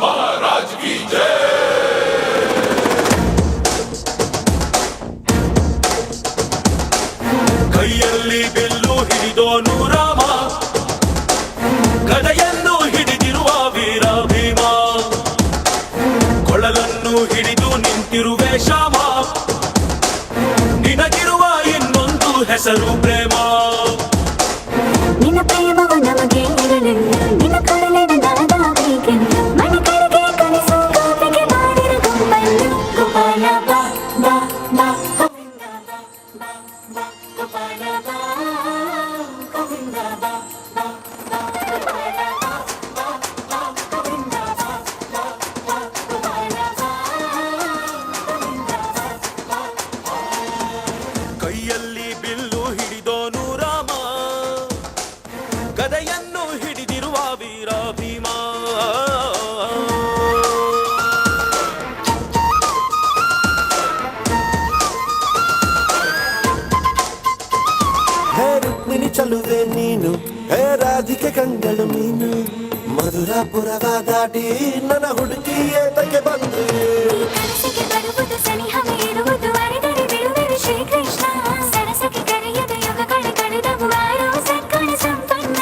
महाराज की जय। ಕೈಯಲ್ಲಿ ಬಿಲ್ಲು ಹಿಡಿದೋನು ರಾಮ, ಗದೆಯನ್ನು ಹಿಡಿದಿರುವ ವೀರ ಭೀಮ, ಕೊಳಲನ್ನು ಹಿಡಿದು ನಿಂತಿರುವೆ ಶ್ಯಾಮ, ನಿನಗಿರುವ ಇನ್ನೊಂದು ಹೆಸರು ಪ್ರೇಮ. ನಿನ್ನ ಪ್ರೇಮವು ನಮಗೆ ಇರಲೆಂದು, ನಿನ್ನ ಕಡಲಿನ ದಾದಾಬೇಕೆಂದು, ಮಣಿಕಡೆಗೆ ಕಲಿಸು ಕಾಪಿಗೆ ಮಾಡಿರ ಗುಂಪನ್ನು. ಗೋಪಾಲ ಬಾ ಬಾ ಬಾ ಗೋವಿಂದ ಬಾ ಬಾ ಬಾ ಗೋಪಾಲ ಬಾ ಗೋವಿಂದ ಬಾ ಬಾ ಬಾ ಗೋಪಾಲ ಬಾ ಬಾ ಬಾ ಗೋವಿಂದ ಬಾ ಬಾ ಬಾ ಗೋಪಾಲ ಬಾ ಗೋವಿಂದ ಬಾ ಬಾ. ಕೈಯಲ್ಲಿ ಬಿಲ್ಲು ಹಿಡಿದೋನು ರಾಮ, ಗದೆಯನ್ನು ಹಿಡಿದಿರುವ ವೀರ ಭೀಮ. ಹೇ ರುಕ್ಮಿಣಿ ಚಲುವೆ ನೀನು, ಹೇ ರಾಧಿಕೆ ಕಂಗಳು ಮೀನು, ಮಧುರಾಪುರವ ದಾಟಿ ನನ್ನ ಹುಡುಕಿ ಏತಕ್ಕೆ ಬಂದೆ? ಕನಸಿಗೆ ಬರುವುದು ಸನಿಹವೇ ಇರುವುದು, ಅರೆದರೆ ಬಿಡುವೆನು ಶ್ರೀಕೃಷ್ಣ. ಸರಸಕ್ಕೆ ಕರೆಯದ ಯುಗಗಳ ಕಳೆದವು, ಆರೋ ಸದ್ಗುಣ ಸಂಪನ್ನ.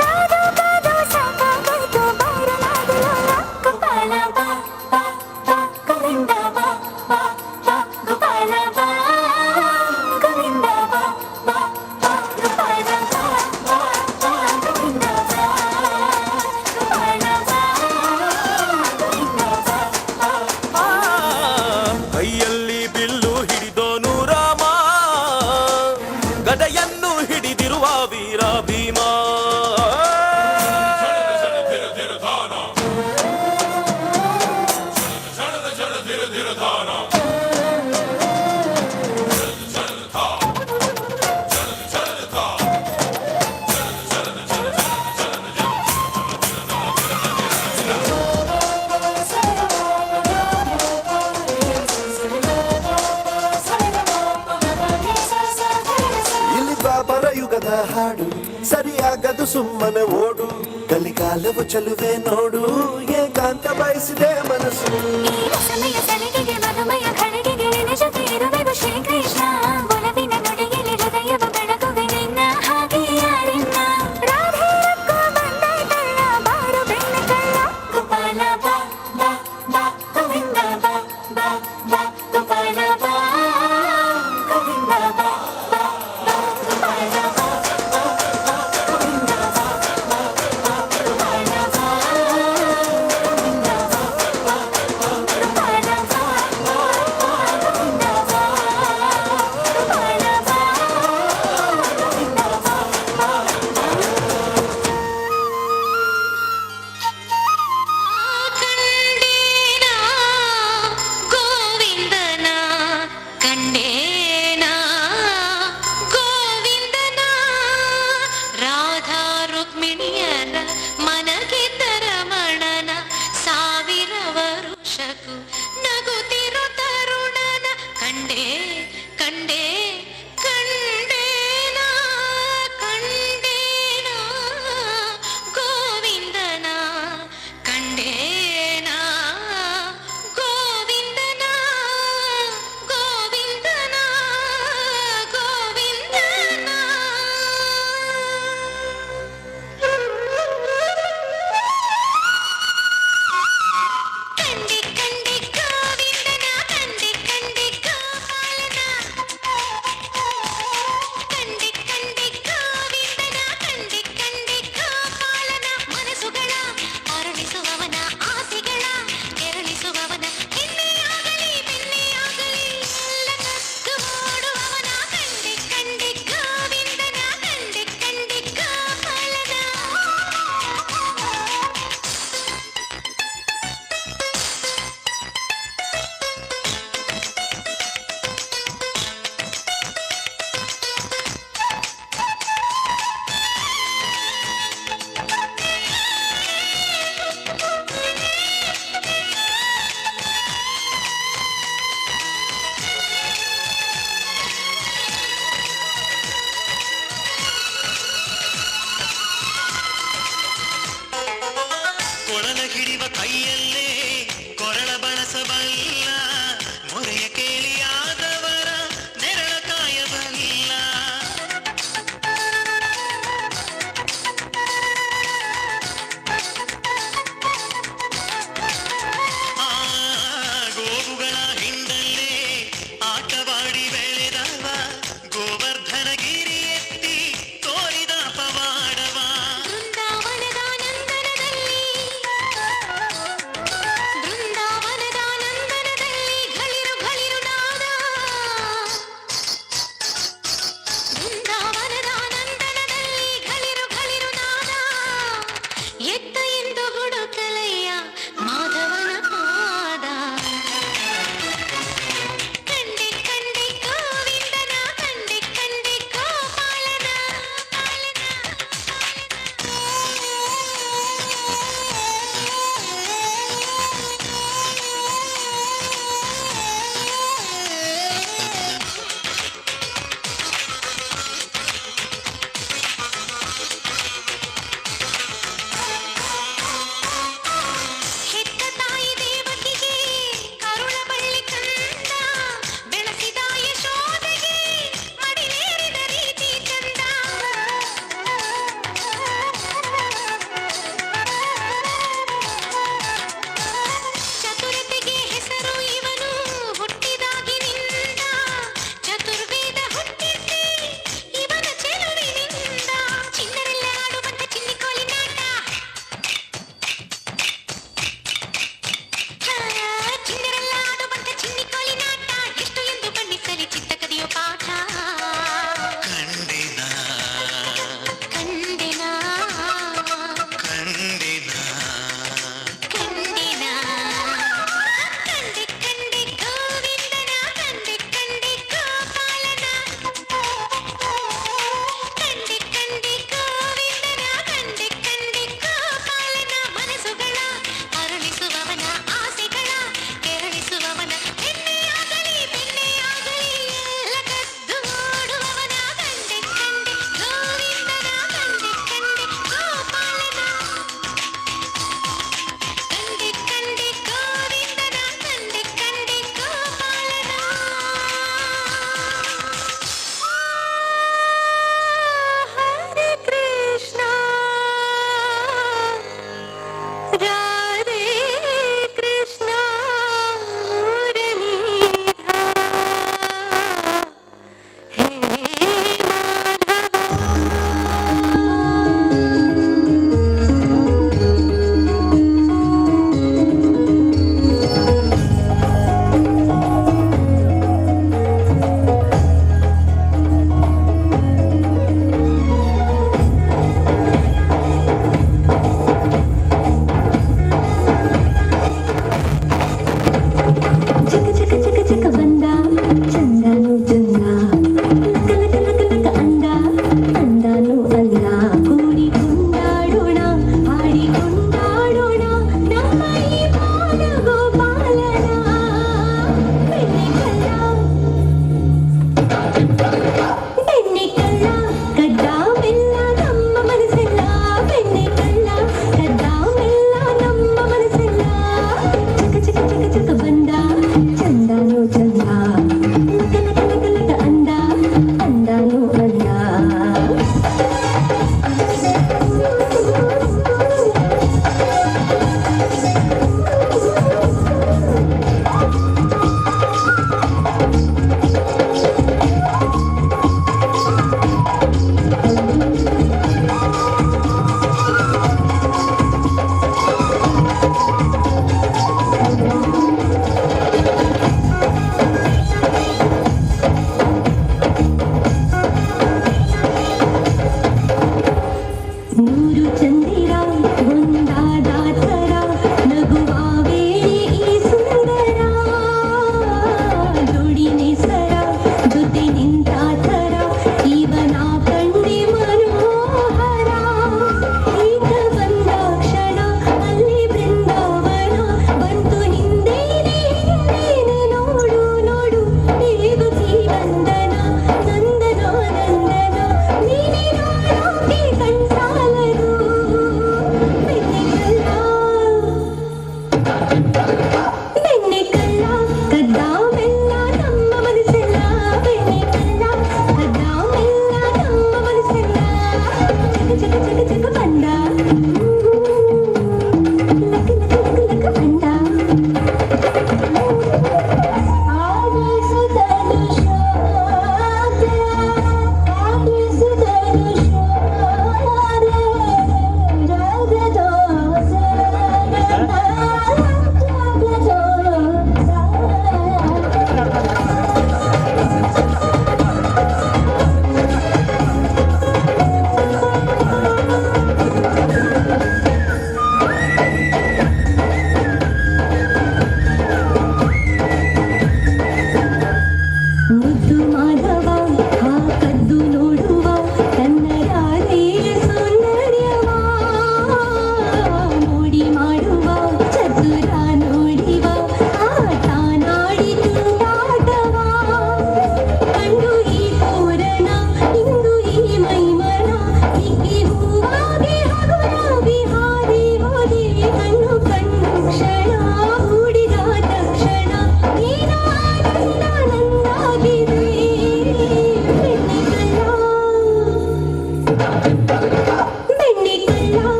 ಕಾದು ಕಾದು ಸಾಕಾಗಾಯ್ತು, ಬಾರಲಾಗಲೋಲ. ಗೋಪಾಲ ಬಾ ಬಾ ಬಾ ಗೋವಿಂದ ಬಾ ಬಾ ಬಾ ಗೋಪಾಲ ಬಾ ಗೋವಿಂದ ಬಾ ಬಾ ಬಾ ಗೋಪಾಲ ಬಾ ಬಾ ಬಾ ಗೋವಿಂದ ಬಾ ಗೋಪಾಲ ಬಾ ಗೋವಿಂದ ಬಾ ಬಾ. ಕೈಯಲ್ಲಿ ಬಿಲ್ಲು ಹಿಡಿದೋನು ರಾಮ, ಗದೆಯನ್ನು ಹಿಡಿದಿರುವ ವೀರ ಭೀಮ. धीर धाना झण झण धीर धीर धाना झण था झण था। ಇಲ್ಲಿ ದ್ವಾಪರ ಯುಗದ ಹಾಡು, ಸರಿಯಾಗದು ಸುಮ್ಮನೆ ಓಡು. ಕಲಿಕಾಲವು ಚಲುವೆ ನೋಡು, ಏಕಾಂತ ಬಯಸಿದೆ ಮನಸ್ಸು. ಈ ರಸಮಯ ಸಲಿಗೆಗೆ ಮಧುಮಯ ಘಳಿಗೆಗೆ ನಿನ್ನ ಜೊತೆ ಇರುವೆನು ಶ್ರೀಕೃಷ್ಣ. ಒಲವಿನ ನುಡಿಯಲ್ಲಿ ಹೃದಯವ ಬೆಳಗುವೆ, ನಿನ್ನ ಹಾಗೆ ಯಾರಿನ್ನ. ರಾಧೆ ರಕ್ಕ ಬಂದಾಯ್ತಲ್ಲ, ಬಾರು ಬೆನ್ನ ಕಳ್ಳ. ಗೋಪಾಲ ಬಾ ಬಾ ಬಾ ಗೋವಿಂದ ಬಾ ಬಾ ಬಾ ಗೋಪಾಲ ಬಾ ಗೋವಿಂದ ಬಾ ಬಾ ಬಾ ಗೋಪಾಲ ಬಾ ಬಾ ಬಾ ಗೋವಿಂದ ಬಾ ಬಾ ಬಾ ಗೋಪಾಲ ಬಾ ಗೋವಿಂದ ಬಾ ಬಾ ಬಾ ಗೋಪಾಲ ಬಾ ಬಾ ಬಾ ಗೋವಿಂದ ಬಾ ಗೋಪಾಲ ಬಾ ಗೋವಿಂದ ಬಾ ಬಾ. ಕಂಡೇನಾ ಗೋವಿಂದನ, ಕಂಡೇನಾ ಗೋವಿಂದನ, ರಾಧಾ ರುಕ್ಮಿಣಿಯರ ಮನಗೆದ್ದ ರಮಣನ, ಸಾವಿರ ವರುಷಕ್ಕೂ ನಗುತ್ತಿರು ತರುಣನ, ಕಂಡೇ ಕಂಡೇ ಕಂಡೇನಾ ಕಂಡೇನಾ ಗೋವಿಂದನ, ಕಂಡೇನಾ ಗೋವಿಂದನ ಗೋವಿಂದನ ಗೋವಿಂದನ. ಕಂಡೆ ಕಂಡೆ.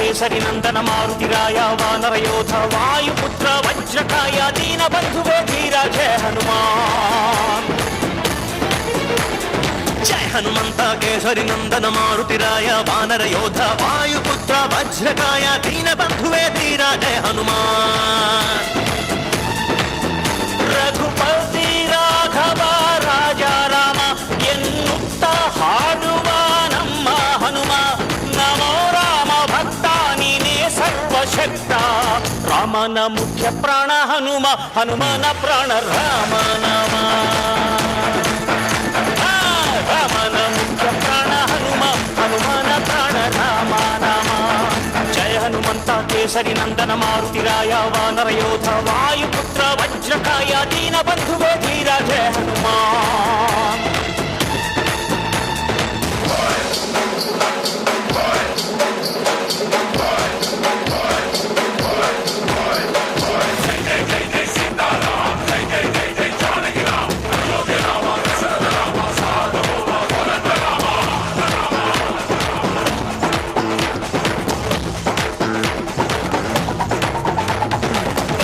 ಕೇಸರಿ ನಂದನ ಮಾರುತಿರಾಯ ವಾನರ ಯೋಧ ವಾಯುಪುತ್ರ ವಜ್ರಕಾಯ ದೀನ ಬಂಧುವೇ ಧೀರ ಜಯ ಹನುಮಾನ್. ಜಯ ಹನುಮಂತ ಕೇಸರಿ ನಂದನ ಮಾರುತಿರಾಯ ವಾನರ ಯೋಧ ವಾಯುಪುತ್ರ ವಜ್ರಕಾಯ ದೀನ ಬಂಧುವೇ ಧೀರ ಜಯ ಹನುಮಾನ್. ರಘುಪತಿ ರಾಘವ ರಾಜ ರಾಮ ಎನ್ನುತ್ತ ಹಾಡುವ ನಮ್ಮ ಹನುಮ. ನಮೋ ರಾಮ ಭಕ್ತ ನೀನೇ ಸರ್ವಶಕ್ತ. ರಾಮನ ಮುಖ್ಯ ಪ್ರಾಣ ಹನುಮ, ಹನುಮನ ಪ್ರಾಣ ರಾಮ ನಾಮ. ಆ, ರಾಮನ ಮುಖ್ಯ ಪ್ರಾಣ ಹನುಮ, ಹನುಮನ ಪ್ರಾಣ ರಾಮ ನಾಮ. ಜಯ ಹನುಮಂತ ಕೇಸರಿ ನಂದನ ಮಾರುತಿರಾಯ ವಾನರ ಯೋಧ ವಾಯುಪುತ್ರ ವಜ್ರಕಾಯ ದೀನ ಬಂಧುವೇ ಧೀರ ಜಯ ಹನುಮಾನ್.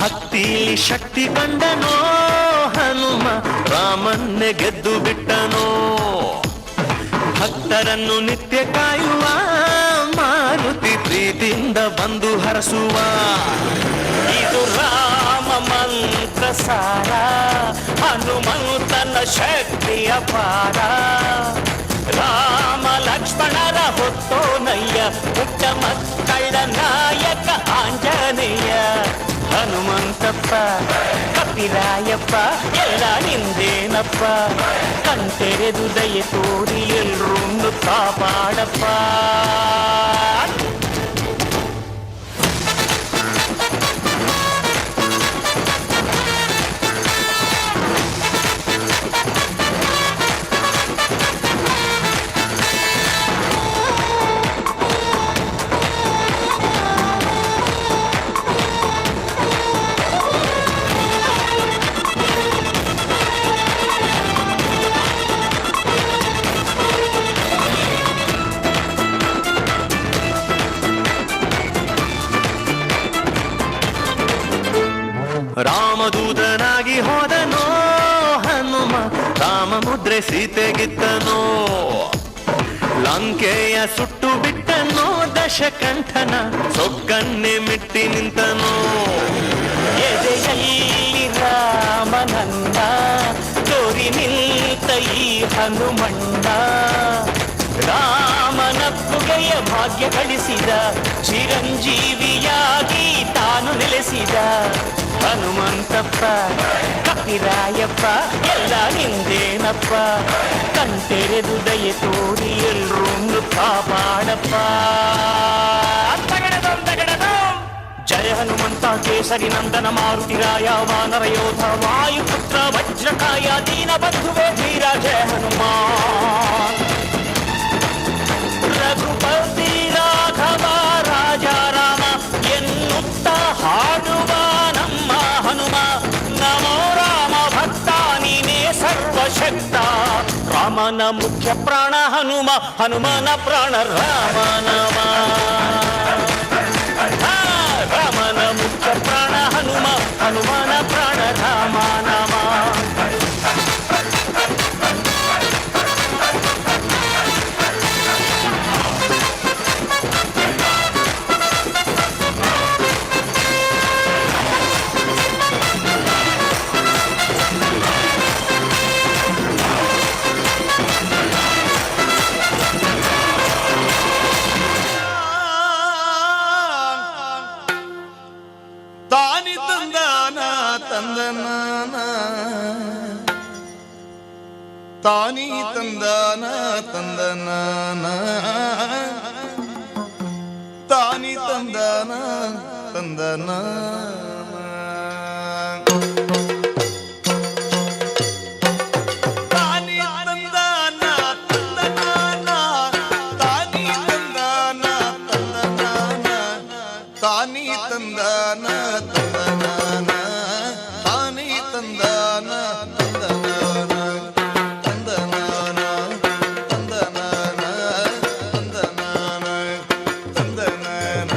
ಭಕ್ತಿಲಿ ಶಕ್ತಿ ಕಂಡನೋ ಹನುಮ, ರಾಮನ್ನೇ ಗೆದ್ದು ಬಿಟ್ಟನೋ. ಭಕ್ತರನ್ನು ನಿತ್ಯ ಕಾಯುವ ಮಾರುತಿ ಪ್ರೀತಿಯಿಂದ ಬಂದು ಹರಸುವ. ಇದು ರಾಮ ಮಂತ್ರ ಸಾರ, ಹನುಮಂತನ ಶಕ್ತಿಯ ಪಾರ. ರಾಮ ಲಕ್ಷ್ಮಣರ ಹೊತ್ತೋನಯ್ಯ, ಪುಟ್ಟ ಮಕ್ಕಳ ನಾಯಕ ಆಂಜನೇಯ. ಹನುಮಂತಪ್ಪ ಕಪಿರಾಯಪ್ಪ ಎಲ್ಲ ನಿಂದೇನಪ್ಪ. ಕಣ್ತೆರೆದು ದಯೆ ತೋರಿ ಎಲ್ರನ್ನು ಕಾಪಾಡಪ್ಪ. ರಾಮದೂತನಾಗಿ ಹೋದನೋ ಹನುಮ, ರಾಮ ಮುದ್ರೆ ಸೀತೆಗಿತ್ತನೋ. ಲಂಕೆಯ ಸುಟ್ಟು ಬಿಟ್ಟನೋ, ದಶಕಂಠನ ಸೊಕ್ಕನ್ನೇ ಮೆಟ್ಟಿ ನಿಂತನೋ. ಎದೆಯಲ್ಲಿ ರಾಮನನ್ನ ತೋರಿ ನಿಂತ ಈ ಹನುಮಣ್ಣ, ರಾಮನಪ್ಪುಗೆಯ ಭಾಗ್ಯ ಗಳಿಸಿದ, ಚಿರಂಜೀವಿಯಾಗಿ ತಾನು ನೆಲೆಸಿದ. ಹನುಮಂತಪ್ಪ ಕಪಿರಾಯಪ್ಪ ಎಲ್ಲ ನಿಂದೇನಪ್ಪ. ಕಣ್ತೆರೆದು ದಯೆ ತೋರಿ ಎಲ್ರನ್ನು ಕಾಪಾಡಪ್ಪ. ತಗಡದಂ ತಗಡದಂ. ಜಯ ಹನುಮಂತ ಕೇಸರಿ ನಂದನ ಮಾರುತಿರಾಯ ವಾನರ ಯೋಧ ವಾಯುಪುತ್ರ ವಜ್ರಕಾಯ ದೀನ ಬಂಧುವೇ ಧೀರ ಜಯ ಹನುಮಾನ್. ರಘುಪತಿ ರಾಘವ ರಾಜ ರಾಮ ಎನ್ನುತ್ತ ಹಾಡುವ ನಮ್ಮ ಹನುಮ. ನಮೋ ರಾಮ ಭಕ್ತ ನೀನೇ ಸರ್ವಶಕ್ತ. ರಾಮನ ಮುಖ್ಯ ಪ್ರಾಣ ಹನುಮ, ಹನುಮನ ಪ್ರಾಣ ರಾಮ ನಾಮ. ಆ, ರಾಮನ ಮುಖ್ಯ ಪ್ರಾಣ ಹನುಮ, ಹನುಮನ ಪ್ರಾಣ ರಾಮ ನಾಮ. ತಾನಿ ತಂದಾನ ತಂದನಾನ, ತಾನಿ ತಂದಾನ ತಂದನಾನ, ತಾನಿ ತಂದಾನ ತಂದನಾನ. ತಾನಿ ತಂದಾನ ತಂದನಾನ, ತಾನಿ ತಂದಾನ ತಂದನಾನ, ತಾನಿ ತಂದಾನ ತಂದನಾನ, ತಾನಿ ತಂದಾನ ತಂದನಾನ, ತಂದನಾನ ತಂದನಾನ, ತಂದನಾನ ತಂದನಾನ.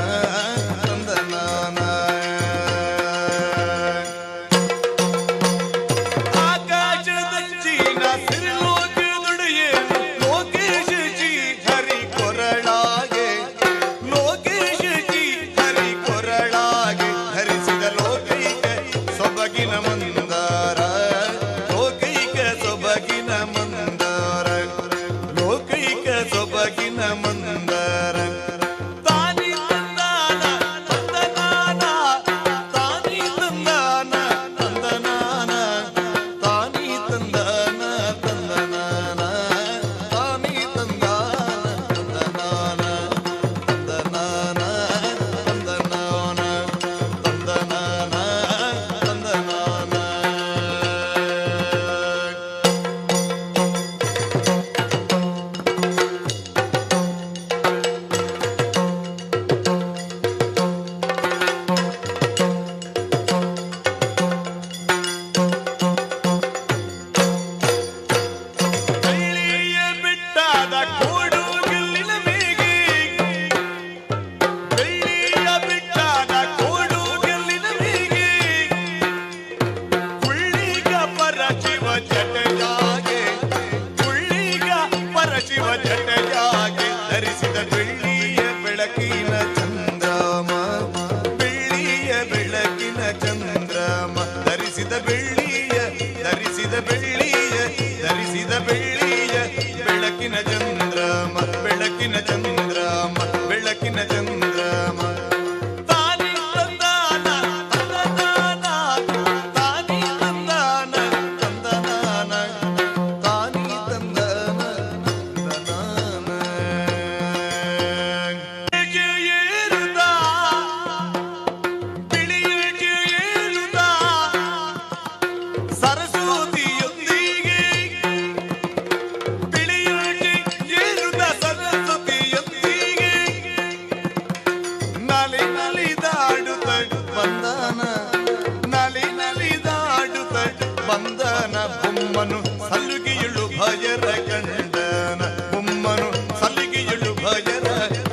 ಬೊಮ್ಮನು ಸಲುಗಿಯುಳು ಭಯರ ಕಂಡನ, ಬೊಮ್ಮನು ಸಲುಗಿಯುಳು ಭಯರ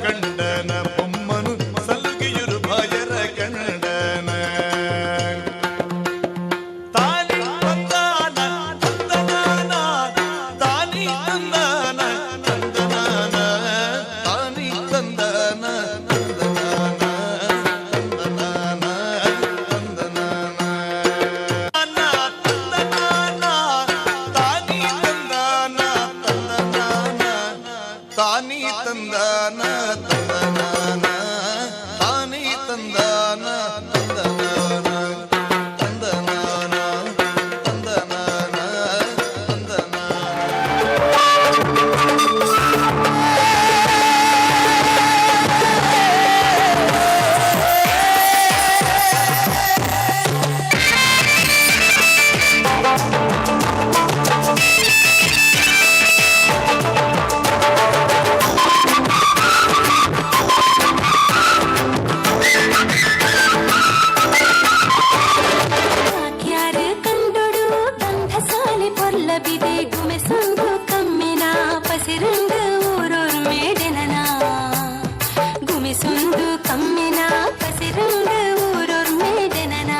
ಕಂಡನ, ಬೊಮ್ಮನು ಸಲುಗಿಯುಳು ಭಯರ ಕಂಡನ. ತಾನಿ ತಂದಾನ ತಂದನಾನ, ತಾನಿ ತಂದಾನ ತಂದನಾನ, ತಾನಿ ತಂದಾನ ತಂದನಾನ, ತಂದನಾನ ತಂದನಾನ. ತಂದನಾನ ತಾನಿ ತಂದಾನ ತಂದನಾನ, ತಾನಿ ತಂದಾನ ತಂದನಾನ, ತಾನಿ ತಂದಾನ ತಂದನಾನ, ತಂದನಾನ ತಂದನಾನ ತಂದನಾನ. ಯಾರು ಕಂಡೊಡು ಗಂಧಸಾಲಿ ಪೊರ್ಲಬಿದೆ ಗುಮೆಸುಂದು ಕಮ್ಮಿನ ಪಸಿರಂದು ಊರೊರು ಮೇಡೆನನ, ಗುಮೆಸುಂದು ಕಮ್ಮಿನ ಪಸಿರಂದು ಊರೊರು ಮೇಡೆನನ.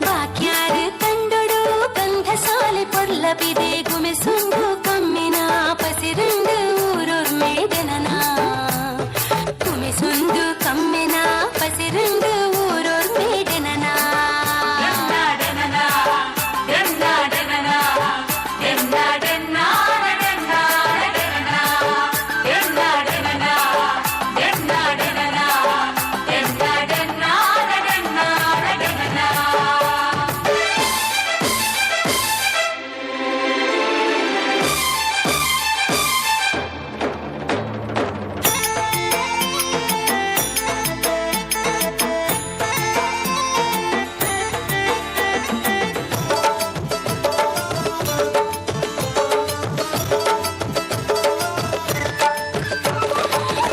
ಬಾಕ್ಯಾರು ಕಂಡೊಡು ಗಂಧಸಾಲಿ ಪೊರ್ಲಬಿದೆ ಗುಮೆಸುಂದು ಕಮ್ಮಿನ ಪಸಿರಂದು ಊರೊರು ಮೇಡೆನನ, ಗುಮೆಸುಂದು ಕಮ್ಮಿನ ಪಸಿರಂದು ಊರೊರು ಮೇಡೆನನ.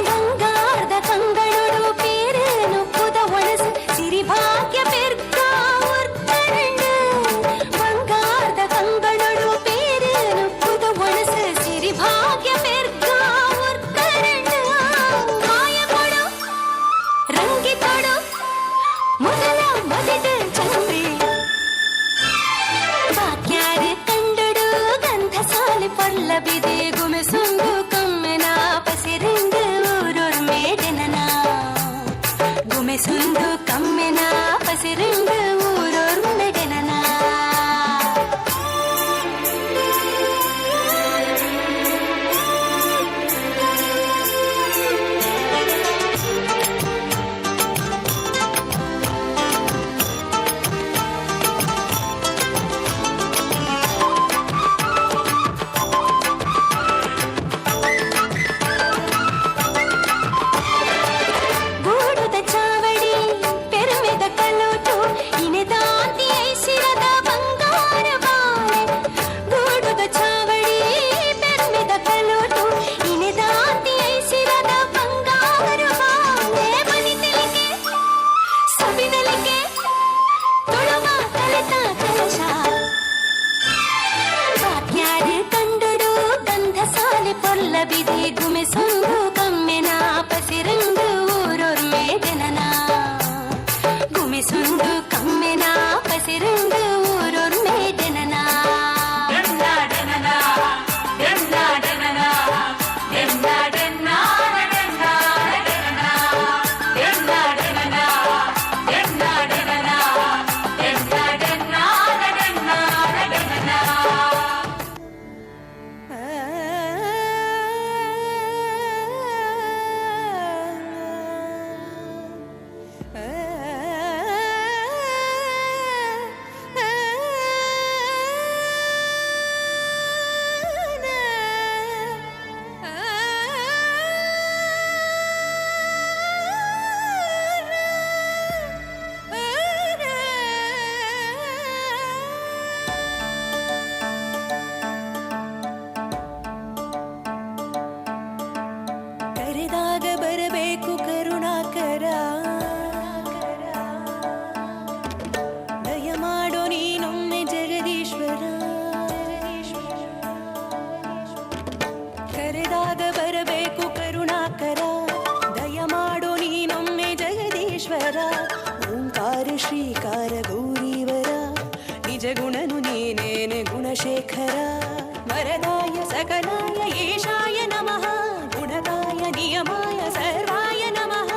ಬಂಗಾರದ ಕಂಗಳೊಡು ಪೇರೇನು ಪುದ ಒಣಸು ಸಿರಿಭಾಗ್ಯ ಪೆರ್ಗ ಒರ್ಕರಂಡು. ಬಂಗಾರದ ಕಂಗಳೊಡು ಪೇರೇನು ಪುದ ಒಣಸು ಸಿರಿಭಾಗ್ಯ ಪೆರ್ಗ ಒರ್ಕರಂಡು. ಮಾಯಕೊಡು ರಂಗಿತೊಡು ಮೊದಲ ಮೊದಲ ಚಂದ್ರಿ. ಬಾಕ್ಯಾರು ಕಂಡೊಡು ಗಂಧಸಾಲಿ ಪೊರ್ಲಬಿದೆ ಗುಮೆಸುಂದು ಕಮ್ಮೆನ ಪಸಿರಿಂದು ಊರೊರು ಮೇಡೆನನ, ಗುಮೆಸುಂದು ಕಮ್ಮೆನ ಪಸಿರಿಂದು ಊರೊರು ಮೇಡೆನನ. ಗಜಗುಣನು ನೀನೇನೆ ಗುಣಶೇಖರ. ವರದಾಯ ಸಕಲಾಯ ಈಶಾಯ ನಮಃ, ಗುಣದಾಯ ನಿಯಮಾಯ ಸರ್ವಾಯ ನಮಃ,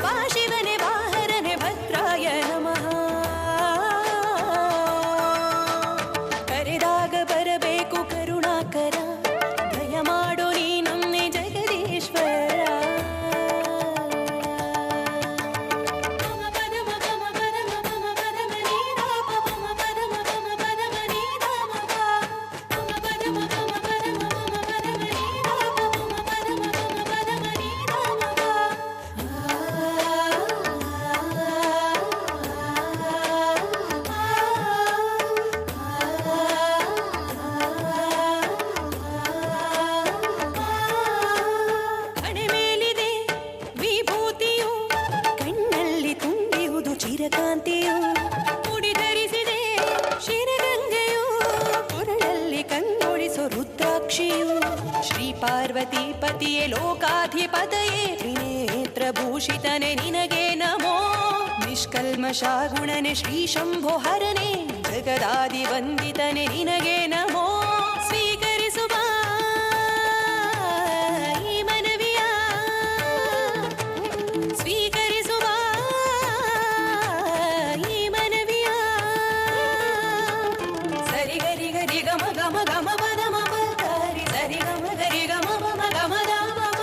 ವಾ ಶಿವನೆ ವಾಹರನೆ ಭದ್ರಾಯ ನಮಃ. ಕರೆದಾಗ ಬರಬೇಕು ಕರುಣಾಕರ, ದಯ ಮಾಡೋ ನೀ ನಮ್ಮೆ ಜಗದೀಶ್ವರ. ಹಣೆ ಮೇಲಿದೆ ವಿಭೂತಿಯು, ಕಣ್ಣಲ್ಲಿ ತುಂಬಿಹುದು ಚಿರಕಾಂತಿಯು, ಮುಡಿ ಧರಿಸಿದೆ ಶಿರಗಂಗೆಯು, ಕೊರಳಲ್ಲಿ ಕಣ್ಣೊಳಿಸೋ ರುದ್ರಾಕ್ಷಿಯು. ಶ್ರೀ ಪಾರ್ವತಿ ಪತಿಯೇ ಲೋಕಾಧಿಪತಯೇ ತ್ರಿನೇತ್ರಭೂಷಿತನೆ ನಿನಗೆ ನಮೋ. ನಿಷ್ಕಲ್ಮಶ ಗುಣನೆ ಶ್ರೀ ಶಂಭೋ ಹರನೆ, ಜಗದಾದಿ ವಂದಿತನೆ ನಿನಗೆ ನಮೋ. ಸ್ವೀಕರಿಸುವ ಈ ಮನವಿಯ, ಸ್ವೀಕರಿಸುವ ಈ ಮನವಿಯ. ಸರಿ ಗರಿ ಗರಿ ಗಮ ಗಮ ಗಮ ಪದ ಮ ಪ ಗರಿ ಸರಿ ಗಮ ಗರಿ ಗಮ ಮ ಮ ಗಮ the ಮ ಪ.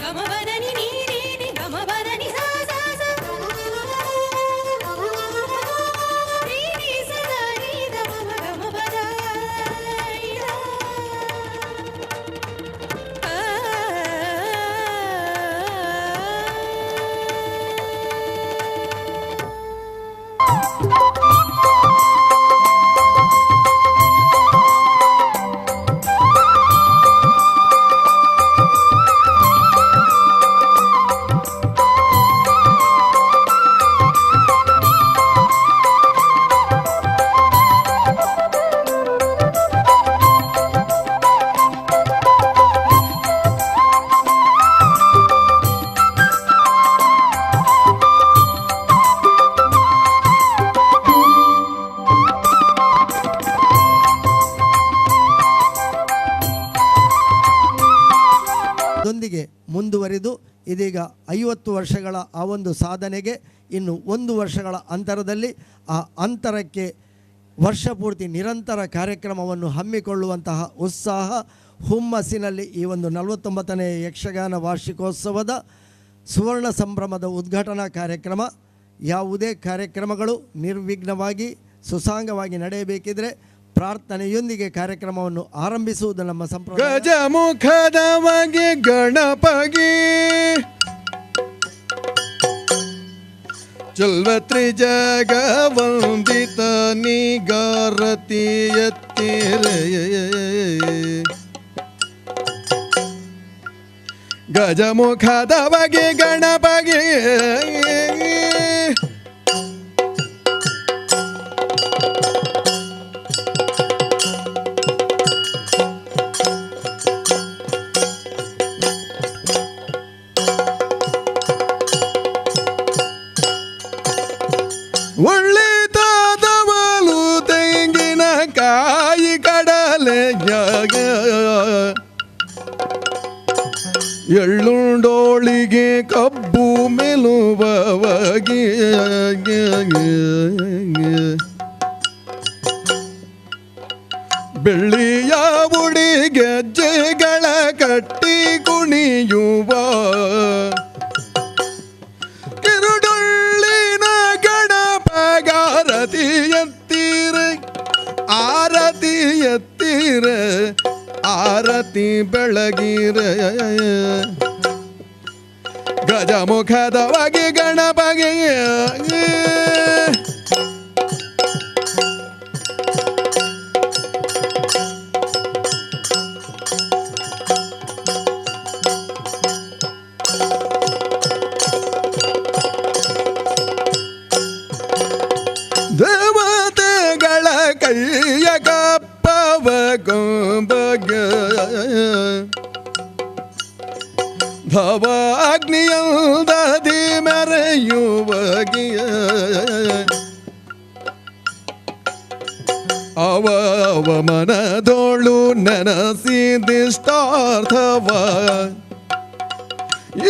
ಗಮ ಬದನಿ ನೀ ನೀ ನಿ ಗಮ ಬದನಿ ಸಾ ಸಾ ಸಾ. ನೀ ನೀ ಸ the ನೀ the ಮ ಮ ಗಮ ಪದ I the. ಆ. ದೊಂದಿಗೆ ಮುಂದುವರಿದು ಇದೀಗ 50 ವರ್ಷಗಳ ಆ ಒಂದು ಸಾಧನೆಗೆ ಇನ್ನು 1 ವರ್ಷಗಳ ಅಂತರದಲ್ಲಿ ಆ ಅಂತರಕ್ಕೆ ವರ್ಷ ಪೂರ್ತಿ ನಿರಂತರ ಕಾರ್ಯಕ್ರಮವನ್ನು ಹಮ್ಮಿಕೊಳ್ಳುವಂತಹ ಉತ್ಸಾಹ ಹುಮ್ಮಸ್ಸಿನಲ್ಲಿ ಈ ಒಂದು 49ನೇ ಯಕ್ಷಗಾನ ವಾರ್ಷಿಕೋತ್ಸವದ ಸುವರ್ಣ ಸಂಭ್ರಮದ ಉದ್ಘಾಟನಾ ಕಾರ್ಯಕ್ರಮ. ಯಾವುದೇ ಕಾರ್ಯಕ್ರಮಗಳು ನಿರ್ವಿಘ್ನವಾಗಿ ಸುಸಾಂಗವಾಗಿ ನಡೆಯಬೇಕಿದ್ರೆ ಪ್ರಾರ್ಥನೆಯೊಂದಿಗೆ ಕಾರ್ಯಕ್ರಮವನ್ನು ಆರಂಭಿಸುವುದು ನಮ್ಮ ಸಂಪ್ರದಾಯ. ಗಜಮುಖದವಗೆ ಗಣಪಗೆ ಚಲ್ವತ್ರಿ ಜಗವಂದಿತ ನಿಗಾರತಿಯತ್ತಿರೆ ಗಜಮುಖದವಗೆ ಗಣಪಗೆ ಒಳ್ಳೆತಾದವಲು ತೆಂಗಿನ ಕಾಯಿ ಕಡಲೆ ಎಳ್ಳುಂಡೋಳಿಗೆ ಕಬ್ಬು ಮೆಲುವವಗೆ ಬೆಳ್ಳಿಯ ಉಡಿ ಗೆಜ್ಜೆಗಳ ಕಟ್ಟಿ ಕುಣಿಯುವ ಕಿರುಡೊಳ್ಳಿನ ಗಣಪಗಾರತಿ ಎತ್ತೀರೆ ಆರತಿ ಎತ್ತೀರೆ ಆರತಿ ಬೆಳಗಿರೆ ಗಜಮುಖದವಗೆ ಗಣಪಗೆ ದೇವತೆಗಳ ಕೈಯ ಕಪ್ಪವ ಗೊಂಬಗ ಭವಾಗ್ನಿಯಲ್ದದಿ ಮೆರೆಯುವಗಿಯ ಅವ ಮನದೋಳು ನೆನಸಿದಿಷ್ಟಾರ್ಥವ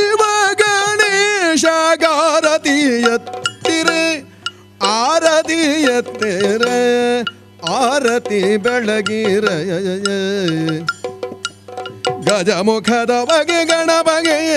ಇವ ಗಣೇಶಗಾರತಿಯತ್ತಿರೆ ಆರತಿಯತ್ತಿರೆ ಆರತಿ ಬೆಳಗಿರ ಗಜಮುಖದ ಬಗೆ ಗಣಬಗೆಯ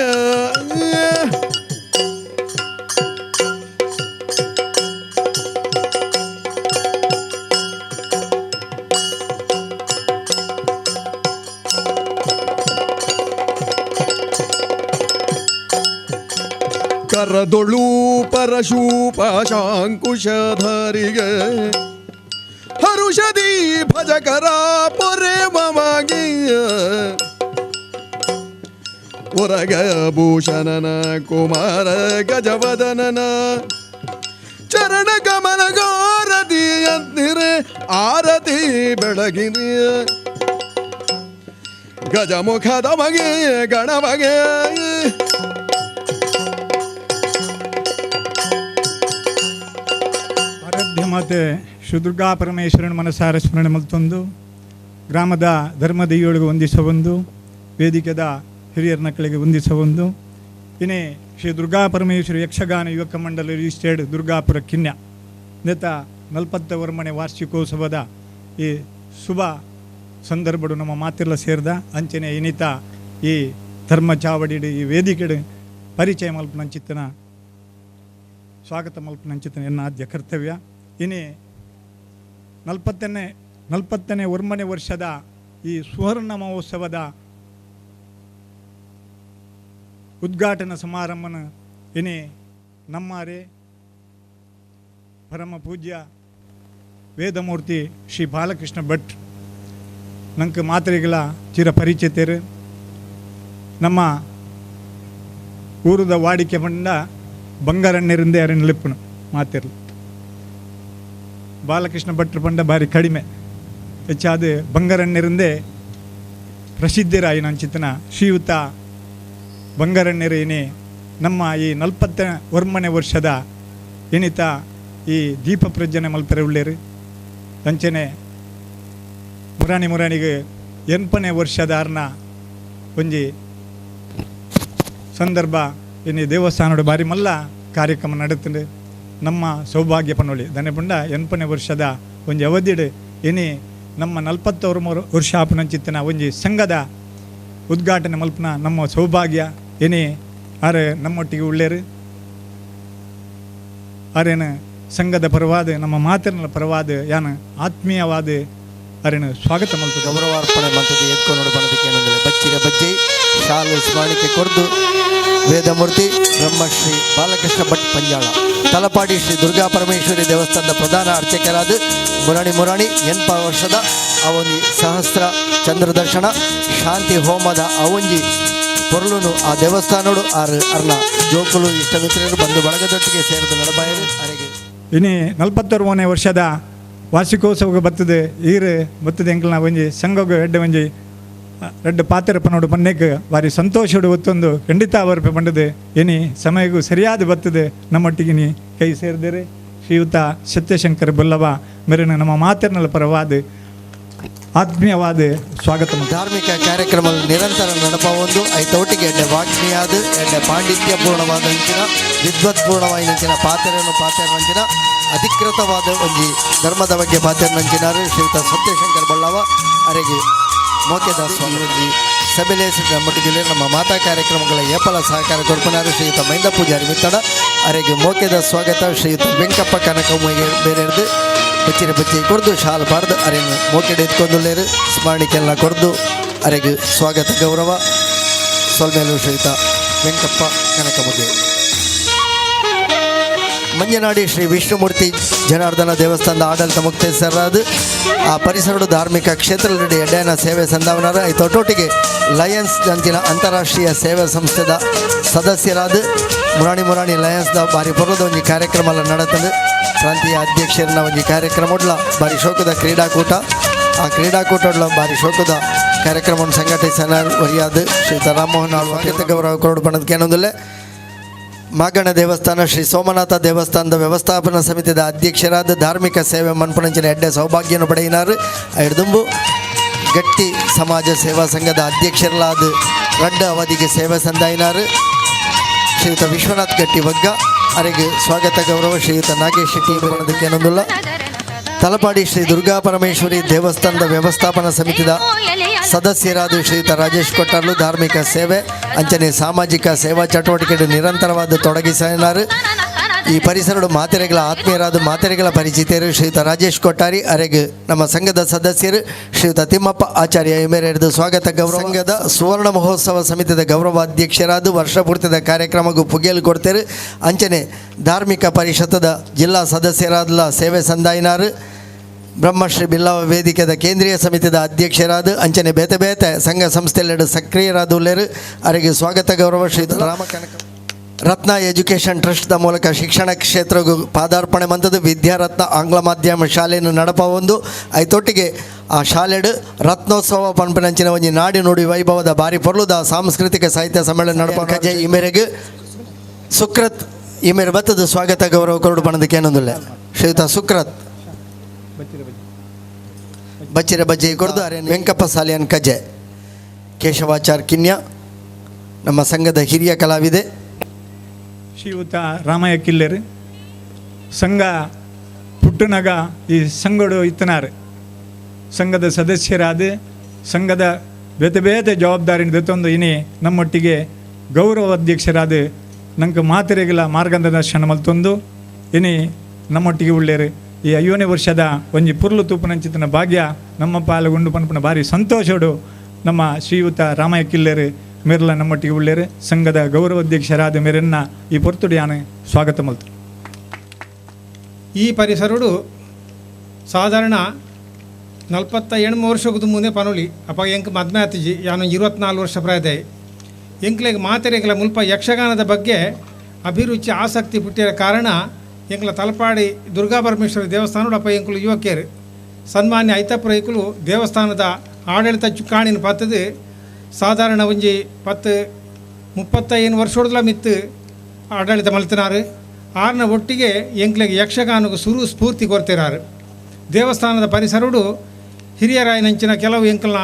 ಕರದೊಳು ಪರಶೂಪಾಶಾಂಕುಶಧರಿಗೆ ಹರುಷದಿ ಭಜಕರ ಪೊರೆ ಮಮಗಿಯ ಉರಗ ಭೂಷಣನ ಕುಮಾರ ಗಜವದನನ ಚರಣ ಕಮಲ ಗಾರತಿಯಂತಿರೆ ಆರತಿ ಬೆಳಗಿರಿ ಗಜಮುಖದ ಮಗೆ ಗಣಮಗೆ. ಆರಾಧ್ಯ ಮಾತೆ ಶ್ರೀ ದುರ್ಗಾ ಪರಮೇಶ್ವರನ ಮನಸಾರ ಸ್ಮರಣೆ ಮಲ್ತೊಂದು ಗ್ರಾಮದ ಧರ್ಮದೈಯೊಳಗೆ ವಂದಿಸವೊಂದು ವೇದಿಕೆದ ಹಿರಿಯರ ನಕ್ಕಳಿಗೆ ವಂದಿಸವೊಂದು ಇನ್ನೇ ಶ್ರೀ ದುರ್ಗಾ ಪರಮೇಶ್ವರಿ ಯಕ್ಷಗಾನ ಯುವಕ ಮಂಡಲ ರಿಜಿಸ್ಟರ್ಡ್ ದುರ್ಗಾಪುರ ಕಿನ್ಯ ನೇತ 40ನೇ ವಾರ್ಷಿಕೋತ್ಸವದ ಈ ಶುಭ ಸಂದರ್ಭಡು ನಮ್ಮ ಮಾತಿರ್ಲ ಸೇರಿದ ಅಂಚನೆ ಇನಿತ ಈ ಧರ್ಮ ಚಾವಡಿಡು ಈ ವೇದಿಕೆಡು ಪರಿಚಯ ಮಲ್ಪನಂಚಿತ್ತನ ಸ್ವಾಗತ ಮಲ್ಪನಂಚಿತನ ಎನ್ನ ಆದ್ಯ ಕರ್ತವ್ಯ. ಇನಿ 40ನೇ 1ನೇ ವರ್ಷದ ಈ ಸುವರ್ಣ ಮಹೋತ್ಸವದ ಉದ್ಘಾಟನಾ ಸಮಾರಂಭನ ಇನಿ ನಮ್ಮಾರೆ ಪರಮ ಪೂಜ್ಯ ವೇದಮೂರ್ತಿ ಶ್ರೀ ಬಾಲಕೃಷ್ಣ ಭಟ್ ನಂಗೆ ಮಾತ್ರೆಗಳ ಚಿರ ಪರಿಚಿತರು. ನಮ್ಮ ಊರದ ವಾಡಿಕೆ ಬಂಡ ಬಂಗಾರಣ್ಣರಿಂದ ಯಾರನ್ನ ಲಿಪ್ಪನು ಮಾತಿರಲಿ ಬಾಲಕೃಷ್ಣ ಭಟ್ರು ಪಂಡ ಭಾರಿ ಕಡಿಮೆ ಹೆಚ್ಚಾದ ಬಂಗಾರಣ್ಣರಿಂದೇ ಪ್ರಸಿದ್ಧರಾಯಿನ ಅಂಚಿತನ ಶ್ರೀಯುತ ಬಂಗಾರಣ್ಣರೇನೇ ನಮ್ಮ ಈ 41ನೇ ವರ್ಷದ ಎಣಿತ ಈ ದೀಪ ಪ್ರಜ್ವಲನೆ ಮಲ್ಪರೆ ಉಳ್ಳೇರು. ಅಂಚನೆ ಮುರಾಣಿ ಮುರಾಣಿಗೆ 8ನೇ ವರ್ಷದ ಅರ್ನ ಒಂಜಿ ಸಂದರ್ಭ ಇನ್ನು ದೇವಸ್ಥಾನದ ಬಾರಿ ಮಲ್ಲ ಕಾರ್ಯಕ್ರಮ ನಡೆತಂಡು ನಮ್ಮ ಸೌಭಾಗ್ಯ ಪನ್ನೊಳಿ ದನೆಪುಂಡ 8ನೇ ವರ್ಷದ ಒಂಜಿ ಅವಧಿಡು ಇನಿ ನಮ್ಮ 43 ವರ್ಷ ಆಪನಂಚಿತ್ತನ ಒಂಜಿ ಸಂಘದ ಉದ್ಘಾಟನೆ ಮಲ್ಪನ ನಮ್ಮ ಸೌಭಾಗ್ಯ. ಏನೇ ಆರೆ ನಮ್ಮೊಟ್ಟಿಗೆ ಉಳ್ಳೇರು ಆರೇನು ಸಂಘದ ಪರವಾದ ನಮ್ಮ ಮಾತಿನ ಪರವಾದ ಯಾನ ಆತ್ಮೀಯವಾದ ಅರೇನು ಸ್ವಾಗತ ಮಲ್ತು ಗೌರವಾರ್ಪಣೆ ಮಂತದ್ದು ಎತ್ಕೊಂಡು ಬರೋದಕ್ಕೆ ಏನಂದರೆ ಬಚ್ಚಿರ ಬಜ್ಜೆ ಶಾಲು ಸ್ಮರಣಿಕೆ ಕೊರ್ದು ವೇದಮೂರ್ತಿ ಬ್ರಹ್ಮಶ್ರೀ ಬಾಲಕೃಷ್ಣ ಭಟ್ ಪಂಜಾಳ ತಲಪಾಡಿ ಶ್ರೀ ದುರ್ಗಾ ಪರಮೇಶ್ವರಿ ದೇವಸ್ಥಾನದ ಪ್ರಧಾನ ಅರ್ಚಕರಾದ ಮುರಾಣಿ ಮುರಾಣಿ 8 ವರ್ಷದ ಅವನಿ ಸಹಸ್ರ ಚಂದ್ರದರ್ಶನ ಶಾಂತಿ ಹೋಮದ ಅವಂಜಿ ಪೊರ್ಲುನು ಆ ದೇವಸ್ಥಾನೋಡು ಆರು ಅರ್ನ ಜೋಕುಲು ಇಷ್ಟ ಮಿತ್ರರು ಬಂದು ಬಳಗದೊಟ್ಟಿಗೆ ಸೇರಿದ ನಡಬಾಯರು ಅರೆಗೆ. ಇನಿ 41ನೇ ವರ್ಷದ ವಾರ್ಷಿಕೋತ್ಸವಕ್ಕೆ ಬರ್ತದೆ ಈರು ಬರ್ತದೆ ಎಂಕಲ್ನ ಒಂಜಿ ಸಂಘಗ್ ಎಡ್ಡೆ ಒಂಜಿ ರಡ್ಡು ಪಾತ್ರ ಪನ್ನೋಡು ಪನ್ನೇಕ್ ಭಾರಿ ಸಂತೋಷಡು ಒತ್ತೊಂದು ಖಂಡಿತ ಅವರ್ಪೆ ಪಂಡದೆ ಎನಿ ಸಮಯಕ್ಕೂ ಸರಿಯಾದ ಬರ್ತದೆ ನಮ್ಮೊಟ್ಟಿಗೆ ನೀ ಕೈ ಸೇರಿದರೆ ಶ್ರೀಯುತ ಸತ್ಯಶಂಕರ್ ಬೊಲ್ಲವ ಮೆರನ ನಮ್ಮ ಮಾತಿನಲ್ಲ ಪರವಾದ ಆತ್ಮೀಯವಾದ ಸ್ವಾಗತ. ಧಾರ್ಮಿಕ ಕಾರ್ಯಕ್ರಮ ನಿರಂತರ ನಡಪವೊಂದು ಐತೊಟ್ಟಿಗೆ ಎಡ್ಡೆ ವಾಗ್ಮಿಯಾದ ಎಡ್ಡೆ ಪಾಂಡಿತ್ಯಪೂರ್ಣವಾದ ಅಂಚಿನ ವಿದ್ವತ್ಪೂರ್ಣವಾದ ಅಂಚಿನ ಪಾತ್ರೆಯನ್ನು ಪಾತ್ರೆನಂಚಿನ ಅಧಿಕೃತವಾದ ಒಂಜಿ ಧರ್ಮದ ಬಗ್ಗೆ ಪಾತ್ರೆನಂಚಿನಾರು ಶ್ರೀಯುತ ಸತ್ಯಶಂಕರ್ ಬೊಳ್ಳವ ಅರೆಗೆ ಮೋಕೆದ ಸ್ವಾಮಿ ಸಭೆಲೆ ನಮ್ಮೊಟ್ಟಿಗೆ ನಮ್ಮ ಮಾತಾ ಕಾರ್ಯಕ್ರಮಗಳ ಏಪಲ ಸಹಕಾರ ಕೊಡ್ಪನಾರು ಶ್ರೀಯುತ ಮೈಂದ ಪೂಜಾರಿ ಮಿತ್ತಡ ಅರೆಗೆ ಮೋಕೆದ ಸ್ವಾಗತ ಶ್ರೀಯುತ ವೆಂಕಪ್ಪ ಕನಕಮ್ಮಗೆ ಬೇರೆ ಬಚ್ಚಿನ ಬಚ್ಚಿ ಕೊಡ್ದು ಶಾಲ್ ಬಾರ್ದು ಅರೆಗೆ ಮೋಕೆಡೆ ಎತ್ಕೊಂದುಳ್ಳೇರು ಸ್ಮರಣಿಕೆಲ್ಲ ಕೊಡ್ದು ಅರೆಗೆ ಸ್ವಾಗತ ಗೌರವ ಸೊಲ್ಮೇಲು ಶ್ರೀಯುತ ವೆಂಕಪ್ಪ ಕನಕಮಗೆ. ಮಂಜನಾಡಿ ಶ್ರೀ ವಿಷ್ಣುಮೂರ್ತಿ ಜನಾರ್ದನ ದೇವಸ್ಥಾನದ ಆಡಳಿತ ಮುಕ್ತೇಸರಾದ ಆ ಪರಿಸರದ ಧಾರ್ಮಿಕ ಕ್ಷೇತ್ರದಲ್ಲಿ ಎಡ್ಡನ ಸೇವೆ ಸಂದಾವನರ ಐತೊಟ್ಟೊಟ್ಟಿಗೆ ಲಯನ್ಸ್ ಅಂಚಿನ ಅಂತಾರಾಷ್ಟ್ರೀಯ ಸೇವಾ ಸಂಸ್ಥೆದ ಸದಸ್ಯರಾದ ಮುರಾಣಿ ಮುರಾಣಿ ಲಯನ್ಸ್ದ ಬಾರಿ ಪೊರ್ಲದ ಒಂಜಿ ಕಾರ್ಯಕ್ರಮ ನಡೆತಂದು ಪ್ರಾಂತೀಯ ಅಧ್ಯಕ್ಷರನ್ನ ಒಂಜಿ ಕಾರ್ಯಕ್ರಮ ಉಡ್ಲ ಬಾರಿ ಶೋಕದ ಕ್ರೀಡಾಕೂಟ ಆ ಕ್ರೀಡಾಕೂಟ ಉಡ್ಲ ಬಾರಿ ಶೋಕದ ಕಾರ್ಯಕ್ರಮವನ್ನು ಸಂಘಟಿಸನ ವರಿಯಾದ ಶ್ರೀ ರಾಮಮೋಹನ್ ಸ್ವಾಗತ ಗೌರವ ಕೊರಡು ಬಣ್ಣದ ಏನೊಂದಿಲ್ಲ. ಮಾಗಣ ದೇವಸ್ಥಾನ ಶ್ರೀ ಸೋಮನಾಥ ದೇವಸ್ಥಾನದ ವ್ಯವಸ್ಥಾಪನಾ ಸಮಿತಿಯ ಅಧ್ಯಕ್ಷರಾದ ಧಾರ್ಮಿಕ ಸೇವೆ ಮನ್ಪುನಂಚಿನ ಎಡ್ಡೆ ಸೌಭಾಗ್ಯನು ಪಡೆಯಿನಾರು. ಐಡ್ದುಂಬು ಗಟ್ಟಿ ಸಮಾಜ ಸೇವಾ ಸಂಘದ ಅಧ್ಯಕ್ಷರಾದ ರಡ್ಡ ಅವಧಿಗೆ ಸೇವೆ ಸಂದಾಯಿನಾರು ಶ್ರೀಯುತ ವಿಶ್ವನಾಥ್ ಗಟ್ಟಿ ವಗ್ಗ ಅರೆಗೆ ಸ್ವಾಗತ ಗೌರವ ಶ್ರೀಯುತ ನಾಗೇಶ್ ಶೆಟ್ಟಿ ಬಣ್ಣದಕ್ಕೆ. ತಲಪಾಡಿ ಶ್ರೀ ದುರ್ಗಾ ಪರಮೇಶ್ವರಿ ದೇವಸ್ಥಾನದ ವ್ಯವಸ್ಥಾಪನಾ ಸಮಿತಿಯ ಸದಸ್ಯರಾದ ಶ್ರೀಯುತ ರಾಜೇಶ್ ಕೊಟ್ಟಾರ್ಲು ಧಾರ್ಮಿಕ ಸೇವೆ ಅಂಚನೆ ಸಾಮಾಜಿಕ ಸೇವಾ ಚಟುವಟಿಕೆ ನಿರಂತರವಾದ ತೊಡಗಿಸಿನಾರು. ಈ ಪರಿಸರದ ಮಾತೆರೆಗಳ ಆತ್ಮೀಯರಾದ ಮಾತೆರೆಗಳ ಪರಿಚಿತರು ಶ್ರೀಯುತ ರಾಜೇಶ್ ಕೊಟ್ಟಾರಿ ಅರೆಗೆ ನಮ್ಮ ಸಂಘದ ಸದಸ್ಯರು ಶ್ರೀಯುತ ತಿಮ್ಮಪ್ಪ ಆಚಾರ್ಯ ಹಿಡಿದು ಸ್ವಾಗತ ಗೌರವ. ಸಂಘದ ಸುವರ್ಣ ಮಹೋತ್ಸವ ಸಮಿತಿಯ ಗೌರವಾಧ್ಯಕ್ಷರಾದ ವರ್ಷ ಪೂರ್ತಿದ ಕಾರ್ಯಕ್ರಮಕ್ಕೂ ಪುಗೇಲು ಕೊಡ್ತೇರು. ಅಂಚನೆ ಧಾರ್ಮಿಕ ಪರಿಷತ್ತದ ಜಿಲ್ಲಾ ಸದಸ್ಯರಾದ ಸೇವೆ ಸಂದಾಯಿನಾರು ಬ್ರಹ್ಮಶ್ರೀ ಬಿಲ್ಲವ ವೇದಿಕೆದ ಕೇಂದ್ರೀಯ ಸಮಿತಿಯ ಅಧ್ಯಕ್ಷರಾದ ಅಂಚನೆ ಬೇತೆ ಬೇತೆ ಸಂಘ ಸಂಸ್ಥೆಯಲ್ಲೆರಡು ಸಕ್ರಿಯರಾದ ಅರೆಗೆ ಸ್ವಾಗತ ಗೌರವ ಶ್ರೀ ರಾಮಕನಕ. ರತ್ನ ಎಜುಕೇಷನ್ ಟ್ರಸ್ಟ್ದ ಮೂಲಕ ಶಿಕ್ಷಣ ಕ್ಷೇತ್ರಗೂ ಪಾದಾರ್ಪಣೆ ಮಂತದ್ದು ವಿದ್ಯಾರತ್ನ ಆಂಗ್ಲ ಮಾಧ್ಯಮ ಶಾಲೆಯನ್ನು ನಡಪವೊಂದು ಐತೊಟ್ಟಿಗೆ ಆ ಶಾಲೆಡು ರತ್ನೋತ್ಸವ ಪನ್ಪನಂಚಿನ ಒಂಜಿ ನಾಡಿ ನುಡಿ ವೈಭವದ ಬಾರಿ ಪೊರ್ಲುದ ಸಾಂಸ್ಕೃತಿಕ ಸಾಹಿತ್ಯ ಸಮ್ಮೇಳನ ನಡಪ ಕಜೆ ಈ ಮೇರೆಗೆ ಸುಕ್ರತ್ ಈ ಮೇರೆ ಬತ್ತದ ಸ್ವಾಗತ ಗೌರವ ಕೊರಡು ಪಣದಕ್ಕೆ ಏನೊಂದಿಲ್ಲ. ಶ್ರೀಯುತ ಸುಕ್ರತ್ ಬಚ್ಚಿರ ಬಜ್ಜಿ ಕೊಡ್ದು ಅರೆ ವೆಂಕಪ್ಪ ಸಾಲಿಯನ್ ಕಜೆ ಕೇಶವಾಚಾರ್ ಕಿನ್ಯ ನಮ್ಮ ಸಂಘದ ಹಿರಿಯ ಕಲಾವಿದೆ. ಶ್ರೀಯುತ ರಾಮಯ್ಯ ಕಿಲ್ಲೆರ್ ಸಂಘ ಪುಟ್ಟನಗ ಈ ಸಂಗಡು ಇತ್ತನಾರು ಸಂಘದ ಸದಸ್ಯರಾದ ಸಂಘದ ಬೇತೆ ಬೇತೆ ಜವಾಬ್ದಾರಿ ದತ್ತೊಂದು ಇನಿ ನಮ್ಮೊಟ್ಟಿಗೆ ಗೌರವ ಅಧ್ಯಕ್ಷರಾದ ನಂಗೆ ಮಾತೆರೆಗಳ ಮಾರ್ಗದರ್ಶನ ಮಲ್ತೊಂದು ಇನಿ ನಮ್ಮೊಟ್ಟಿಗೆ ಉಳ್ಳೇರು. ಈ 50ನೇ ವರ್ಷದ ಒಂಜಿ ಪುರ್ಲು ತೂಪುನಂಚಿತನ ಭಾಗ್ಯ ನಮ್ಮ ಪಾಲುಗುಂಡು ಪನ್ಪುನ ಭಾರಿ ಸಂತೋಷಡು ನಮ್ಮ ಶ್ರೀಯುತ ರಾಮಯ್ಯ ಕಿಲ್ಲೆರ್ ಮೇರ್ಲ ನಮ್ಮೊಟ್ಟಿಗೆ ಉಳ್ಳೇರು. ಸಂಘದ ಗೌರವ ಅಧ್ಯಕ್ಷರಾದ ಮೇರನ್ನ ಈ ಪೊರ್ತುಡಿಯಾನ ಸ್ವಾಗತ ಮಲ್ತು. ಈ ಪರಿಸರಡು ಸಾಧಾರಣ 48 ವರ್ಷದ ಮುಂದೆ ಪನೊಲಿ ಅಪ್ಪ ಎಂಕ್ ಮದ್ಮೆ ಆತಿಜಿ ಯಾನು 24 ವರ್ಷ ಪ್ರಾಯದ ಎಂಕ್ಲೆಗ್ ಮಾತೆರೆಗಳ ಮುಲ್ಪ ಯಕ್ಷಗಾನದ ಬಗ್ಗೆ ಅಭಿರುಚಿ ಆಸಕ್ತಿ ಪುಟ್ಟಿರ ಕಾರಣ ಎಂಕ್ಲ ತಲಪಾಡಿ ದುರ್ಗಾ ಪರಮೇಶ್ವರಿ ದೇವಸ್ಥಾನಡು ಅಪ್ಪ ಎಂಕುಲು ಯುವಕಿಯರು ಸನ್ಮಾನ್ಯ ಐತಪ್ರೈಕುಲು ದೇವಸ್ಥಾನದ ಆಡಳಿತ ಚುಕ್ಕಾಣಿನ ಪತ್ತದು ಸಾಧಾರಣ ಒಂಜಿ 10-35 ವರ್ಷದಲ ಮಿತ್ತು ಆಡಳಿತ ಮಲ್ತಿನಾರು. ಆರ್ನ ಒಟ್ಟಿಗೆ ಎಂಕ್ಲೆಗೆ ಯಕ್ಷಗಾನಕ್ಕೆ ಸುರು ಸ್ಫೂರ್ತಿ ಕೊರ್ತಿರಾರು. ದೇವಸ್ಥಾನದ ಪರಿಸರಡು ಹಿರಿಯರಾಯನಂಚಿನ ಕೆಲವು ಎಂಕಲ್ನ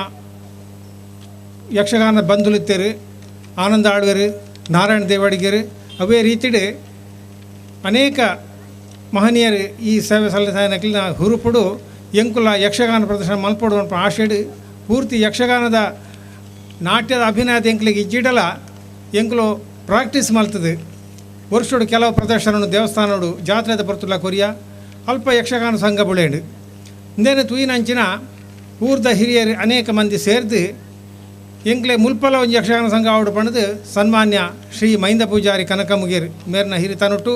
ಯಕ್ಷಗಾನ ಬಂಧುಲಿತ್ತೇರು ಆನಂದ ಆಳ್ವೇರು ನಾರಾಯಣ ದೇವಾಡಿಗರು ಅವೇ ರೀತಿಡು ಅನೇಕ ಮಹನೀಯರು ಈ ಸೇವೆ ಸಲ್ಲಿಸಾಯನಕ್ಲಿನ ಹುರುಪುಡು ಎಂಕುಲ ಯಕ್ಷಗಾನ ಪ್ರದರ್ಶನ ಮಲ್ಪಡು ಅನ್ಪ ಆಶೆಡು ಪೂರ್ತಿ ಯಕ್ಷಗಾನದ ನಾಟ್ಯದ ಅಭಿನಯದ ಎಂಕ್ಲಿಗೆ ಇಜ್ಜಿಡಲ ಎಂಕುಲು ಪ್ರಾಕ್ಟೀಸ್ ಮಲ್ತದೆ. ವರ್ಷಡು ಕೆಲವು ಪ್ರದರ್ಶನನು ದೇವಸ್ಥಾನಡು ಜಾತ್ರೆದ ಬರ್ತುಲ್ಲ ಕೊರಿಯ ಅಲ್ಪ ಯಕ್ಷಗಾನ ಸಂಘ ಬುಳೇಡು ಇಂದೇನು ತೂಯಿನಂಚಿನ ಊರ್ದ ಹಿರಿಯರು ಅನೇಕ ಮಂದಿ ಸೇರ್ದು ಎಂಕ್ಲೆ ಮುಲ್ಪಲ ಒಂದು ಯಕ್ಷಗಾನ ಸಂಘ ಆವಡು ಪಣದು ಸನ್ಮಾನ್ಯ ಶ್ರೀ ಮೈಂದ ಪೂಜಾರಿ ಕನಕಮುಗೇರು ಮೇರ್ನ ಹಿರಿತನೊಟ್ಟು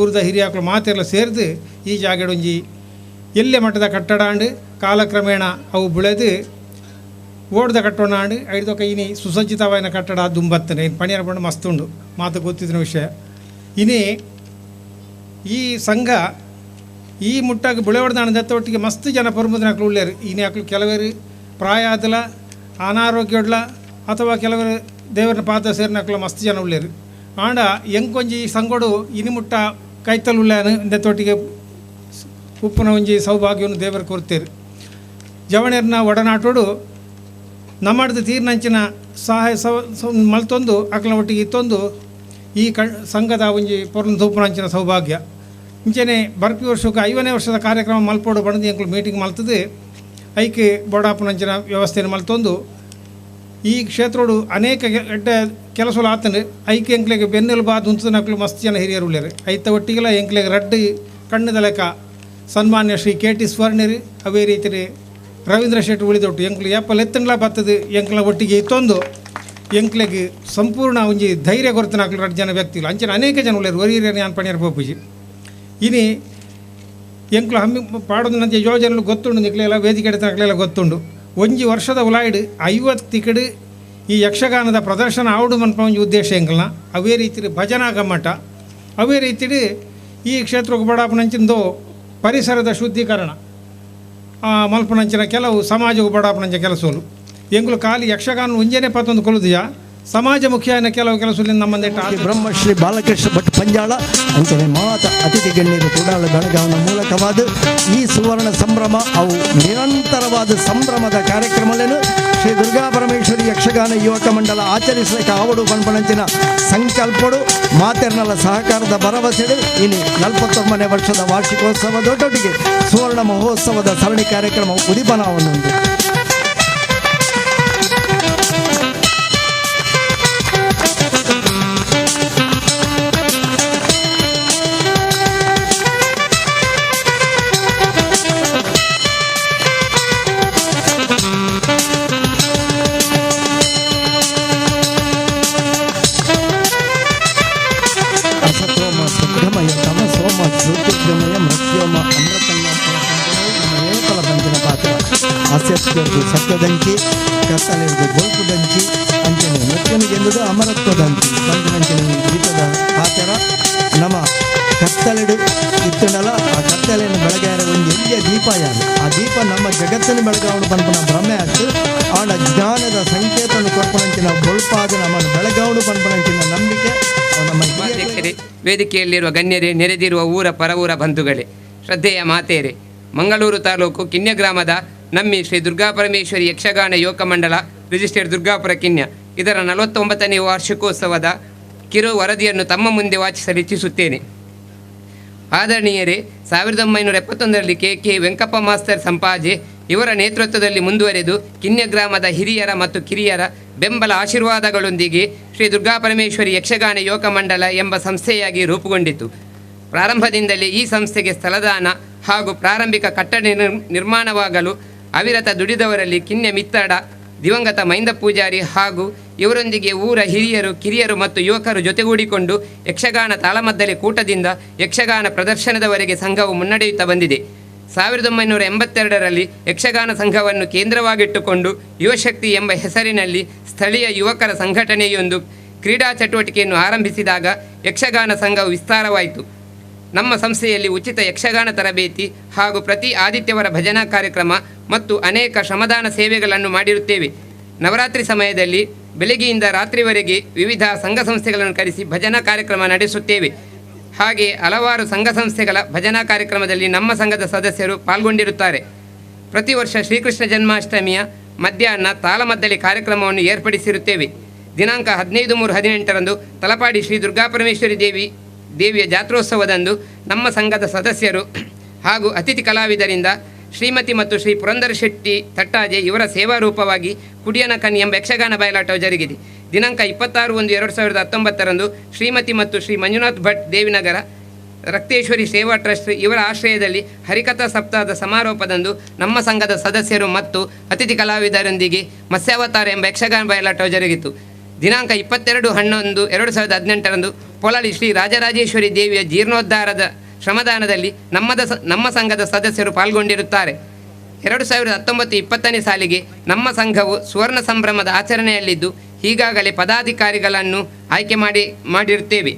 ಊರ್ದ ಹಿರಿಯಾಕಲು ಮಾತೆಲ್ಲ ಸೇರ್ದು ಈ ಜಾಗಡೊಂಜಿ ಎಲ್ಲೆ ಮಟ್ಟದ ಕಟ್ಟಡ ಅಂಡು ಕಾಲಕ್ರಮೇಣ ಅವು ಬುಳೆದು ಓಡ್ದ ಕಟ್ಟೋಣ ಅಂಡು ಐದೊಕ ಇನಿ ಸುಸಜ್ಜಿತವಾದ ಕಟ್ಟಡ ದುಂಬತ್ತನೆ ಇನ್ನು ಪಣಿಯರ ಪಂಡು ಮಸ್ತುಂಡು ಮಾತು ಗೊತ್ತಿದ್ದ ವಿಷಯ. ಇನಿ ಈ ಸಂಘ ಈ ಮುಟ್ಟಾಗ ಬುಳೆವಡ್ದಾಣ ಒಟ್ಟಿಗೆ ಮಸ್ತ್ ಜನ ಪರ್ಮುದನಾಕ್ಲು ಉಳ್ಳೇರು. ಇನಿ ಆಕ್ಲು ಕೆಲವರು ಪ್ರಾಯ ಆದಲ ಅನಾರೋಗ್ಯಡ್ಲ ಅಥವಾ ಕೆಲವರು ದೇವರನ್ನ ಪಾದ ಸೇರಿನಾಕ್ಲ ಮಸ್ತ್ ಜನ ಉಳ್ಳೇರು. ಆಂಡ ಎಂಕೊಂಜಿ ಈ ಸಂಘಡು ಇನಿ ಮುಟ್ಟ ಕೈತಲ್ ಉಳ್ಳಾನು ಇಂದತ್ತೊಟ್ಟಿಗೆ ಉಪ್ಪುನ ಒಂಜಿ ಸೌಭಾಗ್ಯವನ್ನು ದೇವರು ಕೊಡ್ತೇರು. ಜವಣೆರ್ನ ಒಡನಾಟೋಡು ನಮ್ಮಡ್ದು ತೀರ್ನಂಚಿನ ಸಹಾಯ ಮಲ್ತೊಂದು ಅಕ್ಲ ಒಟ್ಟಿಗೆ ಇತ್ತೊಂದು ಈ ಸಂಘದ ಒಂಜಿ ಪೊರ್ಲು ತೂಪುನಂಚಿನ ಸೌಭಾಗ್ಯ. ಇಂಚೆನೆ ಬರ್ಪಿ ವರ್ಷಕ್ಕೆ 50ನೇ ವರ್ಷದ ಕಾರ್ಯಕ್ರಮ ಮಲ್ಪೋಡು ಬಂದು ಎಂಕುಲು ಮೀಟಿಂಗ್ ಮಲ್ತದೆ ಐಕೆ ಬೋಡಾಪುನಂಚಿನ ವ್ಯವಸ್ಥೆಯನ್ನು ಮಲ್ತೊಂದು ಈ ಕ್ಷೇತ್ರೋಡು ಅನೇಕ ಎಡ್ಡೆ ಕೆಲಸಗಳು ಆತಂಡು ಐಕೆ ಎಂಕ್ಲೆಗೆ ಬೆನ್ನೆಲುಬಾದ ಉಂತದನಕ್ಲು ಮಸ್ತ್ ಜನ ಹಿರಿಯರು ಉಳ್ಳೇರು. ಐತ ಒಟ್ಟಿಗೆಲ್ಲ ಎಂಕ್ಲೆಗೆ ರಡ್ಡು ಕಣ್ಣದ ಲೆಕ್ಕ ಸನ್ಮಾನ್ಯ ಶ್ರೀ ಕೆ ಟಿ ಸ್ವರ್ಣಿರು ಅವೇ ರೀತಿ ರವೀಂದ್ರ ಶೆಟ್ಟಿ ಉಳಿದೊಟ್ಟು ಎಂಕ್ಲು ಏಪಲ್ ಎತ್ತಂಡ್ಲ ಬರ್ತದೆ ಎಂಕ್ಲ ಒಟ್ಟಿಗೆ ಇತ್ತೊಂದು ಎಂಕ್ಲೆಗೆ ಸಂಪೂರ್ಣ ಒಂಜಿ ಧೈರ್ಯ ಕೊರತನಾಕ್ಲು ರಡ್ಡು ಜನ ವ್ಯಕ್ತಿಗಳು ಅಂಚಿನ ಅನೇಕ ಜನ ಉಳ್ಳೇರು. ಒರಿಯರು ಯಾನ್ ಪಣಿಯರ್ ಪೋಪುಜಿ ಇನಿ ಎಂಕ್ಲು ಹಮ್ಮಿ ಪಾಡೋದು ಯೋಜನೆಗಳು ಗೊತ್ತುಂಡು ನಿಕ್ಲೆಲ್ಲ ವೇದಿಕೆ ಎಡತನಕ್ಲೆಲ್ಲ ಗೊತ್ತುಂಡು. ಒಂಜಿ ವರ್ಷದ ಉಲಾಯ್ಡು 50 ತಿಕಡು ಈ ಯಕ್ಷಗಾನದ ಪ್ರದರ್ಶನ ಆವಡು ಮನ್ಪ ಒಂಜಿ ಉದ್ದೇಶ ಎಂಕಲ್ನ ಅವೇ ರೀತಿ ಭಜನಾ ಗಮ್ಮಟ ಅವೇ ರೀತಿ ಈ ಕ್ಷೇತ್ರಕ್ಕೆ ಬಡಾಪನಂಚಿಂದು ಪರಿಸರದ ಶುದ್ಧೀಕರಣ ಮಲ್ಪನಂಚಿನ ಕೆಲವು ಸಮಾಜಕ್ಕೆ ಬಡಾಪನಂಚಿನ ಕೆಲಸಗಳು ಎಂಕುಲು ಖಾಲಿ ಯಕ್ಷಗಾನ ಒಂಜೇನೆ ಪತ್ತೊಂದು ಕೊಲುದಿಯ ಸಮಾಜ ಮುಖ್ಯ ಕೆಲವು ಕೆಲಸ ನಮ್ಮ ಬ್ರಹ್ಮಶ್ರೀ ಬಾಲಕೃಷ್ಣ ಭಟ್ ಪಂಜಾಳ ಅಂಚನೆ ಮಾತ ಅತಿಥಿ ಗಣ್ಯರು ಕೂಡಾಳ ಬೆಳಗಾವನ ಮೂಲಕವಾದ ಈ ಸುವರ್ಣ ಸಂಭ್ರಮ ಅವು ನಿರಂತರವಾದ ಸಂಭ್ರಮದ ಕಾರ್ಯಕ್ರಮಗಳನ್ನು ಶ್ರೀ ದುರ್ಗಾ ಪರಮೇಶ್ವರಿ ಯಕ್ಷಗಾನ ಯುವಕ ಮಂಡಲ ಆಚರಿಸಲಿಕ್ಕೆ ಆವಡು ಪನ್ಪಣಂಚಿನ ಸಂಕಲ್ಪಡು ಮಾತೆರ್ನಲ ಸಹಕಾರದ ಭರವಸೆಡು ಇನ್ನು 49ನೇ ವರ್ಷದ ವಾರ್ಷಿಕೋತ್ಸವ ದೊಡ್ಡೊಟ್ಟಿಗೆ ಸುವರ್ಣ ಮಹೋತ್ಸವದ ಸರಣಿ ಕಾರ್ಯಕ್ರಮ ಉದಿಪನವನ್ನು. ಅಸತೋಮ ಸದ್ಗಮಯ ತಮಸೋಮ ಜ್ಯೋತಿರ್ಗಮಯ ಮೃತ್ಯೋಮ ಅಮೃತಂಗ ನಮ್ಮ ಏಕಲ ಬಂದಿನ ಪಾತ್ರ ಅಸತ್ಯದ್ದು ಸತ್ಯದಂಚಿ ಕತ್ತಲೆದ್ದು ಬೊಲ್ಪುದಂಚಿ ಅಂಚನೆ ಮೃತ್ಯುನಿಗೆಂದುದು ಅಮರತ್ವದಂಚಿ ಬಂದಿನಂಚಿನ ಗೀತದ ಪಾತ್ರ ನಮ್ಮ ಕತ್ತಲೆಡು ಇತ್ತುಂಡಲ ಆ ಕತ್ತಲೆಯನ್ನು ಬೆಳಗಾರ ಒಂದು ಎಲ್ಲಿಯ ದೀಪ ಯಾರು ಆ ದೀಪ ನಮ್ಮ ಜಗತ್ತಿನ ಬೆಳಗಾವಣೆ ಪನ್ಪನ ಭ್ರಮೆ ಆಯ್ತು ಆಡ ಜ್ಞಾನದ ಸಂಕೇತವನ್ನು ಕೊರ್ಪಣಂಚಿನ ಬೊಲ್ಪಾದ ನಮ್ಮ ಬೆಳಗಾವಣೆ ಪನ್ಪಣಂಚಿನ ನಂಬಿಕೆ ನಮ್ಮ ಉಪಾಧ್ಯಕ್ಷರೇ, ವೇದಿಕೆಯಲ್ಲಿರುವ ಗಣ್ಯರೇ, ನೆರೆದಿರುವ ಊರ ಪರವೂರ ಬಂಧುಗಳೇ, ಶ್ರದ್ಧೆಯ ಮಾತೆಯರೇ, ಮಂಗಳೂರು ತಾಲೂಕು ಕಿನ್ಯ ಗ್ರಾಮದ ನಮ್ಮಿ ಶ್ರೀ ದುರ್ಗಾಪರಮೇಶ್ವರಿ ಯಕ್ಷಗಾನ ಯುವಕ ಮಂಡಲ ರಿಜಿಸ್ಟರ್ಡ್ ದುರ್ಗಾಪುರ ಕಿನ್ಯ ಇದರ 49ನೇ ವಾರ್ಷಿಕೋತ್ಸವದ ಕಿರು ವರದಿಯನ್ನು ತಮ್ಮ ಮುಂದೆ ವಾಚಿಸಲು ಇಚ್ಛಿಸುತ್ತೇನೆ. ಆದರಣೀಯರೇ, 1971ರಲ್ಲಿ K K Venkappa master Sampaje ಇವರ ನೇತೃತ್ವದಲ್ಲಿ ಮುಂದುವರೆದು ಕಿನ್ಯ ಗ್ರಾಮದ ಹಿರಿಯರ ಮತ್ತು ಕಿರಿಯರ ಬೆಂಬಲ ಆಶೀರ್ವಾದಗಳೊಂದಿಗೆ ಶ್ರೀ ದುರ್ಗಾಪರಮೇಶ್ವರಿ ಯಕ್ಷಗಾನ ಯುವಕ ಮಂಡಲ ಎಂಬ ಸಂಸ್ಥೆಯಾಗಿ ರೂಪುಗೊಂಡಿತು. ಪ್ರಾರಂಭದಿಂದಲೇ ಈ ಸಂಸ್ಥೆಗೆ ಸ್ಥಳದಾನ ಹಾಗೂ ಪ್ರಾರಂಭಿಕ ಕಟ್ಟಡ ನಿರ್ಮಾಣವಾಗಲು ಅವಿರತ ದುಡಿದವರಲ್ಲಿ ಕಿನ್ಯ ಮಿತ್ತಾಡ, ದಿವಂಗತ ಮೈಂದ ಪೂಜಾರಿ ಹಾಗೂ ಇವರೊಂದಿಗೆ ಊರ ಹಿರಿಯರು, ಕಿರಿಯರು ಮತ್ತು ಯುವಕರು ಜೊತೆಗೂಡಿಕೊಂಡು ಯಕ್ಷಗಾನ ತಾಳಮದ್ದಲೆ ಕೂಟದಿಂದ ಯಕ್ಷಗಾನ ಪ್ರದರ್ಶನದವರೆಗೆ ಸಂಘವು ಮುನ್ನಡೆಯುತ್ತಾ ಬಂದಿದೆ. 1982ರಲ್ಲಿ ಯಕ್ಷಗಾನ ಸಂಘವನ್ನು ಕೇಂದ್ರವಾಗಿಟ್ಟುಕೊಂಡು ಯುವಶಕ್ತಿ ಎಂಬ ಹೆಸರಿನಲ್ಲಿ ಸ್ಥಳೀಯ ಯುವಕರ ಸಂಘಟನೆಯೊಂದು ಕ್ರೀಡಾ ಚಟುವಟಿಕೆಯನ್ನು ಆರಂಭಿಸಿದಾಗ ಯಕ್ಷಗಾನ ಸಂಘವು ವಿಸ್ತಾರವಾಯಿತು. ನಮ್ಮ ಸಂಸ್ಥೆಯಲ್ಲಿ ಉಚಿತ ಯಕ್ಷಗಾನ ತರಬೇತಿ ಹಾಗೂ ಪ್ರತಿ ಆದಿತ್ಯವರ ಭಜನಾ ಕಾರ್ಯಕ್ರಮ ಮತ್ತು ಅನೇಕ ಶ್ರಮದಾನ ಸೇವೆಗಳನ್ನು ಮಾಡಿರುತ್ತೇವೆ. ನವರಾತ್ರಿ ಸಮಯದಲ್ಲಿ ಬೆಳಗ್ಗೆಯಿಂದ ರಾತ್ರಿವರೆಗೆ ವಿವಿಧ ಸಂಘ ಸಂಸ್ಥೆಗಳನ್ನು ಕರೆಸಿ ಭಜನಾ ಕಾರ್ಯಕ್ರಮ ನಡೆಸುತ್ತೇವೆ. ಹಾಗೆ ಹಲವಾರು ಸಂಘ ಸಂಸ್ಥೆಗಳ ಭಜನಾ ಕಾರ್ಯಕ್ರಮದಲ್ಲಿ ನಮ್ಮ ಸಂಘದ ಸದಸ್ಯರು ಪಾಲ್ಗೊಂಡಿರುತ್ತಾರೆ. ಪ್ರತಿ ವರ್ಷ ಶ್ರೀಕೃಷ್ಣ ಜನ್ಮಾಷ್ಟಮಿಯ ಮಧ್ಯಾಹ್ನ ತಾಳಮದ್ದಲೆ ಕಾರ್ಯಕ್ರಮವನ್ನು ಏರ್ಪಡಿಸಿರುತ್ತೇವೆ. ದಿನಾಂಕ 15/3/18ರಂದು ತಲಪಾಡಿ ಶ್ರೀ ದುರ್ಗಾಪರಮೇಶ್ವರಿ ದೇವಿಯ ಜಾತ್ರೋತ್ಸವದಂದು ನಮ್ಮ ಸಂಘದ ಸದಸ್ಯರು ಹಾಗೂ ಅತಿಥಿ ಕಲಾವಿದರಿಂದ ಶ್ರೀಮತಿ ಮತ್ತು ಶ್ರೀ ಪುರಂದರ ಶೆಟ್ಟಿ ತಟ್ಟಾಜೆ ಇವರ ಸೇವಾ ರೂಪವಾಗಿ ಕುಡಿಯನ ಕನ್ನಿ ಎಂಬ ಯಕ್ಷಗಾನ ಬಯಲಾಟವು ಜರುಗಿದೆ. ದಿನಾಂಕ 26/1/2019ರಂದು ಶ್ರೀಮತಿ ಮತ್ತು ಶ್ರೀ ಮಂಜುನಾಥ್ ಭಟ್ ದೇವಿನಗರ ರಕ್ತೇಶ್ವರಿ ಸೇವಾ ಟ್ರಸ್ಟ್ ಇವರ ಆಶ್ರಯದಲ್ಲಿ ಹರಿಕಥಾ ಸಪ್ತಾಹದ ಸಮಾರೋಪದಂದು ನಮ್ಮ ಸಂಘದ ಸದಸ್ಯರು ಮತ್ತು ಅತಿಥಿ ಕಲಾವಿದರೊಂದಿಗೆ ಮತ್ಸ್ಯಾವತಾರ ಎಂಬ ಯಕ್ಷಗಾನ ಬಯಲಾಟವು ಜರುಗಿತು. ದಿನಾಂಕ 22/11/2018ರಂದು ಪೊಳಲಿ ಶ್ರೀ ರಾಜರಾಜೇಶ್ವರಿ ದೇವಿಯ ಜೀರ್ಣೋದ್ಧಾರದ ಶ್ರಮದಾನದಲ್ಲಿ ನಮ್ಮ ಸಂಘದ ಸದಸ್ಯರು ಪಾಲ್ಗೊಂಡಿರುತ್ತಾರೆ. 2019-20ನೇ ಸಾಲಿಗೆ ನಮ್ಮ ಸಂಘವು ಸುವರ್ಣ ಸಂಭ್ರಮದ ಆಚರಣೆಯಲ್ಲಿದ್ದು ಈಗಾಗಲೇ ಪದಾಧಿಕಾರಿಗಳನ್ನು ಆಯ್ಕೆ ಮಾಡಿರುತ್ತೇವೆ.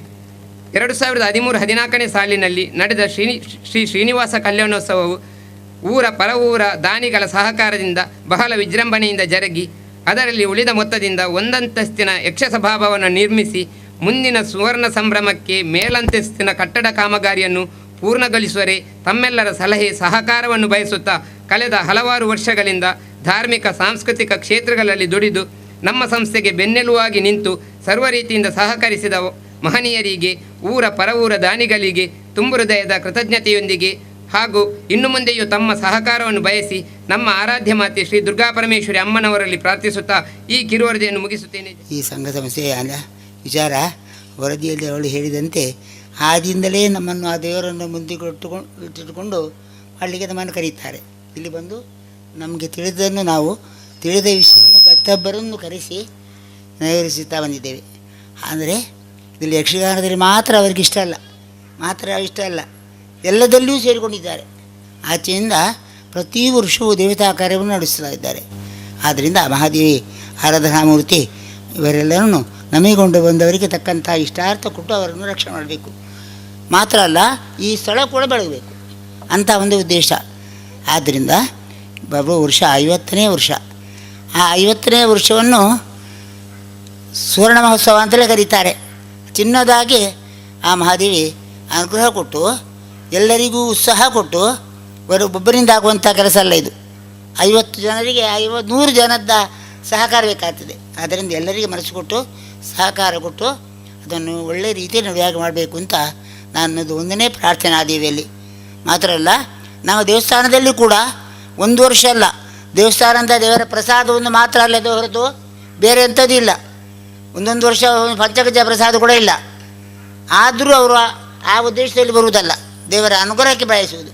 2013-14ನೇ ಸಾಲಿನಲ್ಲಿ ನಡೆದ ಶ್ರೀ ಶ್ರೀನಿವಾಸ ಕಲ್ಯಾಣೋತ್ಸವವು ಊರ ಪರವೂರ ದಾನಿಗಳ ಸಹಕಾರದಿಂದ ಬಹಳ ವಿಜೃಂಭಣೆಯಿಂದ ಜರುಗಿ ಅದರಲ್ಲಿ ಉಳಿದ ಮೊತ್ತದಿಂದ ಒಂದಂತಸ್ತಿನ ಯಕ್ಷಸಭಾಭವನ ನಿರ್ಮಿಸಿ ಮುಂದಿನ ಸುವರ್ಣ ಸಂಭ್ರಮಕ್ಕೆ ಮೇಲಂತಸ್ತಿನ ಕಟ್ಟಡ ಕಾಮಗಾರಿಯನ್ನು ಪೂರ್ಣಗೊಳಿಸುವರೆ ತಮ್ಮೆಲ್ಲರ ಸಲಹೆ ಸಹಕಾರವನ್ನು ಬಯಸುತ್ತಾ ಕಳೆದ ಹಲವಾರು ವರ್ಷಗಳಿಂದ ಧಾರ್ಮಿಕ ಸಾಂಸ್ಕೃತಿಕ ಕ್ಷೇತ್ರಗಳಲ್ಲಿ ದುಡಿದು ನಮ್ಮ ಸಂಸ್ಥೆಗೆ ಬೆನ್ನೆಲುವಾಗಿ ನಿಂತು ಸರ್ವ ರೀತಿಯಿಂದ ಸಹಕರಿಸಿದ ಮಹನೀಯರಿಗೆ, ಊರ ಪರವೂರ ದಾನಿಗಳಿಗೆ ತುಂಬು ಹೃದಯದ ಕೃತಜ್ಞತೆಯೊಂದಿಗೆ ಹಾಗೂ ಇನ್ನು ಮುಂದೆಯೂ ತಮ್ಮ ಸಹಕಾರವನ್ನು ಬಯಸಿ ನಮ್ಮ ಆರಾಧ್ಯ ಮಾತೆ ಶ್ರೀ ದುರ್ಗಾ ಪರಮೇಶ್ವರಿ ಅಮ್ಮನವರಲ್ಲಿ ಪ್ರಾರ್ಥಿಸುತ್ತಾ ಈ ಕಿರುವರದಿಯನ್ನು ಮುಗಿಸುತ್ತೇನೆ. ಈ ಸಂಘ ಸಂಸ್ಥೆಯ ವಿಚಾರ ವರದಿಯಲ್ಲಿ ಅವಳು ಹೇಳಿದಂತೆ ಆದಿಂದಲೇ ನಮ್ಮನ್ನು ಆ ದೇವರನ್ನು ಮುಂದೆ ಇಟ್ಟುಕೊಂಡು ಮಾಡಲಿಕ್ಕೆ ನಮ್ಮನ್ನು ಕರೆಯುತ್ತಾರೆ. ಇಲ್ಲಿ ಬಂದು ನಮಗೆ ತಿಳಿದನ್ನು ನಾವು ತಿಳಿದ ವಿಷಯವನ್ನು ಮತ್ತೊಬ್ಬರನ್ನು ಕರೆಸಿ ನೆರವೇರಿಸುತ್ತಾ ಬಂದಿದ್ದೇವೆ. ಅಂದರೆ ಇಲ್ಲಿ ಯಕ್ಷಗಾನದಲ್ಲಿ ಮಾತ್ರ ಅವರಿಗೆ ಇಷ್ಟ ಅಲ್ಲ, ಮಾತ್ರ ಇಷ್ಟ ಅಲ್ಲ, ಎಲ್ಲದಲ್ಲಿಯೂ ಸೇರಿಕೊಂಡಿದ್ದಾರೆ. ಆಚೆಯಿಂದ ಪ್ರತಿ ವರ್ಷವೂ ದೇವತಾ ಕಾರ್ಯವನ್ನು ನಡೆಸ್ತಾ ಇದ್ದಾರೆ. ಆದ್ದರಿಂದ ಮಹಾದೇವಿ ಆರಾಧನಾಮೂರ್ತಿ ಇವರೆಲ್ಲರನ್ನು ನಮಿಗೊಂಡು ಬಂದವರಿಗೆ ತಕ್ಕಂಥ ಇಷ್ಟಾರ್ಥ ಕೊಟ್ಟು ಅವರನ್ನು ರಕ್ಷಣೆ ಮಾಡಬೇಕು. ಮಾತ್ರ ಅಲ್ಲ, ಈ ಸ್ಥಳ ಕೂಡ ಬೆಳಗಬೇಕು ಅಂತ ಒಂದು ಉದ್ದೇಶ. ಆದ್ದರಿಂದ ಬರುವ ವರ್ಷ 50ನೇ ವರ್ಷ. ಆ 50ನೇ ವರ್ಷವನ್ನು ಸುವರ್ಣ ಮಹೋತ್ಸವ ಅಂತಲೇ ಕರೀತಾರೆ. ಚಿನ್ನದಾಗಿ ಆ ಮಹಾದೇವಿ ಅನುಗ್ರಹ ಕೊಟ್ಟು ಎಲ್ಲರಿಗೂ ಉತ್ಸಾಹ ಕೊಟ್ಟು, ಒಬ್ಬರಿಂದ ಆಗುವಂಥ ಕೆಲಸ ಅಲ್ಲ ಇದು. 50 ಜನರಿಗೆ 100 ಜನದ ಸಹಕಾರ ಬೇಕಾಗ್ತದೆ. ಆದ್ದರಿಂದ ಎಲ್ಲರಿಗೆ ಮನಸ್ಸು ಕೊಟ್ಟು ಸಹಕಾರ ಕೊಟ್ಟು ಅದನ್ನು ಒಳ್ಳೆಯ ರೀತಿಯಲ್ಲಿ ನಡೆಯಾಗಿ ಮಾಡಬೇಕು ಅಂತ ನನ್ನದು ಒಂದನೇ ಪ್ರಾರ್ಥನೆ ಆ ದೇವಿಯಲ್ಲಿ. ಮಾತ್ರ ಅಲ್ಲ, ನಮ್ಮ ದೇವಸ್ಥಾನದಲ್ಲಿ ಕೂಡ ಒಂದು ವರ್ಷ ಅಲ್ಲ, ದೇವಸ್ಥಾನದ ದೇವರ ಪ್ರಸಾದವನ್ನು ಮಾತ್ರ ಅಲ್ಲದೆ ಹೊರತು ಬೇರೆ ಅಂಥದ್ದು ಇಲ್ಲ. ಒಂದೊಂದು ವರ್ಷ ಪಂಚಗಜ ಪ್ರಸಾದ ಕೂಡ ಇಲ್ಲ. ಆದರೂ ಅವರು ಆ ಉದ್ದೇಶದಲ್ಲಿ ಬರುವುದಲ್ಲ, ದೇವರ ಅನುಗ್ರಹಕ್ಕೆ ಬಯಸುವುದು.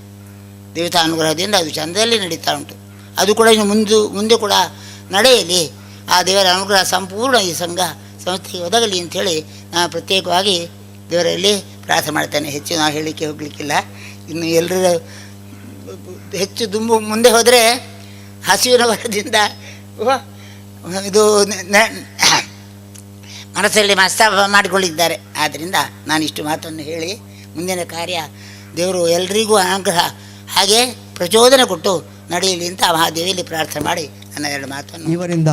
ದೇವತಾ ಅನುಗ್ರಹದಿಂದ ಅದು ಚಂದದಲ್ಲಿ ನಡೀತಾ ಉಂಟು. ಅದು ಕೂಡ ಇನ್ನು ಮುಂದೆ ಕೂಡ ನಡೆಯಲಿ. ಆ ದೇವರ ಅನುಗ್ರಹ ಸಂಪೂರ್ಣ ಈ ಸಂಘ ಸಂಸ್ಥೆಗೆ ಒದಗಲಿ ಅಂಥೇಳಿ ನಾನು ಪ್ರತ್ಯೇಕವಾಗಿ ದೇವರಲ್ಲಿ ಪ್ರಾರ್ಥನೆ ಮಾಡ್ತೇನೆ. ಹೆಚ್ಚು ನಾವು ಹೇಳಲಿಕ್ಕೆ ಹೋಗಲಿಕ್ಕಿಲ್ಲ. ಇನ್ನು ಎಲ್ಲರ ಹೆಚ್ಚು ದುಂಬು ಮುಂದೆ ಹೋದರೆ ಹಸಿವಿನ ವರದಿಂದ ಇದು ಮನಸ್ಸಲ್ಲಿ ಮನಸ್ತಾಪ ಮಾಡಿಕೊಳ್ಳಿದ್ದಾರೆ. ಆದ್ದರಿಂದ ನಾನು ಇಷ್ಟು ಮಾತನ್ನು ಹೇಳಿ ಮುಂದಿನ ಕಾರ್ಯ ದೇವರು ಎಲ್ರಿಗೂ ಅನುಗ್ರಹ ಹಾಗೆ ಪ್ರಚೋದನೆ ಕೊಟ್ಟು ನಡೆಯಲಿ ಅಂತ ಮಹಾದೇವಿಯಲ್ಲಿ ಪ್ರಾರ್ಥನೆ ಮಾಡಿ ನನ್ನ ಎರಡು ಮಾತನ್ನು. ಇವರಿಂದ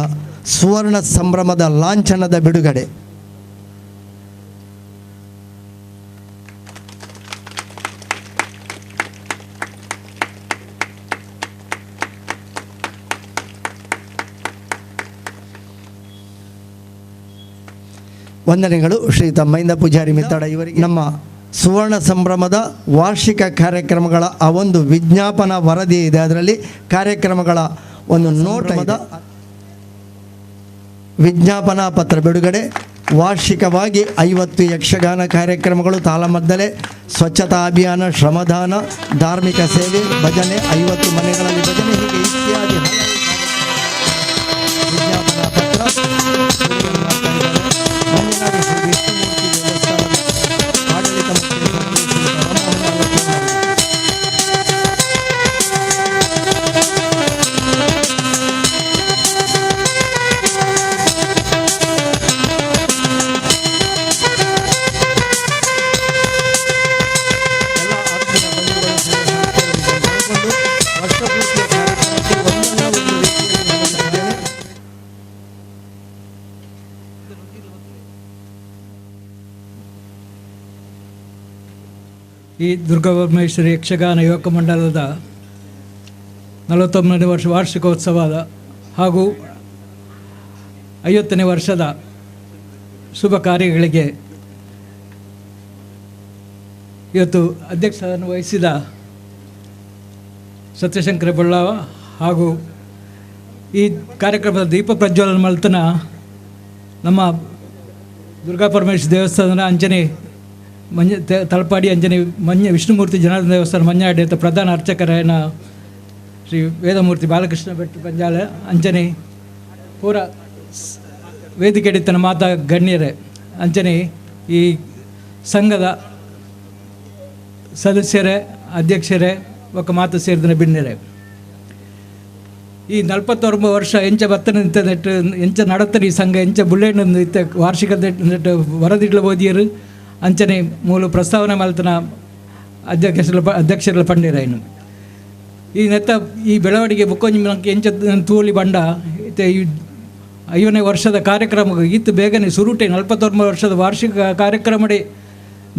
ಸುವರ್ಣ ಸಂಭ್ರಮದ ಲಾಂಛನದ ಬಿಡುಗಡೆ. ವಂದನೆಗಳು ಶ್ರೀಯುತ ಮೈಂದ ಪೂಜಾರಿ ಮಿತ್ತಾಡ ಇವರಿಗೆ. ನಮ್ಮ ಸುವರ್ಣ ಸಂಭ್ರಮದ ವಾರ್ಷಿಕ ಕಾರ್ಯಕ್ರಮಗಳ ಆ ಒಂದು ವಿಜ್ಞಾಪನಾ ವರದಿ ಇದೆ. ಅದರಲ್ಲಿ ಕಾರ್ಯಕ್ರಮಗಳ ಒಂದು ನೋಟದ ವಿಜ್ಞಾಪನಾ ಪತ್ರ ಬಿಡುಗಡೆ. ವಾರ್ಷಿಕವಾಗಿ 50 ಯಕ್ಷಗಾನ ಕಾರ್ಯಕ್ರಮಗಳು, ತಾಳಮದ್ದಲೆ, ಸ್ವಚ್ಛತಾ ಅಭಿಯಾನ, ಶ್ರಮದಾನ, ಧಾರ್ಮಿಕ ಸೇವೆ, ಭಜನೆ, 50 ಮನೆಗಳಲ್ಲಿ ಭಜನೆ, ಹೀಗೆ ಇತ್ಯಾದಿ ವಿಜ್ಞಾಪನಾ ಪತ್ರ. ಶ್ರೀ ವಿಷ್ಣುಮೂರ್ತಿ ದೇವಸ್ಥಾನದ ಆಡಳಿತ ಮುಖ್ಯಸ್ಥರು ಶ್ರೀ ರಾಮಮೋಹನ್. ಎಲ್ಲ ಆತ್ಮೀಯ ಬಂಧುಗಳು ಸೇರಿಕೊಂಡು ವರ್ಷಪೂರ್ತಿಯ ಕಾರ್ಯಕ್ರಮಕ್ಕೆ ಒಂದಲ್ಲ ಒಂದು ರೀತಿಯಲ್ಲಿ ನಿರ್ವಹಿಸಿದ್ದೇನೆ. ಈ ದುರ್ಗಾಪರಮೇಶ್ವರಿ ಯಕ್ಷಗಾನ ಯುವಕ ಮಂಡಲದ 49ನೇ ವರ್ಷ ವಾರ್ಷಿಕೋತ್ಸವದ ಹಾಗೂ 50ನೇ ವರ್ಷದ ಶುಭ ಕಾರ್ಯಗಳಿಗೆ ಇವತ್ತು ಅಧ್ಯಕ್ಷತೆಯನ್ನು ವಹಿಸಿದ ಸತ್ಯಶಂಕರ ಬಳ್ಳಾವ ಹಾಗೂ ಈ ಕಾರ್ಯಕ್ರಮದ ದೀಪ ಪ್ರಜ್ವಲನ ಮಲ್ತನ ನಮ್ಮ ದುರ್ಗಾಪರಮೇಶ್ವರಿ ದೇವಸ್ಥಾನದ ಅಂಜನೆ ಮಂಜ ತಲಪಾಡಿ ಅಂಜನೆ ಮಂಜ ವಿಷ್ಣುಮೂರ್ತಿ ಜನಾರ್ದನ ದೇವಸ್ಥಾನ ಮಂಜಾಡಿ ಅಂತ ಪ್ರಧಾನ ಅರ್ಚಕರಾಯನ ಶ್ರೀ ವೇದಮೂರ್ತಿ ಬಾಲಕೃಷ್ಣ ಭಟ್ ಪಂಜಾಲ ಅಂಜನೆ ಪೂರ ವೇದಿಕೆ ಮಾತಾ ಗಣ್ಯರೇ, ಅಂಜನೆ ಈ ಸಂಘದ ಸದಸ್ಯರೇ, ಅಧ್ಯಕ್ಷರೇ, ಒಕ್ಕ ಮಾತು ಸೇರಿದ ಬಿಣ್ಣರೇ, ಈ 49 ವರ್ಷ ಎಂಚ ಬತ್ತನ ನೆಟ್ಟು ಎಂಚ ನಡತನ ಈ ಸಂಘ ಎಂಚ ಬುಳ್ಳೆಣ್ಣು ಇತ್ತ ವಾರ್ಷಿಕ ನೆಟ್ಟು ವರದಿಡ್ಲ ಓದಿಯರು ಅಂಚನೆ ಮೂಲ ಪ್ರಸ್ತಾವನೆ ಮಲ್ತನ ಅಧ್ಯಕ್ಷರ ಪಂಡಿರಾಯನು ಈ ನೆತ್ತ ಈ ಬೆಳವಣಿಗೆ ಬುಕ್ಕೊಂಜಿ ಎಂಚ ತೂಲಿ ಬಂಡ ಇತ್ತೆ ಈ 50ನೇ ವರ್ಷದ ಕಾರ್ಯಕ್ರಮ ಇತ್ತು ಬೇಗನೆ ಸುರುಟೆ 49 ವರ್ಷದ ವಾರ್ಷಿಕ ಕಾರ್ಯಕ್ರಮಡೆ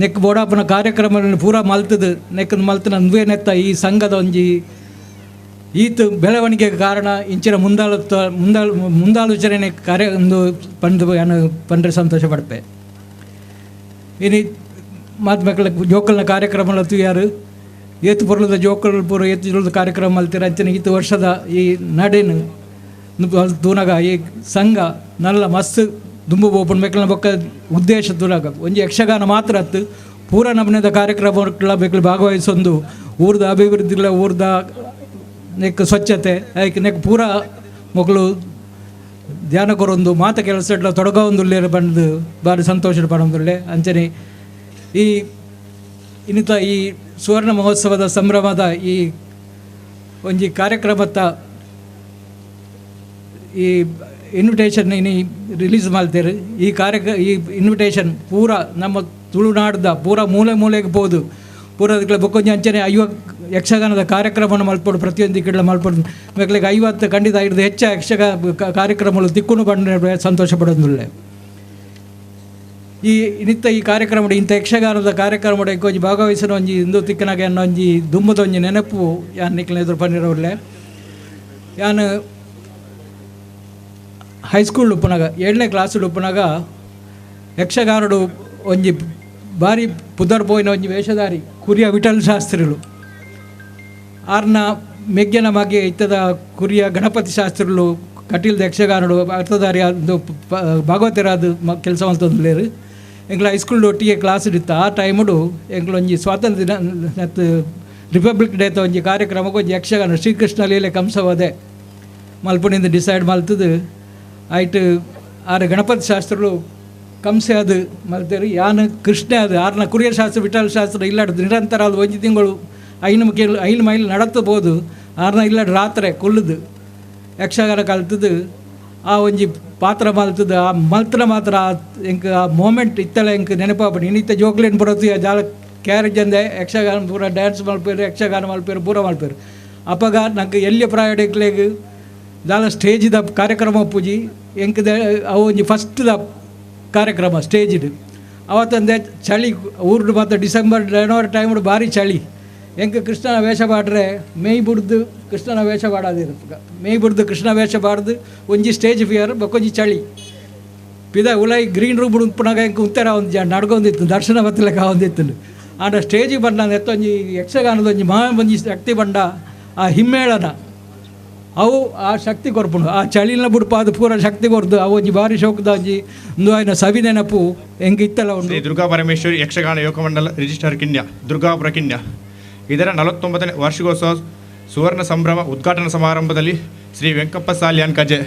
ನೆಕ್ ಬೋಡಾಪನ ಕಾರ್ಯಕ್ರಮ ಪೂರಾ ಮಲ್ತದು ನೆಕ್ ಮಲ್ತನ ಅಂದ್ವೇ ನೆತ್ತ ಈ ಸಂಘದ ಒಂಜಿ ಈತ ಬೆಳವಣಿಗೆಗೆ ಕಾರಣ ಇಂಚಿನ ಮುಂದಾಲೋಚನೆ ಕಾರ್ಯ ಒಂದು ಪಂದು ಪಂಡ್ರೆ ಸಂತೋಷ ಪಡ್ಪೆ. ಇನಿ ಮಾತು ಮಕ್ಕಳ ಜೋಕಲ್ನ ಕಾರ್ಯಕ್ರಮ ಯಾರು ಏತು ಪೊರ್ಲದ ಜೋಕಲ್ ಪೂರ ಏತು ಕಾರ್ಯಕ್ರಮ ಮಲ್ತಿರ ಅಂಚನೆ ಈತ ವರ್ಷದ ಈ ನಡೆನು ತೂನಗ ಈ ಸಂಘ ನಲ್ಲ ಮಸ್ತ್ ದುಂಬು ಬೋಪನ್ ಮೇಕಲ್ನ ಬೊಕ್ಕ ಉದ್ದೇಶ ತೂನಗ ಒಂಜಿ ಯಕ್ಷಗಾನ ಮಾತ್ರ ಅತ್ತು ಪೂರ ನಮೂನೆದ ಕಾರ್ಯಕ್ರಮ ಬೇಕಲು ಭಾಗವಹಿಸೊಂದು ಊರ್ದ ಅಭಿವೃದ್ಧಿಗಳ ಊರ್ದ ನೆಕ್ ಸ್ವಚ್ಛತೆ ಐಕ್ ನೆಕ್ ಪೂರ ಮಕ್ಕಳು ಧ್ಯಾನ ಕೊರೊಂದು ಮಾತ ಕೆಲಸ ತೊಡಗ ಬಂದು ಭಾರಿ ಸಂತೋಷ ಪಡೊಂದುಳ್ಳೆ ಅಂಚನೆ ಈ ಇನ್ನಿತ ಈ ಸುವರ್ಣ ಮಹೋತ್ಸವದ ಸಂಭ್ರಮದ ಈ ಒಂಜಿ ಕಾರ್ಯಕ್ರಮತ್ತ ಈ ಇನ್ವಿಟೇಷನ್ ಇನಿ ರಿಲೀಸ್ ಮಾಡ್ತೇವೆ. ಈ ಈ ಇನ್ವಿಟೇಷನ್ ಪೂರ ನಮ್ಮ ತುಳುನಾಡ್ದ ಪೂರ ಮೂಲೆ ಮೂಲೆಗೆ ಪೋದು ಪೂರ ಅದಕ್ಕೆ ಬೊಕ್ಕೊಂಜಿ ಅಂಚನೆ ಯಕ್ಷಗಾನದ ಕಾರ್ಯಕ್ರಮವನ್ನು ಮಲ್ಪಡು ಪ್ರತಿಯೊಂದು ಕಿಡ್ಲ ಮಲ್ಪಡು ಮೆಕ್ಲಿಗೆ 50 ಖಂಡಿತ ಹಿಡಿದು ಹೆಚ್ಚು ಯಕ್ಷಗಾನ ಕಾರ್ಯಕ್ರಮಗಳು ತಿಕ್ಕುನು ಬಂಡ ಸಂತೋಷ ಪಡೋದಿಲ್ಲ. ಈ ನಿತ್ಯ ಈ ಕಾರ್ಯಕ್ರಮ ಇಂಥ ಯಕ್ಷಗಾನದ ಕಾರ್ಯಕ್ರಮ ಒಂಜಿ ಭಾಗವಹಿಸಿನ ಒಂಜಿ ಇಂದು ತಿಕ್ಕನಾಗ ಅನ್ನೋ ಒಂಜಿ ದುಮ್ಮದ ಒಂಜಿ ನೆನಪು ಯಾನ್ ನಿಕ್ಲ ಎದುರು ಪನ್ನಿರೋರ್ಲೆ. ಯಾನು ಹೈಸ್ಕೂಲ್ ಉಪ್ಪುನಾಗ 7ನೇ ಕ್ಲಾಸ್ ಉಪ್ಪುನಾಗ ಯಕ್ಷಗಾನಡು ಒಂಜಿ ಭಾರಿ ಪುದರ್ ಪೋಯಿನ ಒಂಜಿ ವೇಷಧಾರಿ ಕುರಿಯ ವಿಠಲ್ ಶಾಸ್ತ್ರಿಗಳು ಆರ್ನ ಮೆಗ್ಗೆನ ಮಗೆ ಇತ್ತದ ಕುರಿಯ ಗಣಪತಿ ಶಾಸ್ತ್ರಿಗಳು ಕಟೀಲ್ದ ಯಕ್ಷಗಾನಡು ಅರ್ಥಧಾರಿ ಅದು ಭಾಗವತರಾದ ಕೆಲಸ ಮಲ್ತೊಂದುಲ್ಲೇರು. ಎಂಕ್ಲ ಹೈಸ್ಕೂಲ್ ಒಟ್ಟಿಗೆ ಕ್ಲಾಸ್ ಇತ್ತು. ಆ ಟೈಮುಡು ಎಂಕ್ಲೊಂಜಿ ಸ್ವಾತಂತ್ರ್ಯ ದಿನ ರಿಪಬ್ಲಿಕ್ ಡೇತ ಒಂಜಿ ಕಾರ್ಯಕ್ರಮಕ್ಕೆ ಒಂಜಿ ಯಕ್ಷಗಾನ ಶ್ರೀಕೃಷ್ಣ ಲೀಲೆ ಕಂಸವದೆ ಮಲ್ಪುನಿಂದ ಡಿಸೈಡ್ ಮಲ್ತದು ಆಯ್ತು. ಆರು ಗಣಪತಿ ಶಾಸ್ತ್ರಗಳು ಕಂಸೆ ಅದು ಮಲ್ತೇರು ಯಾನು ಕೃಷ್ಣ ಅದು ಆರ್ನ ಕುರಿಯ ಶಾಸ್ತ್ರ ವಿಠಲ ಶಾಸ್ತ್ರ ಇಲ್ಲಾಡ್ದು ನಿರಂತರ ಅದು ಒಂಜಿ ತಿಂಗಳು 5 ಮೈಲ್ ನಡತ್ತಬೋದು ಆರ್ನ ಇಲ್ಲಾಡ್ ರಾತ್ರಿ ಕುಲ್ಲುದು ಯಕ್ಷಗಾನ ಕಲ್ತದು ಆ ಒಂಜಿ ಪಾತ್ರ ಮಲ್ತದು ಆ ಮಲ್ತನ ಮಾತ್ರ ಎಂಕ್ ಆ ಮೂಮೆಂಟ್ ಇತ್ತಲ್ಲ ಎಂಕ್ ನೆನಪಾಪಡಿ. ಇನ್ನಿತ್ತ ಜೋಕ್ಲೇನು ಬರೋದು ಜಾಲ ಕ್ಯಾರೇಜ್ ಅಂದೆ ಯಕ್ಷಗಾನ ಪೂರ ಡ್ಯಾನ್ಸ್ ಮಲ್ಪೇರು ಯಕ್ಷಗಾನ ಮಲ್ಪೇರು ಪೂರ ಮಲ್ಪೇರು. ಅಪ್ಪಗ ನಂಗೆ ಎಲ್ಲಿ ಪ್ರಾಯಡಿಕ್ಲೇಗ್ ದಾಲ ಸ್ಟೇಜಿದ ಕಾರ್ಯಕ್ರಮ ಪೂಜಿ ಎಂಕ್ದ ಅವು ಒಂಜಿ ಫಸ್ಟ್ದ ಕಾರ್ಯಕ್ರಮ ಸ್ಟೇಜಿಡು ಅವತ್ತಂದೆ ಚಳಿ ಊರು ಮತ್ತು ಡಿಸೆಂಬರ್ ಜನವರಿ ಟೈಮು ಭಾರಿ ಚಳಿ ಎಂಕ್ ಕೃಷ್ಣನ ವೇಷ ಪಾಡ್ರೆ ಮೇಯ್ ಬುಡ್ದು ಕೃಷ್ಣನ ವೇಷ ಪಾಡೋದಿರಪ್ಪ ಮೇಯ್ ಬುಡ್ದು ಕೃಷ್ಣ ವೇಷ ಪಾಡ್ದು ಒಂಜಿ ಸ್ಟೇಜ್ ಫಿಯರ್ ಬೊಕ್ಕೊಂಜಿ ಚಳಿ ಪಿದ ಉಲೈ ಗ್ರೀನ್ ರೂಮ್ ಉಪ್ಪುನಾಗ ಎಂಕ್ ಉತ್ತರ ಒಂದು ನಡ್ಕೊಂದಿತ್ತು ದರ್ಶನ ಬತ್ತಲೆಕ್ಕ ಒಂದಿತ್ತು. ಆಂಡ ಸ್ಟೇಜಿಗೆ ಬಂದ ಎತ್ತೊಂಜಿ ಯಕ್ಷಗಾನದ ಒಂಜಿ ಮಹಾ ಒಂಜಿ ಶಕ್ತಿ ಬಂಡ ಆ ಹಿಮ್ಮೇಳನ ಅವು ಆ ಶಕ್ತಿ ಕೊರ್ಪುಂಡು ಆ ಚಳಿನ ಬುಡ್ಪಾದ ಪೂರ ಶಕ್ತಿ ಕೊರ್ದು ಅವು ಒಂಜಿ ಭಾರಿ ಶೋಕದ ಒಂಜಿ ಒಂದು ಆಯ್ನ ಸವಿ ನೆನಪು ಎಂಕ್ ಇತ್ತಲ್ಲ ಉಂಡು. ಶ್ರೀ ದುರ್ಗಾ ಪರಮೇಶ್ವರಿ ಯಕ್ಷಗಾನ ಯುವಕ ಮಂಡಲ ರಿಜಿಸ್ಟರ್ ಕಿನ್ಯ ದುರ್ಗಾಪುರ ಕಿನ್ಯ ಇದರ 49ನೇ ವಾರ್ಷಿಕೋತ್ಸವ ಸುವರ್ಣ ಸಂಭ್ರಮ ಉದ್ಘಾಟನಾ ಸಮಾರಂಭದಲ್ಲಿ ಶ್ರೀ ವೆಂಕಪ್ಪ ಸಾಲ್ಯಾನ್ ಕಜೆ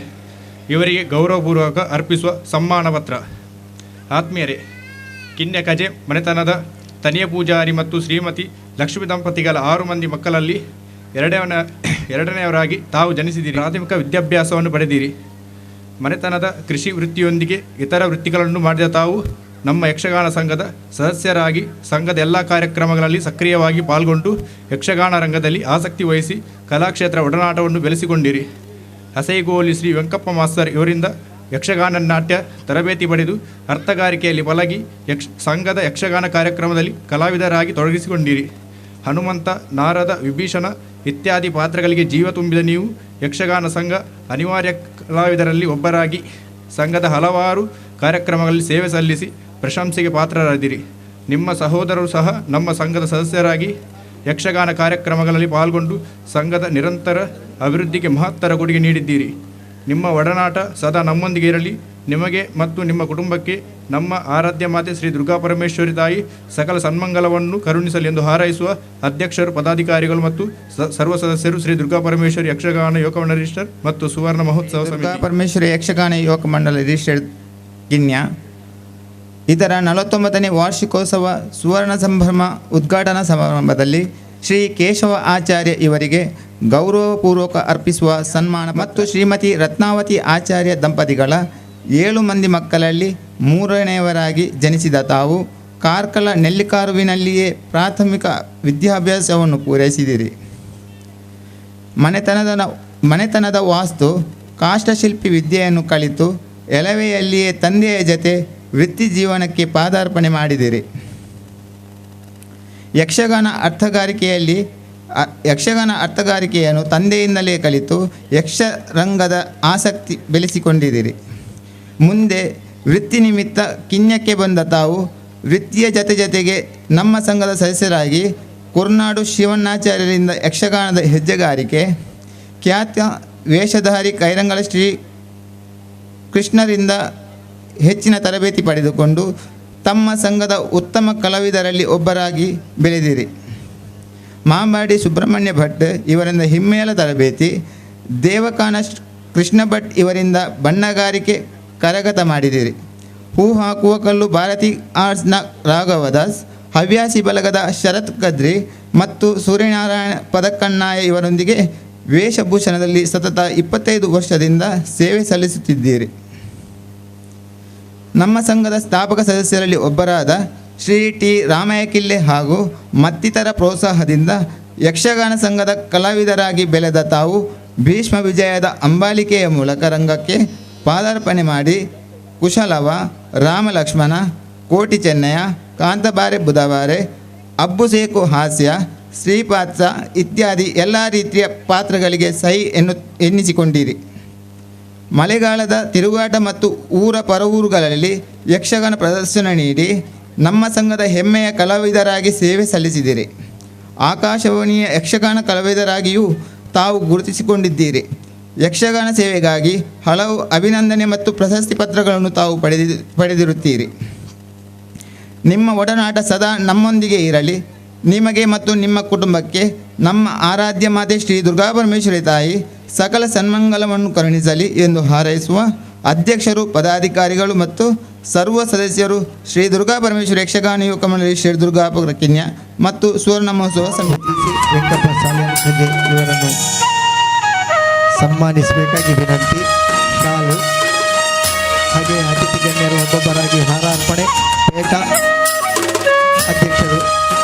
ಇವರಿಗೆ ಗೌರವಪೂರ್ವಕ ಅರ್ಪಿಸುವ ಸಮ್ಮಾನ ಪತ್ರ. ಆತ್ಮೀಯರೇ, ಕಿನ್ಯ ಕಜೆ ಮನೆತನದ ತನಿಯ ಪೂಜಾರಿ ಮತ್ತು ಶ್ರೀಮತಿ ಲಕ್ಷ್ಮೀ ದಂಪತಿಗಳ 6 ಮಂದಿ ಮಕ್ಕಳಲ್ಲಿ ಎರಡನೆಯವರಾಗಿ ತಾವು ಜನಿಸಿದಿರಿ. ಪ್ರಾಥಮಿಕ ವಿದ್ಯಾಭ್ಯಾಸವನ್ನು ಪಡೆದಿರಿ. ಮನೆತನದ ಕೃಷಿ ವೃತ್ತಿಯೊಂದಿಗೆ ಇತರ ವೃತ್ತಿಗಳನ್ನು ಮಾಡಿದ ತಾವು ನಮ್ಮ ಯಕ್ಷಗಾನ ಸಂಘದ ಸದಸ್ಯರಾಗಿ ಸಂಘದ ಎಲ್ಲ ಕಾರ್ಯಕ್ರಮಗಳಲ್ಲಿ ಸಕ್ರಿಯವಾಗಿ ಪಾಲ್ಗೊಂಡು ಯಕ್ಷಗಾನ ರಂಗದಲ್ಲಿ ಆಸಕ್ತಿ ವಹಿಸಿ ಕಲಾಕ್ಷೇತ್ರ ಒಡನಾಟವನ್ನು ಬೆಳೆಸಿಕೊಂಡಿರಿ. ಹಸೈಗೋಲಿ ಶ್ರೀ ವೆಂಕಪ್ಪ ಮಾಸ್ತರ್ ಇವರಿಂದ ಯಕ್ಷಗಾನ ನಾಟ್ಯ ತರಬೇತಿ ಪಡೆದು ಅರ್ಥಗಾರಿಕೆಯಲ್ಲಿ ಪಲಗಿ ಸಂಘದ ಯಕ್ಷಗಾನ ಕಾರ್ಯಕ್ರಮದಲ್ಲಿ ಕಲಾವಿದರಾಗಿ ತೊಡಗಿಸಿಕೊಂಡಿರಿ. ಹನುಮಂತ, ನಾರದ, ವಿಭೀಷಣ ಇತ್ಯಾದಿ ಪಾತ್ರಗಳಿಗೆ ಜೀವ ತುಂಬಿದ ನೀವು ಯಕ್ಷಗಾನ ಸಂಘ ಅನಿವಾರ್ಯ ಕಲಾವಿದರಲ್ಲಿ ಒಬ್ಬರಾಗಿ ಸಂಘದ ಹಲವಾರು ಕಾರ್ಯಕ್ರಮಗಳಲ್ಲಿ ಸೇವೆ ಸಲ್ಲಿಸಿ ಪ್ರಶಂಸೆಗೆ ಪಾತ್ರರಾದಿರಿ. ನಿಮ್ಮ ಸಹೋದರರು ಸಹ ನಮ್ಮ ಸಂಘದ ಸದಸ್ಯರಾಗಿ ಯಕ್ಷಗಾನ ಕಾರ್ಯಕ್ರಮಗಳಲ್ಲಿ ಪಾಲ್ಗೊಂಡು ಸಂಘದ ನಿರಂತರ ಅಭಿವೃದ್ಧಿಗೆ ಮಹತ್ತರ ಕೊಡುಗೆ ನೀಡಿದ್ದೀರಿ. ನಿಮ್ಮ ಒಡನಾಟ ಸದಾ ನಮ್ಮೊಂದಿಗೆ ಇರಲಿ. ನಿಮಗೆ ಮತ್ತು ನಿಮ್ಮ ಕುಟುಂಬಕ್ಕೆ ನಮ್ಮ ಆರಾಧ್ಯ ಮಾತೆ ಶ್ರೀ ದುರ್ಗಾ ಪರಮೇಶ್ವರಿ ತಾಯಿ ಸಕಲ ಸನ್ಮಂಗಲವನ್ನು ಕರುಣಿಸಲಿ ಎಂದು ಹಾರೈಸುವ ಅಧ್ಯಕ್ಷರು, ಪದಾಧಿಕಾರಿಗಳು ಮತ್ತು ಸರ್ವ ಸದಸ್ಯರು ಶ್ರೀ ದುರ್ಗಾ ಪರಮೇಶ್ವರಿ ಯಕ್ಷಗಾನ ಯುವಕ ಮಂಡಲ ರಿಜಿಸ್ಟರ್ ಮತ್ತು ಸುವರ್ಣ ಮಹೋತ್ಸವ ಸಮಿತಿ. ದುರ್ಗಾ ಪರಮೇಶ್ವರಿ ಯಕ್ಷಗಾನ ಯುವಕ ಮಂಡಲ ರಿಜಿಸ್ಟರ್ ಕಿನ್ಯ ಇದರ 49ನೇ ವಾರ್ಷಿಕೋತ್ಸವ ಸುವರ್ಣ ಸಂಭ್ರಮ ಉದ್ಘಾಟನಾ ಸಮಾರಂಭದಲ್ಲಿ ಶ್ರೀ ಕೇಶವ ಆಚಾರ್ಯ ಇವರಿಗೆ ಗೌರವಪೂರ್ವಕ ಅರ್ಪಿಸುವ ಸನ್ಮಾನ ಮತ್ತು ಶ್ರೀಮತಿ ರತ್ನಾವತಿ ಆಚಾರ್ಯ ದಂಪತಿಗಳ 7 ಮಂದಿ ಮಕ್ಕಳಲ್ಲಿ ಮೂರನೆಯವರಾಗಿ ಜನಿಸಿದ ತಾವು ಕಾರ್ಕಳ ನೆಲ್ಲಿಕಾರುವಿನಲ್ಲಿಯೇ ಪ್ರಾಥಮಿಕ ವಿದ್ಯಾಭ್ಯಾಸವನ್ನು ಪೂರೈಸಿದಿರಿ. ಮನೆತನದ ವಾಸ್ತು ಕಾಷ್ಟಶಿಲ್ಪಿ ವಿದ್ಯೆಯನ್ನು ಕಲಿತು ಎಳವೆಯಲ್ಲಿಯೇ ತಂದೆಯ ಜತೆ ವೃತ್ತಿ ಜೀವನಕ್ಕೆ ಪಾದಾರ್ಪಣೆ ಮಾಡಿದಿರಿ. ಯಕ್ಷಗಾನ ಅರ್ಥಗಾರಿಕೆಯನ್ನು ತಂದೆಯಿಂದಲೇ ಕಲಿತು ಯಕ್ಷರಂಗದ ಆಸಕ್ತಿ ಬೆಳೆಸಿಕೊಂಡಿದ್ದೀರಿ. ಮುಂದೆ ವೃತ್ತಿ ನಿಮಿತ್ತ ಕಿನ್ಯಕ್ಕೆ ಬಂದ ತಾವು ವೃತ್ತಿಯ ಜತೆ ಜತೆಗೆ ನಮ್ಮ ಸಂಘದ ಸದಸ್ಯರಾಗಿ ಕುರ್ನಾಡು ಶಿವಣ್ಣಾಚಾರ್ಯರಿಂದ ಯಕ್ಷಗಾನದ ಹೆಜ್ಜೆಗಾರಿಕೆ, ಖ್ಯಾತ ವೇಷಧಾರಿ ಕೈರಂಗಳ ಶ್ರೀ ಕೃಷ್ಣರಿಂದ ಹೆಚ್ಚಿನ ತರಬೇತಿ ಪಡೆದುಕೊಂಡು ತಮ್ಮ ಸಂಘದ ಉತ್ತಮ ಕಲಾವಿದರಲ್ಲಿ ಒಬ್ಬರಾಗಿ ಬೆಳೆದಿರಿ. ಮಾಂಬಾಡಿ ಸುಬ್ರಹ್ಮಣ್ಯ ಭಟ್ ಇವರಿಂದ ಹಿಮ್ಮೇಳ ತರಬೇತಿ, ದೇವಕಾನ ಕೃಷ್ಣ ಭಟ್ ಇವರಿಂದ ಬಣ್ಣಗಾರಿಕೆ ಕರಗತ ಮಾಡಿದಿರಿ. ಹೂ ಹಾಕುವ ಕಲ್ಲು ಭಾರತಿ ಆರ್ಟ್ಸ್ನ ರಾಘವದಾಸ್, ಹವ್ಯಾಸಿ ಬಳಗದ ಶರತ್ ಕದ್ರಿ ಮತ್ತು ಸೂರ್ಯನಾರಾಯಣ ಪದಕಣ್ಣಾಯ ಇವರೊಂದಿಗೆ ವೇಷಭೂಷಣದಲ್ಲಿ ಸತತ 25 ವರ್ಷದಿಂದ ಸೇವೆ ಸಲ್ಲಿಸುತ್ತಿದ್ದೀರಿ. ನಮ್ಮ ಸಂಘದ ಸ್ಥಾಪಕ ಸದಸ್ಯರಲ್ಲಿ ಒಬ್ಬರಾದ ಶ್ರೀ ಟಿ ರಾಮಯ್ಯ ಕಿಲ್ಲೆ ಹಾಗೂ ಮತ್ತಿತರ ಪ್ರೋತ್ಸಾಹದಿಂದ ಯಕ್ಷಗಾನ ಸಂಘದ ಕಲಾವಿದರಾಗಿ ಬೆಳೆದ ತಾವು ಭೀಷ್ಮ ವಿಜಯದ ಅಂಬಾಲಿಕೆಯ ಮೂಲಕ ರಂಗಕ್ಕೆ ಪಾದಾರ್ಪಣೆ ಮಾಡಿ ಕುಶಲವ, ರಾಮಲಕ್ಷ್ಮಣ, ಕೋಟಿ ಚೆನ್ನಯ, ಕಾಂತಬಾರೆ ಬುಧವಾರೆ, ಅಬ್ಬುಸೇಕು ಹಾಸ್ಯ, ಶ್ರೀಪಾತ್ರ ಇತ್ಯಾದಿ ಎಲ್ಲ ರೀತಿಯ ಪಾತ್ರಗಳಿಗೆ ಸಹಿ ಎನ್ನಿಸಿಕೊಂಡಿರಿ. ಮಳೆಗಾಲದ ತಿರುಗಾಟ ಮತ್ತು ಊರ ಪರವೂರುಗಳಲ್ಲಿ ಯಕ್ಷಗಾನ ಪ್ರದರ್ಶನ ನೀಡಿ ನಮ್ಮ ಸಂಘದ ಹೆಮ್ಮೆಯ ಕಲಾವಿದರಾಗಿ ಸೇವೆ ಸಲ್ಲಿಸಿದಿರಿ. ಆಕಾಶವಾಣಿಯ ಯಕ್ಷಗಾನ ಕಲಾವಿದರಾಗಿಯೂ ತಾವು ಗುರುತಿಸಿಕೊಂಡಿದ್ದೀರಿ. ಯಕ್ಷಗಾನ ಸೇವೆಗಾಗಿ ಹಲವು ಅಭಿನಂದನೆ ಮತ್ತು ಪ್ರಶಸ್ತಿ ಪತ್ರಗಳನ್ನು ತಾವು ಪಡೆದಿರುತ್ತೀರಿ. ನಿಮ್ಮ ಒಡನಾಟ ಸದಾ ನಮ್ಮೊಂದಿಗೆ ಇರಲಿ. ನಿಮಗೆ ಮತ್ತು ನಿಮ್ಮ ಕುಟುಂಬಕ್ಕೆ ನಮ್ಮ ಆರಾಧ್ಯ ಮಾತೆ ಶ್ರೀ ದುರ್ಗಾಪರಮೇಶ್ವರಿ ತಾಯಿ ಸಕಲ ಸನ್ಮಂಗಲವನ್ನು ಕರುಣಿಸಲಿ ಎಂದು ಹಾರೈಸುವ ಅಧ್ಯಕ್ಷರು, ಪದಾಧಿಕಾರಿಗಳು ಮತ್ತು ಸರ್ವ ಸದಸ್ಯರು ಶ್ರೀ ದುರ್ಗಾಪರಮೇಶ್ವರಿ ಯಕ್ಷಗಾನ ಯುವಕ ಮಂಡಳಿ ಶ್ರೀ ದುರ್ಗಾ ಕಿನ್ಯ ಮತ್ತು ಸುವರ್ಣ ಮಹೋತ್ಸವ ಸಮಿತಿ. ವೆಂಕಪ್ಪ ಸಾಲಿಯನ್ ಇವರನ್ನು ಸನ್ಮಾನಿಸಬೇಕಾಗಿ ವಿನಂತಿ. ಶಾಲು ಹಾಗೆ ಅತಿಥಿ ಗಣ್ಯರು ಒಬ್ಬೊಬ್ಬರಾಗಿ ಹಾರಾರ್ಪಣೆ. ಪೇಟ ಅಧ್ಯಕ್ಷರು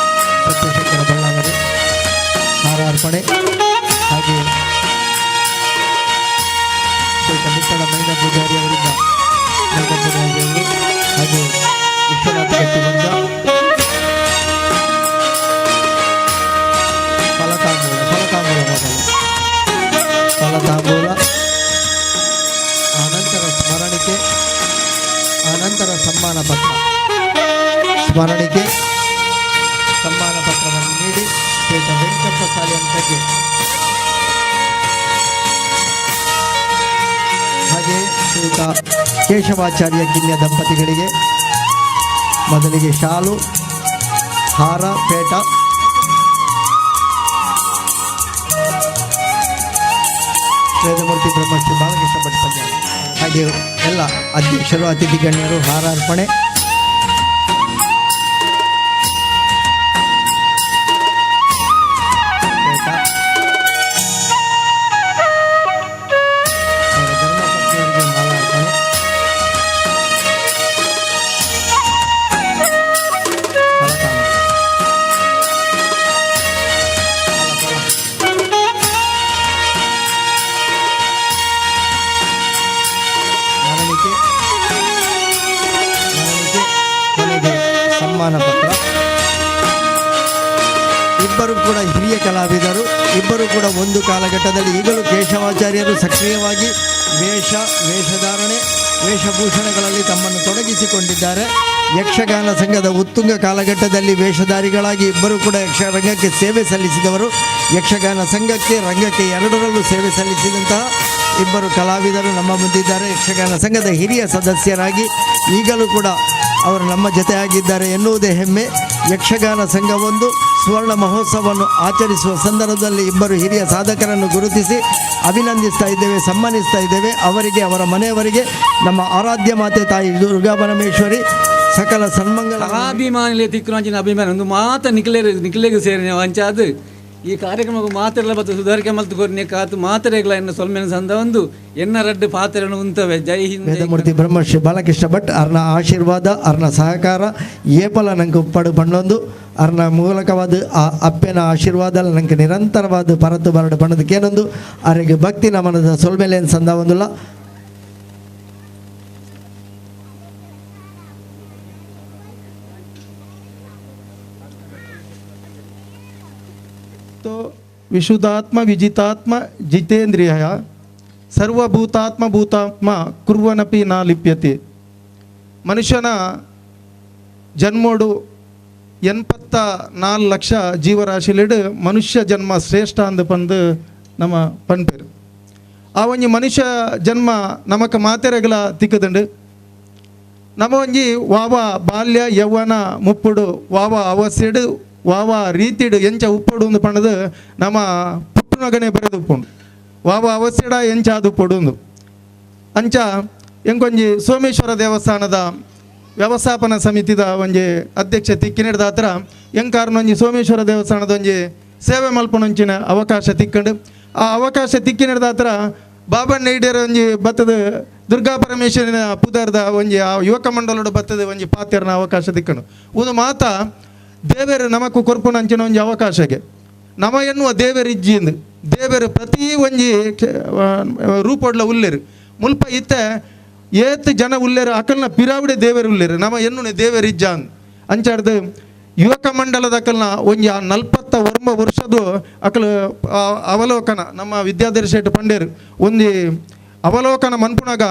ಸತ್ಯಶಂಕರ ಬಳ್ಳಾವರು ಹಾರಾರ್ಪಣೆ. ಹಾಗೆ ಶ್ರೀಯುತ ಮಿತ್ತಡ ಮೈನ ಪೂಜಾರಿ ಅವರಿಂದ ಮೈನ ಪೂಜಾರಿ ಅವರು ಹಾಗೆ ವಿಶ್ವನಾಥ ಗಟ್ಟಿ ಬಂದ ಫಲತಾಂಬೂಲ, ಫಲತಾಂಬೂಲ ಮೊದಲು ಫಲತಾಂಬೂಲ, ಆನಂತರ ಸ್ಮರಣಿಕೆ, ಆನಂತರ ಸಮ್ಮಾನ ಪತ್ರ. ಸ್ಮರಣಿಕೆ ಸಮ್ಮಾನ ಪತ್ರವನ್ನು ನೀಡಿ ಶ್ರೀಯುತ ವೆಂಕಪ್ಪ ಸಾಲಿಯನ್ ಹಾಗೆ ಶ್ರೀಯುತ ಕೇಶವಾಚಾರ್ಯ ಕಿನ್ಯ ದಂಪತಿಗಳಿಗೆ ಮೊದಲಿಗೆ ಶಾಲು, ಹಾರ, ಪೇಟ. ವೇದಮೂರ್ತಿ ಬ್ರಹ್ಮಶ್ರೀ ಬಾಲಕೃಷ್ಣ ಭಟ್ ಪಂಜಾಬ್ ಹಾಗೆ ಎಲ್ಲ ಅಧ್ಯಕ್ಷರು, ಅತಿಥಿ ಗಣ್ಯರು ಹಾರಾರ್ಪಣೆ. ಅವರ ಧರ್ಮಪತ್ನಿಯವರಿಗೆ ಮಾಲಾರ್ಪಣೆ. ಫಲತಾಂಬೂಲ. ಮರಣಿಕೆ, ಮರಣಿಕೆ, ಕೊನೆಗೆ ಸಮ್ಮಾನ ಪತ್ರ. ಇಬ್ಬರು ಕೂಡ ಹಿರಿಯ ಕಲಾವಿದರು. ಇಬ್ಬರು ಕೂಡ ಒಂದು ಕಾಲಘಟ್ಟದಲ್ಲಿ ಈಗಲೂ ಕೇಶವಾಚಾರ್ಯರು ಸಕ್ರಿಯವಾಗಿ ವೇಷ, ವೇಷಧಾರಣೆ, ವೇಷಭೂಷಣಗಳಲ್ಲಿ ತಮ್ಮನ್ನು ತೊಡಗಿಸಿಕೊಂಡಿದ್ದಾರೆ. ಯಕ್ಷಗಾನ ಸಂಘದ ಉತ್ತುಂಗ ಕಾಲಘಟ್ಟದಲ್ಲಿ ವೇಷಧಾರಿಗಳಾಗಿ ಇಬ್ಬರು ಕೂಡ ಯಕ್ಷರಂಗಕ್ಕೆ ಸೇವೆ ಸಲ್ಲಿಸಿದವರು. ಯಕ್ಷಗಾನ ಸಂಘಕ್ಕೆ, ರಂಗಕ್ಕೆ ಎರಡರಲ್ಲೂ ಸೇವೆ ಸಲ್ಲಿಸಿದಂತಹ ಇಬ್ಬರು ಕಲಾವಿದರು ನಮ್ಮ ಮುಂದಿದ್ದಾರೆ. ಯಕ್ಷಗಾನ ಸಂಘದ ಹಿರಿಯ ಸದಸ್ಯರಾಗಿ ಈಗಲೂ ಕೂಡ ಅವರು ನಮ್ಮ ಜೊತೆಯಾಗಿದ್ದಾರೆ ಎನ್ನುವುದೇ ಹೆಮ್ಮೆ. ಯಕ್ಷಗಾನ ಸಂಘವೊಂದು ಸುವರ್ಣ ಮಹೋತ್ಸವವನ್ನು ಆಚರಿಸುವ ಸಂದರ್ಭದಲ್ಲಿ ಇಬ್ಬರು ಹಿರಿಯ ಸಾಧಕರನ್ನು ಗುರುತಿಸಿ ಅಭಿನಂದಿಸ್ತಾ ಇದ್ದೇವೆ, ಸನ್ಮಾನಿಸ್ತಾ ಇದ್ದೇವೆ. ಅವರಿಗೆ, ಅವರ ಮನೆಯವರಿಗೆ ನಮ್ಮ ಆರಾಧ್ಯ ಮಾತೆ ತಾಯಿ ದುರ್ಗಾ ಪರಮೇಶ್ವರಿ ಸಕಲ ಸನ್ಮಂಗಲ. ಕಲಾಭಿಮಾನಿಲೆ ತಿಕ್ಕುನಂಚಿನ ಅಭಿಮಾನ ಒಂದು ಮಾತ ನಿಖಿಲೇರು ನಿಖಿಲೆಗೆ ಸೇರಿ ಅಂಚಾದು ಈ ಕಾರ್ಯಕ್ರಮಕ್ಕೆ ಮಾತೆಲ್ಲ ಬತ್ತು ಸುಧಾರಿಕೆ ಮಲ್ತು ಕೊರ್ನೆ ಕಾತು ಮಾತರೆಗಳ ಎನ್ನ ಸೊಲ್ಮೆನ ಸಂದ ಒಂದು ಎನ್ನ ರಡ್ಡು ಪಾತ್ರೆಯನ್ನು ಉಂತವೆ. ಜೈ ಹಿಂದ್. ಜೈ ವೇದಮೂರ್ತಿ ಬ್ರಹ್ಮಶ್ರೀ ಬಾಲಕೃಷ್ಣ ಭಟ್ ಅರ್ನ ಆಶೀರ್ವಾದ, ಅರ್ನ ಸಹಕಾರ ಏಪಲ ನಂಗೆ ಉಪ್ಪಡು ಪಣ್ಣೊಂದು ಅರ್ನ ಮೂಲಕವಾದ ಆ ಅಪ್ಪೆನ ಆಶೀರ್ವಾದ ನಂಗೆ ನಿರಂತರವಾದ ಪರತು ಬರಡು ಬಣ್ಣದಕ್ಕೇನೊಂದು ಅರೆಗೆ ಭಕ್ತಿ ನಮನದ ಸೊಲ್ಮೆಲೇನು ಸಂದ ಒಂದುಲ್ಲ. ವಿಶುದ್ಧಾತ್ಮ ವಿಜಿತಾತ್ಮ ಜಿತೇಂದ್ರಿಯ ಸರ್ವಭೂತಾತ್ಮ ಭೂತಾತ್ಮ ಕುರ್ವನಪಿ ನ ಲಿಪ್ಯತೆ. ಮನುಷ್ಯನ ಜನ್ಮೋಡು 84 ಲಕ್ಷ ಜೀವರಾಶಿಲಿಡು ಮನುಷ್ಯ ಜನ್ಮ ಶ್ರೇಷ್ಠ ಅಂದು ಪಂದು ನಮ್ಮ ಪನ್ಪೇರು. ಆ ಒಂಜಿ ಮನುಷ್ಯ ಜನ್ಮ ನಮಕ ಮಾತೆರೆಗಳ ತಿಕ್ಕದುಂಡು. ನಮ್ಮ ಒಂಜಿ ವಾವ ಬಾಲ್ಯ ಯೌವನ ಮುಪ್ಪುಡು ವಾವ ಅವಸ್ಥೆಡು ವಾವ ರೀತಿಡು ಎಂಚ ಉಪ್ಪಡು ಒಂದು ಪಣದು ನಮ್ಮ ಪುಟ್ಟುನಗನೆ ಬರೆದು ಉಪ್ಪುಂಡು. ವಾವ ಅವಸ್ಥೆಡ ಎಂಚ ಅದು ಉಪ್ಪುಡು ಒಂದು ಅಂಚ ಎಂಕೊಂಜಿ ಸೋಮೇಶ್ವರ ದೇವಸ್ಥಾನದ ವ್ಯವಸ್ಥಾಪನಾ ಸಮಿತಿದ ಒಂಜಿ ಅಧ್ಯಕ್ಷ ತಿಕ್ಕಿನಿಡ್ದ ಹತ್ರ ಎಂಕಾರನೊಂಜಿ ಸೋಮೇಶ್ವರ ದೇವಸ್ಥಾನದ ಒಂಜಿ ಸೇವೆ ಮಲ್ಪನೊಂಚಿನ ಅವಕಾಶ ತಿಕ್ಕಂಡು. ಆ ಅವಕಾಶ ತಿಕ್ಕಿನಿಡ್ದ ಹತ್ರ ಬಾಬಣ್ಣ ಈಡೇರ ಒಂಜಿ ಬತ್ತದ ದುರ್ಗಾ ಪರಮೇಶ್ವರಿನ ಪುದರ್ದ ಒಂಜಿ ಆ ಯುವಕ ಮಂಡಲೋಡು ಬತ್ತದ ಒಂಜಿ ಪಾತೆರ್ನ ಅವಕಾಶ ತಿಕ್ಕಂಡು. ಒಂದು ಮಾತ ದೇವರು ನಮಕು ಕೊರ್ಪುನಂಚಿನ ಒಂಜಿ ಅವಕಾಶಕ್ಕೆ ನಮ ಎನ್ನುವ ದೇವೆರ್ ಇಜ್ಜಿಂದು ದೇವೆರ್ ಪ್ರತಿ ಒಂಜಿ ರೂಪೊಡ್ಲ ಉಲ್ಲೆರ್ ಮುಲ್ಪ ಇತ್ತೆ ಏತ್ ಜನ ಉಲ್ಲೆರ್ ಅಕಲ್ನ ಪಿರಾವಿಡೆ ದೇವೆರ್ ಉಲ್ಲೆರ್ ನಮ ಎನ್ನುನೆ ದೇವೆರ್ ಇಜ್ಜ ಅಂದ್ ಅಂಚಾಡ್ದು ಯುವಕ ಮಂಡಲದ ಅಕಲ್ನ ಒಂಜಿ ಆ 49 ವರ್ಷದ ಅಕಲ್ ಅವಲೋಕನ ನಮ್ಮ ವಿದ್ಯಾಧರ ಶೆಟ್ಟಿ ಪಂಡೇರು ಒಂಜಿ ಅವಲೋಕನ ಮನ್ಪುನಾಗ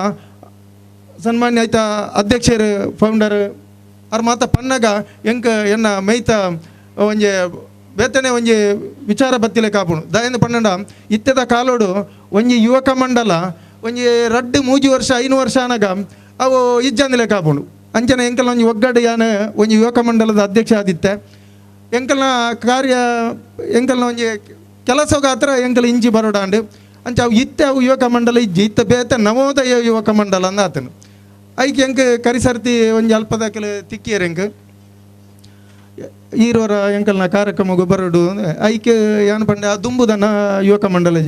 ಸನ್ಮಾನ್ಯ ಆಯ್ತಾ ಅಧ್ಯಕ್ಷರು ಫೌಂಡರ್ ಅವ್ರ ಮಾತ ಪನ್ನಾಗ ಎಂಕ ಎನ್ನ ಮೈತ ಒಂಜಿ ಬೇತನೆ ಒಂಜಿ ವಿಚಾರ ಬತ್ತಿಲೆ ಕಾಪುಣು ದಯಂದು ಪನ್ನಂಡ ಇತ್ತೆದ ಕಾಲೋಡು ಒಂಜಿ ಯುವಕ ಮಂಡಲ ಒಂಜಿ ರಡ್ಡು ಮೂಜಿ ವರ್ಷ 5 ವರ್ಷ ಅನಗ ಅವು ಇಜ್ಜಂದಿಲೆ ಕಾಪುಣು ಅಂಚನೆ ಎಂಕಲ್ನ ಒಂಜಿ ಒಗ್ಗಡು ಯಾನ್ ಒಂಜಿ ಯುವಕ ಮಂಡಲದ ಅಧ್ಯಕ್ಷ ಆದಿತ್ತೆ ಎಂಕಲ್ನ ಕಾರ್ಯ ಎಂಕಲ್ನ ಒಂಜಿ ಕೆಲಸಗಾತ್ರ ಎಂಕಲ್ ಇಂಚಿ ಬರೋಡಾಂಡು ಅಂಚ ಅವು ಇತ್ತೆ ಅವು ಯುವಕ ಮಂಡಲ ಇಜ್ಜಿ ಇತ್ತ ಬೇತೆ ನವೋದಯ ಯುವಕ ಮಂಡಲ ಅಂದ ಆತನು ಐಕ್ ಎಂಕ್ ಕರಿಸರ್ತಿ ಒಂಜಿ ಅಲ್ಪದ ಕೆಲ ತಿಕ್ಕಿಯರ್ ಎಂಕ್ ಈರೋರ ಎಂಕಲ್ನ ಕಾರ್ಯಕ್ರಮಗು ಬರೋಡು ಐಕ್ ಯಾನ್ ಪಂಡೆ ಆ ದುಂಬುದನ ಯುವಕ ಮಂಡಲ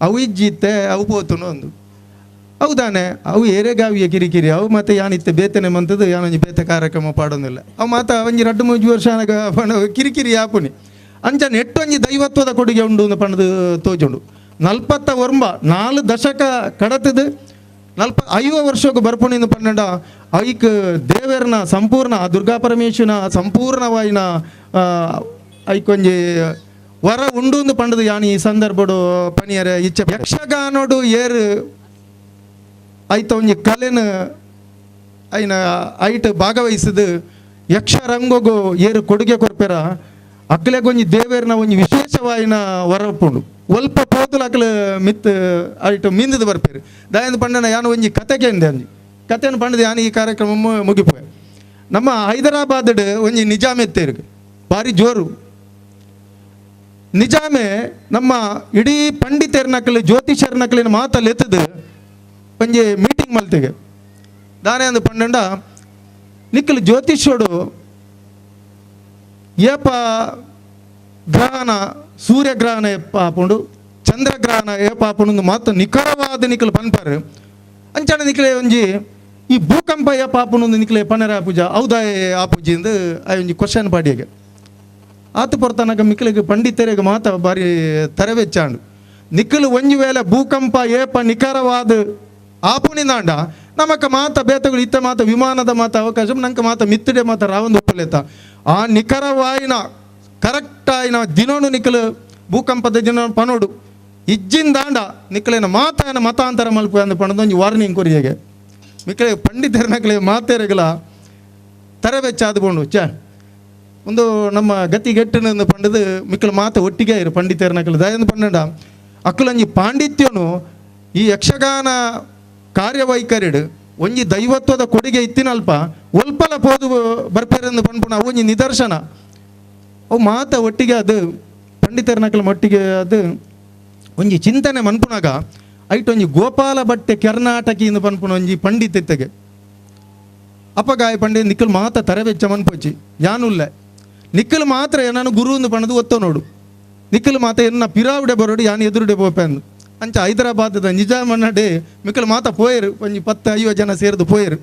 ಅವು ಇಜ್ಜಿ ಇತ್ತೆ ಅವು ಪೋತುನು ಒಂದು ಹೌದಾನೆ ಅವು ಏರೆಗಾವಿಯ ಕಿರಿಕಿರಿ ಅವು ಮತ್ತೆ ಯಾನಿತ್ತೆ ಬೇತನೆ ಮಂತದ್ದು ಯಾನೊಂಜಿ ಬೇತೆ ಕಾರ್ಯಕ್ರಮ ಪಾಡೊಂದಿಲ್ಲ ಅವು ಮಾತ ಒಂಜಿ ರಡ್ಡು ಮೂಜಿ ವರ್ಷ ಆನಗ ಕಿರಿಕಿರಿ ಆಪುನಿ ಅಂಚ ನೆಟ್ಟೊಂಜಿ ದೈವತ್ವದ ಕೊಡುಗೆ ಉಂಡು ಅಂದ್ ಪಂಡ್ದು ತೋಜುಂಡು 49 4 ದಶಕ ಕಡತದು 45 ವರ್ಷಕ್ಕೆ ಬರ್ಪುಣಿಂದು ಪನ್ನಡ ಐಕ್ ದೇವೆರ್ನ ಸಂಪೂರ್ಣ ಆ ದುರ್ಗಾ ಪರಮೇಶ್ವರನ ಸಂಪೂರ್ಣವಾಯಿನ ಐಕೊಂಜಿ ವರ ಉಂಡು ಅಂದ್ ಪಂಡದು ಯಾನ್ ಈ ಸಂದರ್ಭಡು ಪನಿಯರ ಇಚ್ಛೆ ಯಕ್ಷಗಾನೋಡು ಏರು ಐತ ಒಂಜಿ ಕಲೆನ ಐನ ಐಟ್ ಭಾಗವಹಿಸಿದು ಯಕ್ಷರಂಗೋಗು ಏರು ಕೊಡುಗೆ ಕೊರ್ಪೆರ ಅಕ್ಲೆಗೊಂಜಿ ದೇವೇರ್ನ ಒಂಜಿ ವಿಶೇಷವಾಯಿನ ವರಪುಂಡು ಒಲ್ಪ ಪೋತುಲ ಅಕ್ಲೆ ಮಿತ್ ಐಟ್ ಮೀಂದದ ಬರ್ಪೇರು ದಯಂದು ಪಂಡನ ಯಾನು ಒಂಜಿ ಕತೆ ಕೇಂದೆ ಒಂಜಿ ಕತೆಯನ್ನು ಪಂಡದು ಯಾನು ಈ ಕಾರ್ಯಕ್ರಮ ಮುಗಿಪೋಯೆ ನಮ್ಮ ಹೈದರಾಬಾದ್ ಒಂಜಿ ನಿಜಾಮೆ ಇತ್ತೇರು ಭಾರಿ ಜೋರು ನಿಜಾಮೆ ನಮ್ಮ ಇಡೀ ಪಂಡಿತೆರ್ನಕಲು ಜ್ಯೋತಿಷರ್ನಕಲಿನ ಮಾತಲ್ಲಿ ಎತ್ತದು ಒಂಜಿ ಮೀಟಿಂಗ್ ಮಲ್ತಿಗೆ ದಾನೆ ಅಂದು ಪಂಡಂಡ ನಿಕ್ಕಲು ಜ್ಯೋತಿಷ್ಯೋಡು ಏಪ ಗ್ರಹಣ ಸೂರ್ಯಗ್ರಹಣ ಏಪ ಆಪುಂಡು ಚಂದ್ರಗ್ರಹಣ ಏಪ ಆಪುಂಡು ಮಾತು ನಿಖರವಾದ ನಿಕ್ಕಲು ಪನ್ಪಾರು ಅಂಚಾಣ ನಿಕ್ಕಲೆ ಒಂಜಿ ಈ ಭೂಕಂಪ ಏಪ ಆಪುಂಡು ನಿಕ್ಕಲೆ ಪನರ ಪೂಜಾ ಹೌದಾ ಆಪುಜಿ ಅಂದು ಆ ಒಂಜಿ ಕ್ವಶನ್ ಪಾಡಿಯಗೆ ಆತು ಪೊರ್ತನಕ ಮಿಕ್ಕಲಿಗೆ ಪಂಡಿತರಿಗೆ ಮಾತ ಬಾರಿ ತರವೆಚ್ಚಾಂಡು ನಿಕ್ಕಲು ಒಂಜಿ ವೇಳೆ ಭೂಕಂಪ ಏಪ ನಿಖರವಾದ ಆಪುನಿಂದಾಂಡ ನಮಕ ಮಾತ ಬೇತಗಳು ಇತ್ತ ಮಾತ ವಿಮಾನದ ಮಾತ ಅವಕಾಶ ನಂಗೆ ಮಾತ ಮಿತ್ತಡೆ ಮಾತ ರಾವಂದು ಒಪ್ಪಲೇತ ಆ ನಿಖರವಾಯಿನ ಕರೆಕ್ಟ್ ಆಯಿನ ದಿನೋನು ನಿಕ್ಕಲು ಭೂಕಂಪದ ದಿನ ಪನೋಡು ಇಜ್ಜಿಂದಾಂಡ ನಿಕ್ಕಲೇನ ಮಾತಾಯನ ಮತಾಂತರ ಮಲ್ಪು ಅಂದ ಪಣದ ಒಂಜಿ ವಾರ್ನಿಂಗ್ ಕೊರಿಯಗೆ ಮಿಕ್ಕಲೆ ಪಂಡಿತರ ನಕಲೆ ಮಾತೇರಗಲ ತರವೆಚ್ಚಾದ ಬೋಂಡು ಚ ಒಂದು ನಮ್ಮ ಗತಿ ಗೆಟ್ಟನ ಪಂಡದು ಮಿಕ್ಕಲ ಮಾತ ಒಟ್ಟಿಗೆ ಇರು ಪಂಡಿತರ ನಕಲು ದಯಂದು ಪಂಡ ಅಕ್ಕಲಂಜಿ ಪಾಂಡಿತ್ಯನು ಈ ಯಕ್ಷಗಾನ ಕಾರ್ಯವೈಖರಿಡು ಒಂಜಿ ದೈವತ್ವದ ಕೊಡುಗೆ ಇತ್ತಿನಲ್ಪ ಒಲ್ಪಲ ಪೋದು ಬರ್ಪೇರೆಂದು ಪನ್ಪುಣ ಒಂಜಿ ನಿದರ್ಶನ ಅವು ಮಾತ ಒಟ್ಟಿಗೆ ಅದು ಪಂಡಿತರ ನಕಲ ಒಟ್ಟಿಗೆ ಅದು ಒಂಜಿ ಚಿಂತನೆ ಮನ್ಪುನಾಗ ಐಟ್ ಒಂಜಿ ಗೋಪಾಲ ಭಟ್ಟೆ ಕರ್ನಾಟಕಿ ಇಂದು ಪನ್ಪುಣ ಒಂಜಿ ಪಂಡಿತ ಇತ್ತಗೆ ಅಪ್ಪಗಾಯ ಪಂಡೆ ನಿಕ್ಕಲ್ ಮಾತ ತರವೆಚ್ಚ ಮನ್ಪೊಚ್ಚಿ ಯಾನುಲ್ಲ ನಿಕ್ಕಲ್ ಮಾತ್ರ ನಾನು ಗುರು ಅಂದು ಪಣದು ಒತ್ತ ನೋಡು ನಿಕ್ಕಲ್ ಮಾತ ಎನ್ನ ಪಿರಾವಿಡೆ ಬರೋಡು ಯಾನು ಎದುರುಡೆ ಪೋಪೆಂದು ಅಂಚ ಹೈದರಾಬಾದದ ನಿಜಾಮನ್ನಡೆ ಮಿಕ್ಕಲ್ ಮಾತ ಪೋಯರು ಒಂಜಿ 10 50 ಜನ ಸೇರಿದು ಪೋಯರು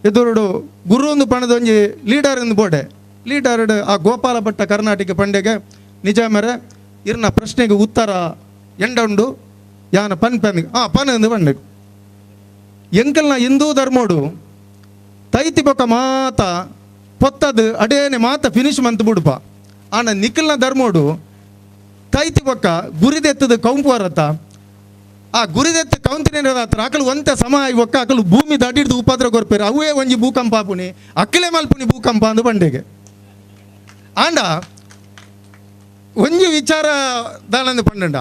ಎದುರುಡು ಗುರು ಒಂದು ಪಣದ ಒಂಜಿ ಲೀಡರ್ ಎಂದು ಬೋಡೆ ಲೀಡರ್ ಆ ಗೋಪಾಲ ಭಟ್ಟ ಕರ್ನಾಟಕ ಪಂಡೆಗೆ ನಿಜಾಮರ ಇರ್ನ ಪ್ರಶ್ನೆಗೆ ಉತ್ತರ ಎಂಡ ಉಂಡು ಯಾನ ಪನ್ ಪನ್ ಆ ಪನ್ ಎಂದು ಪಂಡೆ ಎಂಕಲ್ನ ಹಿಂದೂ ಧರ್ಮೋಡು ತೈತಿ ಬೊಕ್ಕ ಮಾತ ಪೊತ್ತದು ಅಡೇನೆ ಮಾತ ಫಿನಿಶ್ ಮಂತ್ ಬುಡುಪ ಆನ ನಿಖಲ್ನ ಧರ್ಮೋಡು ತೈತಿ ಬೊಕ್ಕ ಗುರಿದೆತ್ತದ ಕೌಂಪು ಅರತ ಆ ಗುರಿದೆತ್ತ ಕೌಂತಿನ ಹತ್ರ ಅಕಲು ಒಂತ ಸಮ ಒಕ್ಕ ಅಕಲು ಭೂಮಿ ದಾಟಿಡ್ದು ಉಪದ್ರ ಕೊರ್ಪೇರು ಅವೇ ಒಂಜಿ ಭೂಕಂಪ ಆಪುನಿ ಅಕ್ಕಲೆ ಮಲ್ಪುನಿ ಭೂಕಂಪ ಅಂದು ಬಂಡೆಗೆ ಆಂಡ ಒಂಜಿ ವಿಚಾರ ದಾನಂದ ಪಂಡಂಡ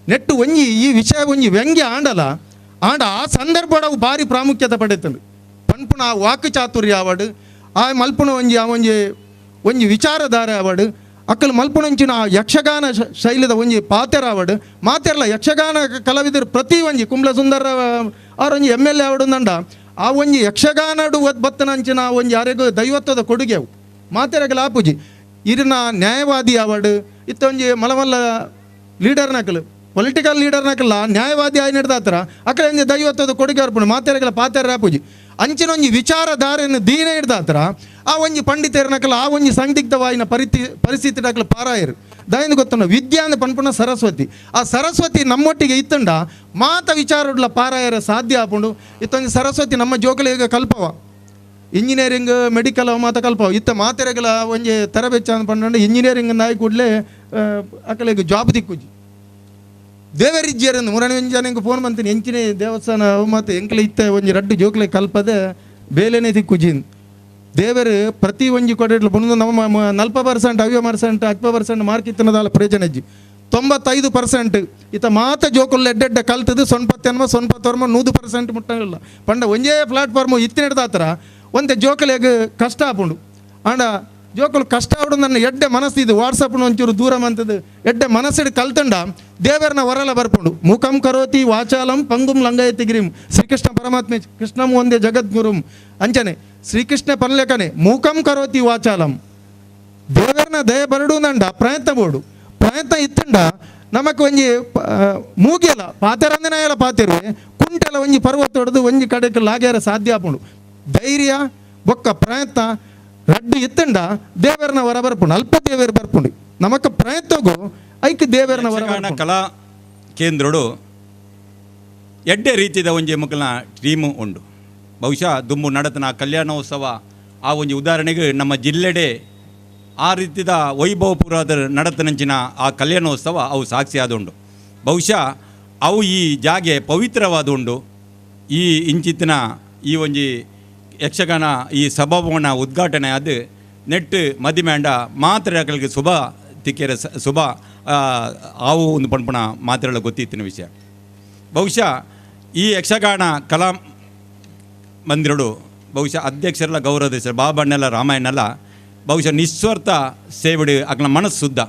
ನೆಟ್ಟು ಒಂಜಿ ಈ ವಿಷಯ ಒಂಜಿ ವ್ಯಂಗ್ಯ ಆಂಡಲ ಆಂಡ ಆ ಸಂದರ್ಭ ಅವು ಭಾರಿ ಪ್ರಾಮುಖ್ಯತೆ ಪಡೆತಂಡು ಪನ್ಪುನ ಆ ವಾಕ್ ಚಾತುರ್ಯ ಆವಡು ಆ ಮಲ್ಪುನ ಒಂಜಿ ಆ ಒಂಜಿ ಒಂಜಿ ವಿಚಾರಧಾರೆ ಆವಡು ಅಕ್ಕಲು ಮಲ್ಪುನಂಚಿನ ಆ ಯಕ್ಷಗಾನ ಶೈಲಿದ ಒಂಜಿ ಪಾತೆರ ಆವಡು ಮಾತೆರ್ಲ ಯಕ್ಷಗಾನ ಕಲಾವಿದರು ಪ್ರತಿ ಒಂಜಿ ಕುಂಬ್ಳ ಸುಂದರ ಅವರೊಂಜಿ ಎಮ್ ಎಲ್ ಎ ಆವಡು ಅಂದ ಆ ಒಂಜಿ ಯಕ್ಷಗಾನಡು ಬತ್ತನಂಚಿನ ಒಂಜಿ ಯಾರಿಗೂ ದೈವತ್ವದ ಕೊಡುಗೆ ಅವು ಮಾತೆರಗಲ ಆಪುಜಿ ಇರಿನ ನ್ಯಾಯವಾದಿ ಆವಡು ಇತ್ತೊಂಜಿ ಮಲಮಲ್ಲ ಲೀಡರ್ನಕಲು ಪೊಲಿಟಿಕಲ್ ಲೀಡರ್ನಕಲ್ಲ ನ್ಯಾಯವಾದಿ ಆಗಿ ನಡೆದಾತ್ರ ಅಕ್ಕಲ ಒಂಜಿ ದೈವತ್ವದ ಕೊಡುಗೆ ಅರ್ಪಣೆ ಮಾತೆರಗಲ ಪಾತೆರ ಆಪುಜಿ. ಅಂಚಿನ ಒಂಜಿ ವಿಚಾರಧಾರೆಯನ್ನು ದೀನ ಹಿಡ್ದಾತ್ರ ಆ ಒಂಜಿ ಪಂಡಿತೇರ್ನಕಲ ಆ ಒಂಜಿ ಸಂದಿಗ್ಧವಾಯಿನ ಪರಿಸ್ಥಿತಿ ಡಾಕ್ಲ ಪಾರಾಯರು. ದಯಂದು ಗೊತ್ತುಂಡ ವಿದ್ಯೆ ಪನ್ಪುನ ಸರಸ್ವತಿ, ಆ ಸರಸ್ವತಿ ನಮ್ಮೊಟ್ಟಿಗೆ ಇತ್ತಂಡ ಮಾತ ವಿಚಾರಡ್ಲ ಪಾರಾಯರ ಸಾಧ್ಯ ಆಪುಂಡು. ಇತ್ತೊಂದು ಸರಸ್ವತಿ ನಮ್ಮ ಜೋಕಲಿಗೆ ಕಲ್ಪವ, ಇಂಜಿನಿಯರಿಂಗ್ ಮೆಡಿಕಲ್ ಅವ ಮಾತ ಕಲ್ಪವ. ಇತ್ತ ಮಾತೆರೆಗಳ ಒಂಜಿ ತರಬೆಚ್ಚ ಪಂಡ ಇಂಜಿನಿಯರಿಂಗ್ ನಾಯಿ ಕೂಡಲೇ ಅಕಲಿಗೆ ಜಾಬ್ ದಿಕ್ಕುಜಿ. ದೇವರಿಜ್ಯರಂದು ಮುರಣಿ ಒಂಜಿ ಫೋನ್ ಬಂತೀನಿ ಎಂಚಿನೇ ದೇವಸ್ಥಾನ ಅವು ಮಾತು ಎಂಕ್ಲೆ ಇತ್ತ ಒಂಜಿ ರಡ್ಡು ಜೋಕ್ಲೆ ಕಲ್ಪದೆ ಬೇಲೆನೇ ದಿಕ್ಕುಜಿ. ದೇವರು ಪ್ರತಿ ಒಂಜಿ ಕೊಡೆ ಬಂದು ನಮ್ಮ 40% 50% 10% ಮಾರ್ಕ್ ಇತ್ತನದಾಲ ಪ್ರಯೋಜನ ಇಜ್ಜಿ. 95% ಇತ್ತ ಮಾತ ಜೋಕುಲ್ ಎಡ್ಡೆಡ್ಡ ಕಲ್ತದ್ದು 90 90 100% ಮುಟ್ಟಲ್ಲ. ಪಂಡ ಒಂಜೇ ಪ್ಲಾಟ್ಫಾರ್ಮು ಇತ್ತಿನದಾತ್ರ ಒಂತೆ ಜೋಕಲಿಗೆ ಕಷ್ಟ ಆಪುಂಡು. ಆಂಡ ಜೋಕುಲು ಕಷ್ಟ ಆವಡು ನನ್ನ ಎಡ್ಡೆ ಮನಸ್ಸು ಇದು ವಾಟ್ಸಪ್ನ ಒಂಚೂರು ದೂರ ಮಂತದ್ದು ಎಡ್ಡೆ ಮನಸ್ಸಿಡು ಕಲ್ತಂಡ ದೇವರನ್ನ ವರಲ ಬರ್ಪುಂಡು. ಮುಖಂ ಕರೋತಿ ವಾಚಾಲಂ ಪಂಗುಂ ಲಂಗಯತಿ ಗಿರಿಂ ಶ್ರೀಕೃಷ್ಣ ಪರಮಾತ್ಮೆ ಕೃಷ್ಣಂ ಒಂದೇ ಜಗದ್ಗುರುಂ ಅಂಚನೆ ಶ್ರೀಕೃಷ್ಣ ಪನ್ಲೆಕನೆ ಮೂಕಂ ಕರೋತಿ ವಾಚಾಲಂ. ದೇವರನ್ನ ದಯ ಬರಡು ನಂಡ ಪ್ರಯತ್ನ ಬೋಡು, ಪ್ರಯತ್ನ ಇತ್ತಂಡ ನಮಕ್ ಒಂಜಿ ಮೂಗಿಯಲ್ಲ ಪಾತೆರಂದನಾಯಲ ಪಾತಿರುವೆ ಕುಂಟೆಲ್ಲ ಒಂಜಿ ಪರ್ವತ ಹೊಡೆದು ಒಂಜಿ ಕಡೆಗೆ ಲಾಗ್ಯಾರ ಸಾಧ್ಯ ಆಪುಂಡು. ಧೈರ್ಯ ಬೊಕ್ಕ ಪ್ರಯತ್ನ ರಡ್ಡು ಇತ್ತಂಡ ದೇವರನ್ನ ವರ ಬರ್ಪುಂಡು, ಅಲ್ಪ ದೇವರು ಬರ್ಪುಂಡು. ನಮಕ್ ಪ್ರಯತ್ನಗೂ ಐಕ್ ದೇವರನ್ನ ವರ. ಕಲಾ ಕೇಂದ್ರಡು ಎಡ್ಡೆ ರೀತಿದ ಒಂಜಿ ಮಕ್ಕಳ ಟೀಮು ಉಂಡು. ಬಹುಶಃ ದುಂಬು ನಡತನ ಕಲ್ಯಾಣೋತ್ಸವ ಆ ಒಂಜಿ ಉದಾಹರಣೆಗೆ ನಮ್ಮ ಜಿಲ್ಲೆಡೆ ಆ ರೀತಿದ ವೈಭವಪುರದ ನಡತನಂಚಿನ ಆ ಕಲ್ಯಾಣೋತ್ಸವ ಅವು ಸಾಕ್ಷಿಯಾದುಂಡು. ಬಹುಶಃ ಅವು ಈ ಜಾಗೆ ಪವಿತ್ರವಾದುಂಡು. ಈ ಇಂಚಿತ್ತಿನ ಈ ಒಂಜಿ ಯಕ್ಷಗಾನ ಈ ಸಭಾಭವನ ಉದ್ಘಾಟನೆ ಅದು ನೆಟ್ಟು ಮದಿಮೇಂಡ ಮಾತ್ರ ಅಕಲಿಗೆ ಶುಭ ತಿಕ್ಕೆರ ಶುಭ ಆವು ಒಂದು ಪಣಪಣ ಮಾತ್ರೆಗಳ ಗೊತ್ತಿತ್ತಿನ ವಿಷಯ. ಬಹುಶಃ ಈ ಯಕ್ಷಗಾನ ಕಲಾ ಮಂದಿರಡು ಬಹುಶಃ ಅಧ್ಯಕ್ಷರೆಲ್ಲ ಗೌರವ ಬಾಬಣ್ಣೆಲ್ಲ ರಾಮಾಯಣಲ್ಲ ಬಹುಶಃ ನಿಸ್ವಾರ್ಥ ಸೇವಡು ಅಕಲ ಮನಸ್ಸು ಶುದ್ಧ.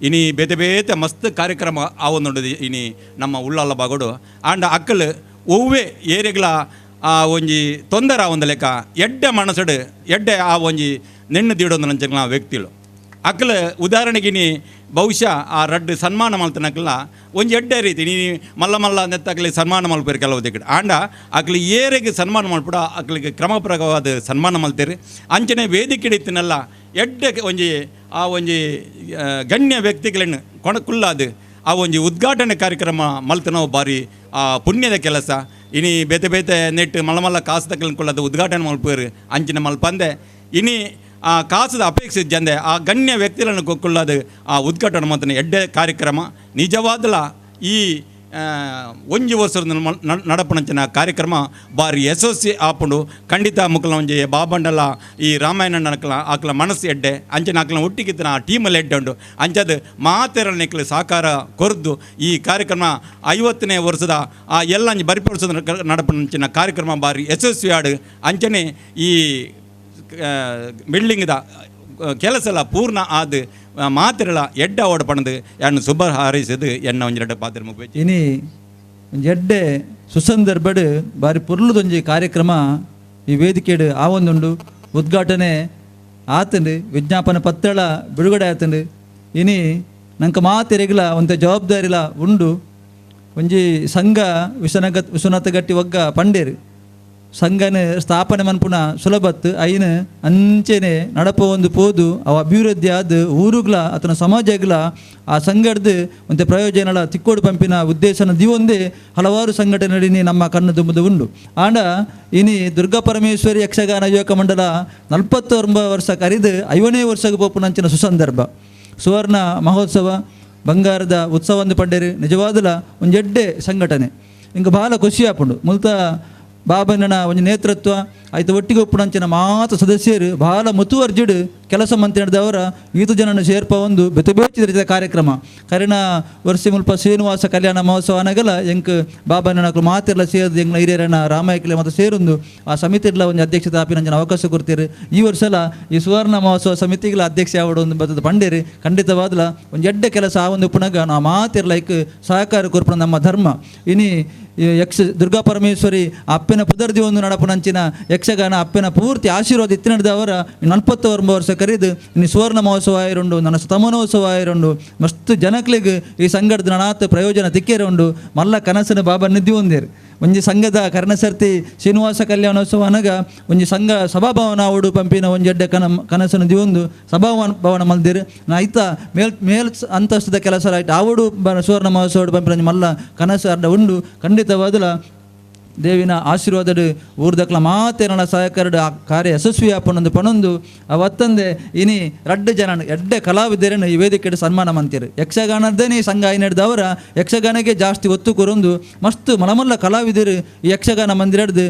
ಇನಿ ಬೇತೆ ಬೇತೆ ಮಸ್ತ್ ಕಾರ್ಯಕ್ರಮ ಆವೊಂದುಂಡು ಇನಿ ನಮ್ಮ ಉಳ್ಳಾಲ ಬಾಗೋಡು. ಆಂಡ ಅಕ್ಕಲು ಒವ್ವೆ ಏರಿಗಳ ಆ ಒಂಜಿ ತೊಂದರೆ ಒಂದು ಲೆಕ್ಕ ಎಡ್ಡೆ ಮನಸ್ಸುಡು ಎಡ್ಡೆ ಆ ಒಂಜಿ ನೆಣ್ಣು ದೀಡೊಂದು ನಂಚ ವ್ಯಕ್ತಿಗಳು ಅಕ್ಕಲು ಉದಾಹರಣೆಗೆ ನೀ ಬಹುಶಃ ಆ ರಡ್ಡು ಸನ್ಮಾನ ಮಲ್ತನಕಲ್ಲ ಒಂಜಿ ಎಡ್ಡೆ ರೀತಿ ನೀ ಮಲ್ಲ ಮಲ್ಲ ನೆತ್ತಕಲಿ ಸನ್ಮಾನ ಮಲ್ಪೇರು ಕೆಲವು ದಿಕ್ಕಡು. ಆಂಡ ಅಕ್ಲಿ ಏರೆಗೆ ಸನ್ಮಾನ ಮಲ್ಪಡ ಅಕ್ಲಿಗೆ ಕ್ರಮಪ್ರಕವಾದ ಸನ್ಮಾನ ಮಲ್ತೇರಿ. ಅಂಚನೆ ವೇದಿಕೆ ಇತ್ತಿನಲ್ಲ ಎಡ್ಡೆ ಒಂಜಿ ಆ ಒಂಜಿ ಗಣ್ಯ ವ್ಯಕ್ತಿಗಳನ್ನು ಕೊಣಕುಲ್ಲಾದು ಆ ಒಂಜಿ ಉದ್ಘಾಟನೆ ಕಾರ್ಯಕ್ರಮ ಮಲ್ತನೋ ಬಾರಿ ಆ ಪುಣ್ಯದ ಕೆಲಸ. ಇನಿ ಬೇತೆ ಬೇತೆ ನೆಟ್ಟು ಮಲ್ಲ ಮಲ್ಲ ಕಾಸು ತಕ್ಕಲನ್ನು ಉದ್ಘಾಟನೆ ಮಲ್ಪೇರು ಅಂಚಿನ ಮಲ್ಪಂದೆ ಇನಿ ಆ ಕಾಸದ ಅಪೇಕ್ಷೆ ಜಂದೆ ಆ ಗಣ್ಯ ವ್ಯಕ್ತಿಗಳನ್ನು ಕೊಕ್ಕುಳ್ಳದು ಆ ಉದ್ಘಾಟನೆ ಮಾತ್ರ ಎಡ್ಡೆ ಕಾರ್ಯಕ್ರಮ. ನಿಜವಾದಲ ಈ ಒಂಜಿ ವರ್ಷದ ನಡಪಣಂಚಿನ ಕಾರ್ಯಕ್ರಮ ಬಾರಿ ಯಶಸ್ವಿ ಆಪುಂಡು. ಖಂಡಿತ ಮುಕ್ಕಲ ಒಂಜಿ ಬಾಬಂಡಲ ಈ ರಾಮಾಯಣ ನಕಲ ಆಕಲ ಮನಸ್ಸು ಎಡ್ಡೆ ಅಂಚಿನ ಆಕಲ ಒಟ್ಟಿಗಿತ್ತಿನ ಆ ಟೀಮಲ್ಲಿ ಎಡ್ಡೆ ಉಂಡು. ಅಂಚದು ಮಾತೆರ ನಿಕ್ಲು ಸಹಕಾರ ಕೊರದು ಈ ಕಾರ್ಯಕ್ರಮ 50ನೇ ವರ್ಷದ ಆ ಎಲ್ಲ ಅಂಜಿ ಬರಿಪ ವರ್ಷದ ನಡಪಣಂಚಿನ ಕಾರ್ಯಕ್ರಮ ಬಾರಿ ಯಶಸ್ವಿ ಆಡು. ಅಂಚನೆ ಈ ಬಿಲ್ಡಿಂಗ್ದ ಕೆಲಸ ಎಲ್ಲ ಪೂರ್ಣ ಆದ ಮಾತಿರಲ ಎಡ್ಡ ಓಡ ಪಣದು ಎಣ್ಣು ಶುಭ ಹಾರೈಸಿದು ಎಣ್ಣ ಒಂಜೆರಡು ಪಾತ್ರ ಮುಗಿಬೇಕು. ಇನಿ ಎಡ್ಡೆ ಸುಸಂದರ್ಭಡು ಬಾರಿ ಪೊರ್ಲುದೊಂಜಿ ಕಾರ್ಯಕ್ರಮ ಈ ವೇದಿಕೆಡು ಆವೊಂದುಂಡು. ಉದ್ಘಾಟನೆ ಆತಂಡು, ವಿಜ್ಞಾಪನೆ ಪತ್ರಳ ಬಿಡುಗಡೆ ಆತಂಡು. ಇನಿ ನಂಕ ಮಾತೆರೆಗ್ಲ ಒಂತೆ ಜವಾಬ್ದಾರಿಲ ಉಂಡು. ಒಂಜಿ ಸಂಘ ವಿಶ್ವನಾಥ ಗಟ್ಟಿ ಒಗ್ಗ ಪಂಡೇರು ಸಂಘನ ಸ್ಥಾಪನೆ ಮನ್ಪುನ ಸುಲಭತ್ತು ಐನು ಅಂಚೆನೆ ನಡಪ ಒಂದು ಪೋದು ಅವ ಅಭಿವೃದ್ಧಿ ಆದ ಊರುಗ್ಲ ಅಥವಾ ಸಮಾಜಗ್ಲ ಆ ಸಂಘಡ್ದು ಒಂತೆ ಪ್ರಯೋಜನಲ ತಿಕ್ಕೋಡು ಪಂಪಿನ ಉದ್ದೇಶನ ದಿವೊಂದೇ ಹಲವಾರು ಸಂಘಟನೆ ನಮ್ಮ ಕಣ್ಣು ತುಂಬುದು ಉಂಡು. ಆಂಡ ಇನಿ ದುರ್ಗಾ ಪರಮೇಶ್ವರಿ ಯಕ್ಷಗಾನ ಯುವಕ ಮಂಡಲ 49 ವರ್ಷ ಕರಿದು 50ನೇ ವರ್ಷಕ್ಕೆ ಪೋಪುನಂಚಿನ ಸುಸಂದರ್ಭ ಸುವರ್ಣ ಮಹೋತ್ಸವ ಬಂಗಾರದ ಉತ್ಸವ ಒಂದು ಪಂಡೇರು ನಿಜವಾದಲ ಒಂಜೆಡ್ಡೆ ಸಂಘಟನೆ ಇಂಕ ಭಾಳ ಖುಷಿ ಆಪುಂಡು. ಮುಲ್ತ ಬಾಬಣ್ಣನ ಒಂಜಿ ನೇತೃತ್ವ ಆಯ್ತು ಒಟ್ಟಿಗೆ ಒಪ್ಪುನಂಚಿನ ಮಾತ ಸದಸ್ಯರು ಭಾಳ ಮುತುವರ್ಜಿಡು ಕೆಲಸ ಮಂತ್ರಿ ನಡೆದವರ ಈತು ಜನನ ಸೇರ್ಪ ಒಂದು ಬೇತೆ ಬೇತೆ ರೀತಿಯ ಕಾರ್ಯಕ್ರಮ ಕರಿನ ವರ್ಷ ಮುಲ್ಪ ಶ್ರೀನಿವಾಸ ಕಲ್ಯಾಣ ಮಹೋತ್ಸವ ಅನಗಲ ಎಂಕ್ ಬಾಬಣ್ಣನ ಮಾತೆಲ್ಲ ಸೇರಿದು ಎಂಗ್ಲ ಹಿರಿಯರನ್ನ ರಾಮಾಯಕಲೆ ಮತ್ತು ಸೇರೊಂದು ಆ ಸಮಿತಿಗಳ ಒಂದು ಅಧ್ಯಕ್ಷತೆ ಆಪಿನಂಚಿನ ಅವಕಾಶ ಕೊಡ್ತೀರಿ. ಈ ವರ್ಷಲ ಈ ಸುವರ್ಣ ಮಹೋತ್ಸವ ಸಮಿತಿಗಳ ಅಧ್ಯಕ್ಷ ಆವಡು ಒಂದು ಬತ್ತದ ಪಂಡೇರಿ ಖಂಡಿತವಾದಲ ಒಂದು ಎಡ್ಡೆ ಕೆಲಸ ಆ ಒಂದು ಪುನಗ ನಾವು ಮಾತಿರ್ಲ ಐಕ್ ಸಹಕಾರ ಕೊರ್ಪುನ ನಮ್ಮ ಧರ್ಮ. ಇನಿ ಯಕ್ಷ ದುರ್ಗಾ ಪರಮೇಶ್ವರಿ ಅಪ್ಪನ ಪುದರ್ದಿ ಒಂದು ನಡಪುನಂಚಿನ ಯಕ್ಷಗಾನ ಅಪ್ಪನ ಪೂರ್ತಿ ಆಶೀರ್ವಾದ ಇತ್ತು ನಡೆದವರ 49 ವರ್ಷ ಕರೆದು ಇನ್ನು ಸುವರ್ಣ ಮಹೋತ್ಸವ ಆಯಿರುಂಡು, ನನ್ನ ಶತಮಾನೋತ್ಸವ ಆಯಿರುಂಡು. ಮಸ್ತ್ ಜನಕ್ಲಿಗೆ ಈ ಸಂಘಟದ ನನಾತ್ ಪ್ರಯೋಜನ ತಿಕ್ಕೇರುಂಡು. ಮಲ್ಲ ಕನಸಿನ ಬಾಬಾ ನಿದ್ದಿ ಹೊಂದಿರು ಒಂಜಿ ಸಂಘದ ಕರ್ಣಸರ್ತಿ ಶ್ರೀನಿವಾಸ ಕಲ್ಯಾಣೋತ್ಸವ ಅನಗ ಒಂಜಿ ಸಂಘ ಸಭಾಭವನ ಓಡು ಪಂಪಿನ ಒಂಜಿ ಎಡ್ಡೆ ಕನಸನ್ನು ದಿವೊಂದು ಸಭಾಭವನ ಭವನ ಮಲ್ದಿರು ನಾ ಐತ ಮೇಲ್ ಮೇಲ್ ಅಂತಸ್ತದ ಕೆಲಸ ಆಯ್ತು ಆವಡು ಸುವರ್ಣ ಮಹೋತ್ಸವ ಪಂಪಿನ ಒಂಜಿ ಮಲ್ಲ ಕನಸು ಅರ್ಧ ಉಂಡು ಖಂಡಿತವಾದಲ ದೇವಿನ ಆಶೀರ್ವಾದಡು ಊರ್ದಕ್ಲ ಮಾತೇನಳ ಸಹಕರಡು ಆ ಕಾರ್ಯ ಯಶಸ್ವಿ ಆಪನೊಂದು ಪಣೊಂದು ಅವತ್ತಂದೆ ಇನಿ ರಡ್ಡು ಜನ ಎಡ್ಡೆ ಕಲಾವಿದರನ್ನು ಈ ವೇದಿಕೆಡು ಸನ್ಮಾನ ಮಂತಿರು ಯಕ್ಷಗಾನದ್ದೇನೆ ಸಂಘ ಐನೆಡ್ದವರ ಯಕ್ಷಗಾನಕ್ಕೆ ಜಾಸ್ತಿ ಒತ್ತು ಕೊರೊಂದು ಮಸ್ತ್ ಮಲಮಲ್ಲ ಕಲಾವಿದರು ಈ ಯಕ್ಷಗಾನ ಮಂದಿರಡ್ದು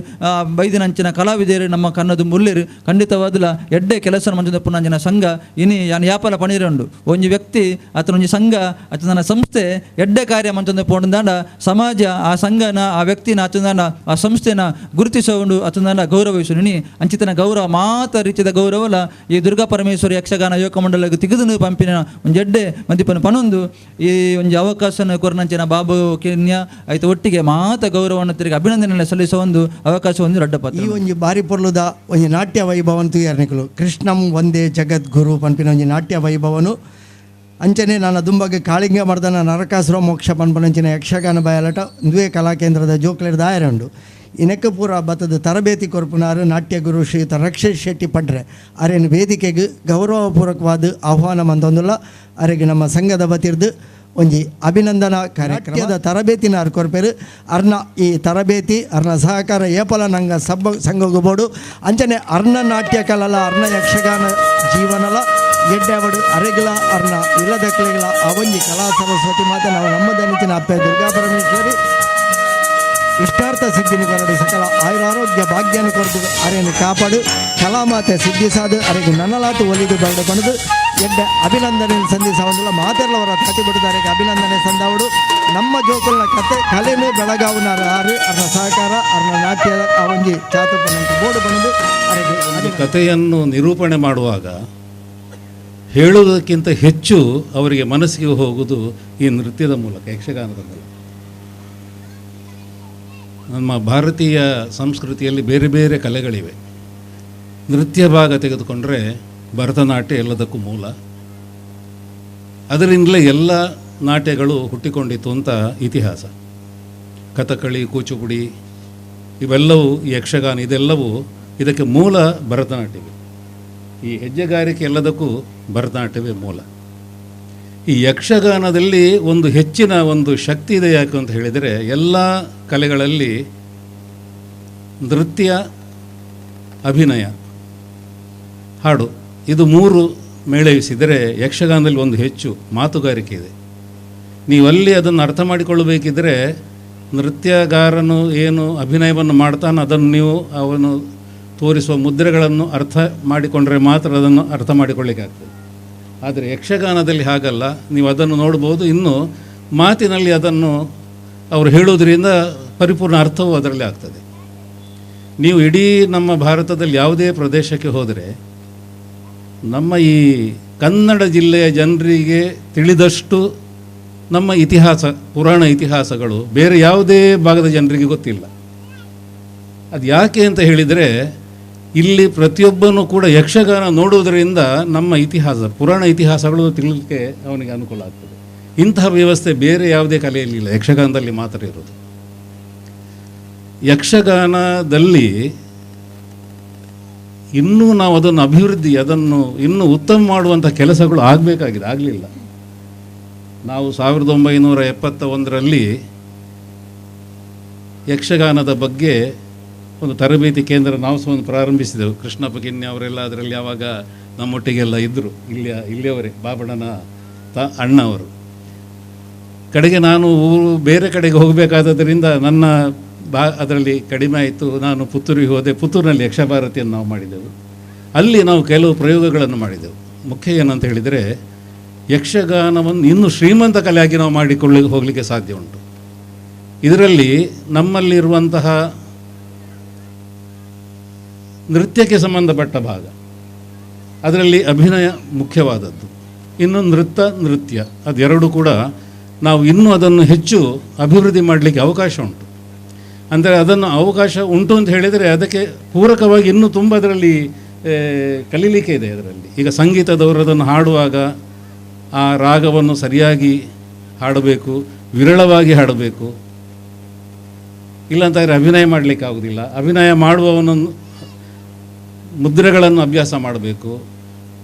ಬೈದಿನಂಚಿನ ಕಲಾವಿದರು ನಮ್ಮ ಕನ್ನದು ಮುಲ್ಲೇರು ಖಂಡಿತವಾದಲ ಎಡ್ಡೆ ಕೆಲಸ ಮಂಜುಂದ ಪುನಂಜಿನ ಸಂಘ ಇನಿ ಯಾನ್ ಯಾಪಲ ಪಣಿರಂಡು ಒಂಜಿ ವ್ಯಕ್ತಿ ಆತನ ಒಂಜಿ ಸಂಘ ಆತನ ಸಂಸ್ಥೆ ಎಡ್ಡೆ ಕಾರ್ಯ ಮಂಚೊಂದು ಪೋಂಡಾಂಡ ಸಮಾಜ ಆ ಸಂಘನ ಆ ವ್ಯಕ್ತಿನ ಆತನ ಆ ಸಂಸ್ಥೆನ ಗುರುತಿಸೋಂಡು ಅತನ ಗೌರವಿಸು ನಿನಿ ಅಂಚಿತನ ಗೌರವ ಮಾತ ರೀತಿಯ ಗೌರವಲ ಈ ದುರ್ಗಾ ಪರಮೇಶ್ವರಿ ಯಕ್ಷಗಾನ ಯೋಗ ಮಂಡಲಕ್ಕೆ ತಿಗದನು ಪಂಪಿನ ಒಂಜೆಡ್ಡೆ ಮಂದಿಪನ ಪನೊಂದು ಈ ಒಂಜಿ ಅವಕಾಶನ ಕೊರನಂಚಿನ ಬಾಬು ಕಿನ್ಯ ಆಯ್ತು ಒಟ್ಟಿಗೆ ಮಾತ ಗೌರವವನ್ನು ತಿರುಗಿ ಅಭಿನಂದನೆ ಸಲ್ಲಿಸುವ ಒಂದು ಅವಕಾಶ ಒಂದು ರಡ್ಡಪಾತ್ರ ಈ ಒಂಜಿ ಬಾರಿ ಪೊರ್ಲುದ ಒಂಜಿ ನಾಟ್ಯ ವೈಭವನ್ ತೂಯರ್ನಿಕುಲು ಕೃಷ್ಣಂ ಒಂದೇ ಜಗದ್ಗುರು ಪನ್ಪಿನ ಒಂಜಿ ನಾಟ್ಯ ವೈಭವನು ಅಂಚನೆ ನಾನು ದುಂಬಗೆ ಕಾಳಿಂಗ ಮರ್ದನ ನರಕಾಸುರ ಮೋಕ್ಷ ಪನ್ಪನಂಚಿನ ಯಕ್ಷಗಾನ ಬಯಲಾಟ ಇಂದುವೇ ಕಲಾಕೇಂದ್ರದ ಜೋಕ್ಲೆಡ್ ದಾಯರ ಉಂಡು ಇನಕ್ಕೆ ಪೂರ ಬತ್ತದ ತರಬೇತಿ ಕೊರ್ಪುನಾರು ನಾಟ್ಯ ಗುರು ಶ್ರೀಯುತ ರಕ್ಷೇಶ್ ಶೆಟ್ಟಿ ಪಡ್ರೆ ಅರೇನು ವೇದಿಕೆಗೆ ಗೌರವಪೂರ್ವಕವಾದ ಆಹ್ವಾನ ಮಂದೊಂದುಲ್ಲ ಅರೆಗೆ ನಮ್ಮ ಸಂಘದ ಬತಿರ್ದು ಒಂಜಿ ಅಭಿನಂದನಾ ಕಾರ್ಯಕ್ರಮದ ತರಬೇತಿನ ಅರ್ ಕೊರ್ಪೇರು ಅರ್ನ ಈ ತರಬೇತಿ ಅರ್ನ ಸಹಕಾರ ಏಪಲ ನಂಗ ಸಬ್ಬ ಸಂಘಗೋಬೋಡು ಅಂಚನೆ ಅರ್ನ ನಾಟ್ಯ ಕಲಲ ಅರ್ನ ಯಕ್ಷಗಾನ ಜೀವನಲ ಎಡ್ಡೆವಡು ಅರೆಗಿಲ ಅರ್ನ ಇಲ್ಲದಕ್ಲಿಗಳ ಅವೊಂಜಿ ಕಲಾ ಸರಸ್ವತಿ ಮಾತೆ ನಾವು ನಮ್ಮದನಿಚಿನ ಅಪ್ಪೆ ದುರ್ಗಾ ಪರಮೇಶ್ವರಿ ಇಷ್ಟಾರ್ಥ ಸಿದ್ಧಿನಿ ಕೊರಡು ಸಕಲ ಆಯುರಾರೋಗ್ಯ ಭಾಗ್ಯನ ಕೊರದು ಅರೆಯನ್ನು ಕಾಪಾಡು ಕಲಾಮಾತೆ ಸಿದ್ಧಿ ಸಾದು ಅರೆಗೆ ನನ್ನಲಾತು ಒಲಿದು ಬರಡು ಬಣದು ಎಡ್ಡೆ ಅಭಿನಂದನೆ ಸಂಧಿಸವನ್ನೆಲ್ಲ ಮಾತೆಲ್ಲವರ ತಾತಿ ಬಿಡುತ್ತಾರೆ ಅಭಿನಂದನೆ ಸಂದವಡು ನಮ್ಮ ಜೋಕುಲ್ನ ಕತೆ ಕಲೆನು ಬೆಳಗಾವಿನ ಆರು ಅರ್ನ ಸಹಕಾರ ಅರ್ನ ನಾಟ್ಯ ಆ ಒಂಜಿ ಚಾತುಪನಂತ ಬೋರ್ಡು ಬಣದು ಅರೆಗೆ ಒಂದು ಕಥೆಯನ್ನು ನಿರೂಪಣೆ ಮಾಡುವಾಗ ಹೇಳುವುದಕ್ಕಿಂತ ಹೆಚ್ಚು ಅವರಿಗೆ ಮನಸ್ಸಿಗೆ ಹೋಗುವುದು ಈ ನೃತ್ಯದ ಮೂಲಕ, ಯಕ್ಷಗಾನದ ಮೂಲಕ. ನಮ್ಮ ಭಾರತೀಯ ಸಂಸ್ಕೃತಿಯಲ್ಲಿ ಬೇರೆ ಬೇರೆ ಕಲೆಗಳಿವೆ. ನೃತ್ಯ ಭಾಗ ತೆಗೆದುಕೊಂಡರೆ ಭರತನಾಟ್ಯ ಎಲ್ಲದಕ್ಕೂ ಮೂಲ, ಅದರಿಂದಲೇ ಎಲ್ಲ ನಾಟ್ಯಗಳು ಹುಟ್ಟಿಕೊಂಡಿತ್ತು ಅಂತ ಇತಿಹಾಸ. ಕಥಕಳಿ, ಕೂಚುಪುಡಿ ಇವೆಲ್ಲವೂ, ಯಕ್ಷಗಾನ ಇದೆಲ್ಲವೂ ಇದಕ್ಕೆ ಮೂಲ ಭರತನಾಟ್ಯವೇ. ಈ ಹೆಜ್ಜೆಗಾರಿಕೆ ಎಲ್ಲದಕ್ಕೂ ಭರತನಾಟ್ಯವೇ ಮೂಲ. ಈ ಯಕ್ಷಗಾನದಲ್ಲಿ ಒಂದು ಹೆಚ್ಚಿನ ಒಂದು ಶಕ್ತಿ ಇದೆ. ಯಾಕೆ ಅಂತ ಹೇಳಿದರೆ, ಎಲ್ಲ ಕಲೆಗಳಲ್ಲಿ ನೃತ್ಯ, ಅಭಿನಯ, ಹಾಡು ಇದು ಮೂರು ಮೇಳವಿಸಿದರೆ ಯಕ್ಷಗಾನದಲ್ಲಿ ಒಂದು ಹೆಚ್ಚು ಮಾತುಗಾರಿಕೆ ಇದೆ. ನೀವಲ್ಲಿ ಅದನ್ನು ಅರ್ಥ ಮಾಡಿಕೊಳ್ಳಬೇಕಿದ್ದರೆ ನೃತ್ಯಗಾರನು ಏನು ಅಭಿನಯವನ್ನು ಮಾಡ್ತಾನೋ ಅದನ್ನು ನೀವು ಅವನು ತೋರಿಸುವ ಮುದ್ರೆಗಳನ್ನು ಅರ್ಥ ಮಾಡಿಕೊಂಡರೆ ಮಾತ್ರ ಅದನ್ನು ಅರ್ಥ ಮಾಡಿಕೊಳ್ಳಿಕ್ಕೆ ಆಗ್ತದೆ. ಆದರೆ ಯಕ್ಷಗಾನದಲ್ಲಿ ಹಾಗಲ್ಲ, ನೀವು ಅದನ್ನು ನೋಡ್ಬೋದು, ಇನ್ನು ಮಾತಿನಲ್ಲಿ ಅದನ್ನು ಅವರು ಹೇಳೋದ್ರಿಂದ ಪರಿಪೂರ್ಣ ಅರ್ಥವೂ ಅದರಲ್ಲಿ ಆಗ್ತದೆ. ನೀವು ಇಡೀ ನಮ್ಮ ಭಾರತದಲ್ಲಿ ಯಾವುದೇ ಪ್ರದೇಶಕ್ಕೆ ಹೋದರೆ ನಮ್ಮ ಈ ಕನ್ನಡ ಜಿಲ್ಲೆಯ ಜನರಿಗೆ ತಿಳಿದಷ್ಟು ನಮ್ಮ ಇತಿಹಾಸ, ಪುರಾಣ ಇತಿಹಾಸಗಳು ಬೇರೆ ಯಾವುದೇ ಭಾಗದ ಜನರಿಗೆ ಗೊತ್ತಿಲ್ಲ. ಅದು ಯಾಕೆ ಅಂತ ಹೇಳಿದರೆ, ಇಲ್ಲಿ ಪ್ರತಿಯೊಬ್ಬನೂ ಕೂಡ ಯಕ್ಷಗಾನ ನೋಡುವುದರಿಂದ ನಮ್ಮ ಇತಿಹಾಸ, ಪುರಾಣ ಇತಿಹಾಸಗಳು ತಿಳಿಲಿಕ್ಕೆ ಅವನಿಗೆ ಅನುಕೂಲ ಆಗ್ತದೆ. ಇಂತಹ ವ್ಯವಸ್ಥೆ ಬೇರೆ ಯಾವುದೇ ಕಲೆಯಲ್ಲಿ ಇಲ್ಲ, ಯಕ್ಷಗಾನದಲ್ಲಿ ಮಾತ್ರ ಇರೋದು. ಯಕ್ಷಗಾನದಲ್ಲಿ ಇನ್ನೂ ನಾವು ಅದನ್ನು ಅಭಿವೃದ್ಧಿ, ಅದನ್ನು ಇನ್ನೂ ಉತ್ತಮ ಮಾಡುವಂಥ ಕೆಲಸಗಳು ಆಗಬೇಕಾಗಿದೆ, ಆಗಲಿಲ್ಲ. ನಾವು 1971ರಲ್ಲಿ ಯಕ್ಷಗಾನದ ಬಗ್ಗೆ ಒಂದು ತರಬೇತಿ ಕೇಂದ್ರ ನಾವು ಸಹ ಒಂದು ಪ್ರಾರಂಭಿಸಿದೆವು. ಕೃಷ್ಣಪ್ಪ ಕಿನ್ಯ ಅವರೆಲ್ಲ ಅದರಲ್ಲಿ ಆವಾಗ ನಮ್ಮೊಟ್ಟಿಗೆಲ್ಲ ಇದ್ದರು, ಇಲ್ಲಿಯವರೇ ಬಾಬಣ್ಣನ ಅಣ್ಣವರು. ಕಡೆಗೆ ನಾನು ಊರು ಬೇರೆ ಕಡೆಗೆ ಹೋಗಬೇಕಾದದ್ದರಿಂದ ನನ್ನ ಅದರಲ್ಲಿ ಕಡಿಮೆ ಆಯಿತು. ನಾನು ಪುತ್ತೂರಿಗೆ ಹೋದೆ. ಪುತ್ತೂರಿನಲ್ಲಿ ಯಕ್ಷಭಾರತಿಯನ್ನು ನಾವು ಮಾಡಿದೆವು. ಅಲ್ಲಿ ನಾವು ಕೆಲವು ಪ್ರಯೋಗಗಳನ್ನು ಮಾಡಿದೆವು. ಮುಖ್ಯ ಏನಂತ ಹೇಳಿದರೆ, ಯಕ್ಷಗಾನವನ್ನು ಇನ್ನೂ ಶ್ರೀಮಂತ ಕಲೆಯಾಗಿ ನಾವು ಮಾಡಿಕೊಳ್ಳಿ ಹೋಗಲಿಕ್ಕೆ ಸಾಧ್ಯ ಉಂಟು. ಇದರಲ್ಲಿ ನಮ್ಮಲ್ಲಿರುವಂತಹ ನೃತ್ಯಕ್ಕೆ ಸಂಬಂಧಪಟ್ಟ ಭಾಗ, ಅದರಲ್ಲಿ ಅಭಿನಯ ಮುಖ್ಯವಾದದ್ದು. ಇನ್ನು ನೃತ್ಯ ಅದೆರಡೂ ಕೂಡ ನಾವು ಇನ್ನೂ ಅದನ್ನು ಹೆಚ್ಚು ಅಭಿವೃದ್ಧಿ ಮಾಡಲಿಕ್ಕೆ ಅವಕಾಶ ಉಂಟು. ಅಂದರೆ ಅದನ್ನು ಅವಕಾಶ ಉಂಟು ಅಂತ ಹೇಳಿದರೆ ಅದಕ್ಕೆ ಪೂರಕವಾಗಿ ಇನ್ನೂ ತುಂಬ ಅದರಲ್ಲಿ ಕಲೀಲಿಕ್ಕೆ ಇದೆ. ಅದರಲ್ಲಿ ಈಗ ಸಂಗೀತದವರು ಅದನ್ನು ಹಾಡುವಾಗ ಆ ರಾಗವನ್ನು ಸರಿಯಾಗಿ ಹಾಡಬೇಕು, ವಿರಳವಾಗಿ ಹಾಡಬೇಕು. ಇಲ್ಲಾಂತಂದರೆ ಅಭಿನಯ ಮಾಡಲಿಕ್ಕೆ ಆಗೋದಿಲ್ಲ. ಅಭಿನಯ ಮಾಡುವವನನ್ನು ಮುದ್ರೆಗಳನ್ನು ಅಭ್ಯಾಸ ಮಾಡಬೇಕು,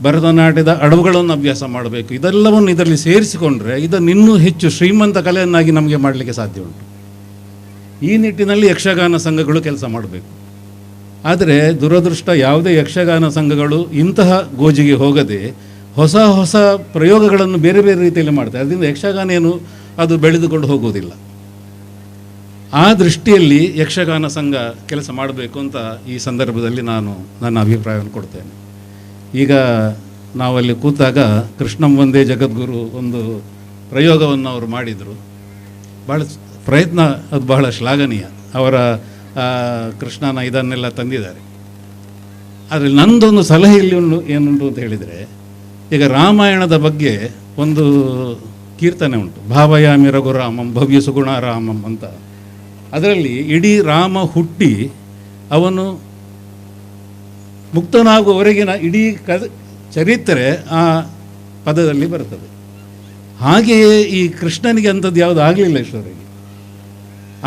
ಭರತನಾಟ್ಯದ ಅಡವುಗಳನ್ನು ಅಭ್ಯಾಸ ಮಾಡಬೇಕು. ಇದೆಲ್ಲವನ್ನು ಇದರಲ್ಲಿ ಸೇರಿಸಿಕೊಂಡ್ರೆ ಇದನ್ನು ಇನ್ನೂ ಹೆಚ್ಚು ಶ್ರೀಮಂತ ಕಲೆಯನ್ನಾಗಿ ನಮಗೆ ಮಾಡಲಿಕ್ಕೆ ಸಾಧ್ಯ ಉಂಟು. ಈ ನಿಟ್ಟಿನಲ್ಲಿ ಯಕ್ಷಗಾನ ಸಂಘಗಳು ಕೆಲಸ ಮಾಡಬೇಕು. ಆದರೆ ದುರದೃಷ್ಟ, ಯಾವುದೇ ಯಕ್ಷಗಾನ ಸಂಘಗಳು ಇಂತಹ ಗೋಜಿಗೆ ಹೋಗದೆ ಹೊಸ ಹೊಸ ಪ್ರಯೋಗಗಳನ್ನು ಬೇರೆ ಬೇರೆ ರೀತಿಯಲ್ಲಿ ಮಾಡ್ತಾರೆ. ಅದರಿಂದ ಯಕ್ಷಗಾನ ಏನು ಅದು ಬೆಳೆದುಕೊಂಡು ಹೋಗುವುದಿಲ್ಲ. ಆ ದೃಷ್ಟಿಯಲ್ಲಿ ಯಕ್ಷಗಾನ ಸಂಘ ಕೆಲಸ ಮಾಡಬೇಕು ಅಂತ ಈ ಸಂದರ್ಭದಲ್ಲಿ ನಾನು ನನ್ನ ಅಭಿಪ್ರಾಯವನ್ನು ಕೊಡ್ತೇನೆ. ಈಗ ನಾವಲ್ಲಿ ಕೂತಾಗ ಕೃಷ್ಣಂ ವಂದೇ ಜಗದ್ಗುರು ಒಂದು ಪ್ರಯೋಗವನ್ನು ಅವರು ಮಾಡಿದರು. ಭಾಳ ಪ್ರಯತ್ನ, ಅದು ಬಹಳ ಶ್ಲಾಘನೀಯ. ಅವರ ಕೃಷ್ಣನ ಇದನ್ನೆಲ್ಲ ತಂದಿದ್ದಾರೆ. ಆದರೆ ನಂದೊಂದು ಸಲಹೆ ಇಲ್ಲಿ ಏನುಂಟು ಅಂತ ಹೇಳಿದರೆ, ಈಗ ರಾಮಾಯಣದ ಬಗ್ಗೆ ಒಂದು ಕೀರ್ತನೆ ಉಂಟು, ಭಾವಯಾಮಿ ರಘುರಾಮಂ ಭವ್ಯ ಸುಗುಣ ರಾಮಂ ಅಂತ. ಅದರಲ್ಲಿ ಇಡೀ ರಾಮ ಹುಟ್ಟಿ ಅವನು ಮುಕ್ತನಾಗುವವರೆಗಿನ ಇಡೀ ಚರಿತ್ರೆ ಆ ಪದದಲ್ಲಿ ಬರ್ತದೆ. ಹಾಗೆಯೇ ಈ ಕೃಷ್ಣನಿಗೆ ಅಂಥದ್ದು ಯಾವುದು ಆಗಲಿಲ್ಲ ಇಷ್ಟವರೆಗೆ.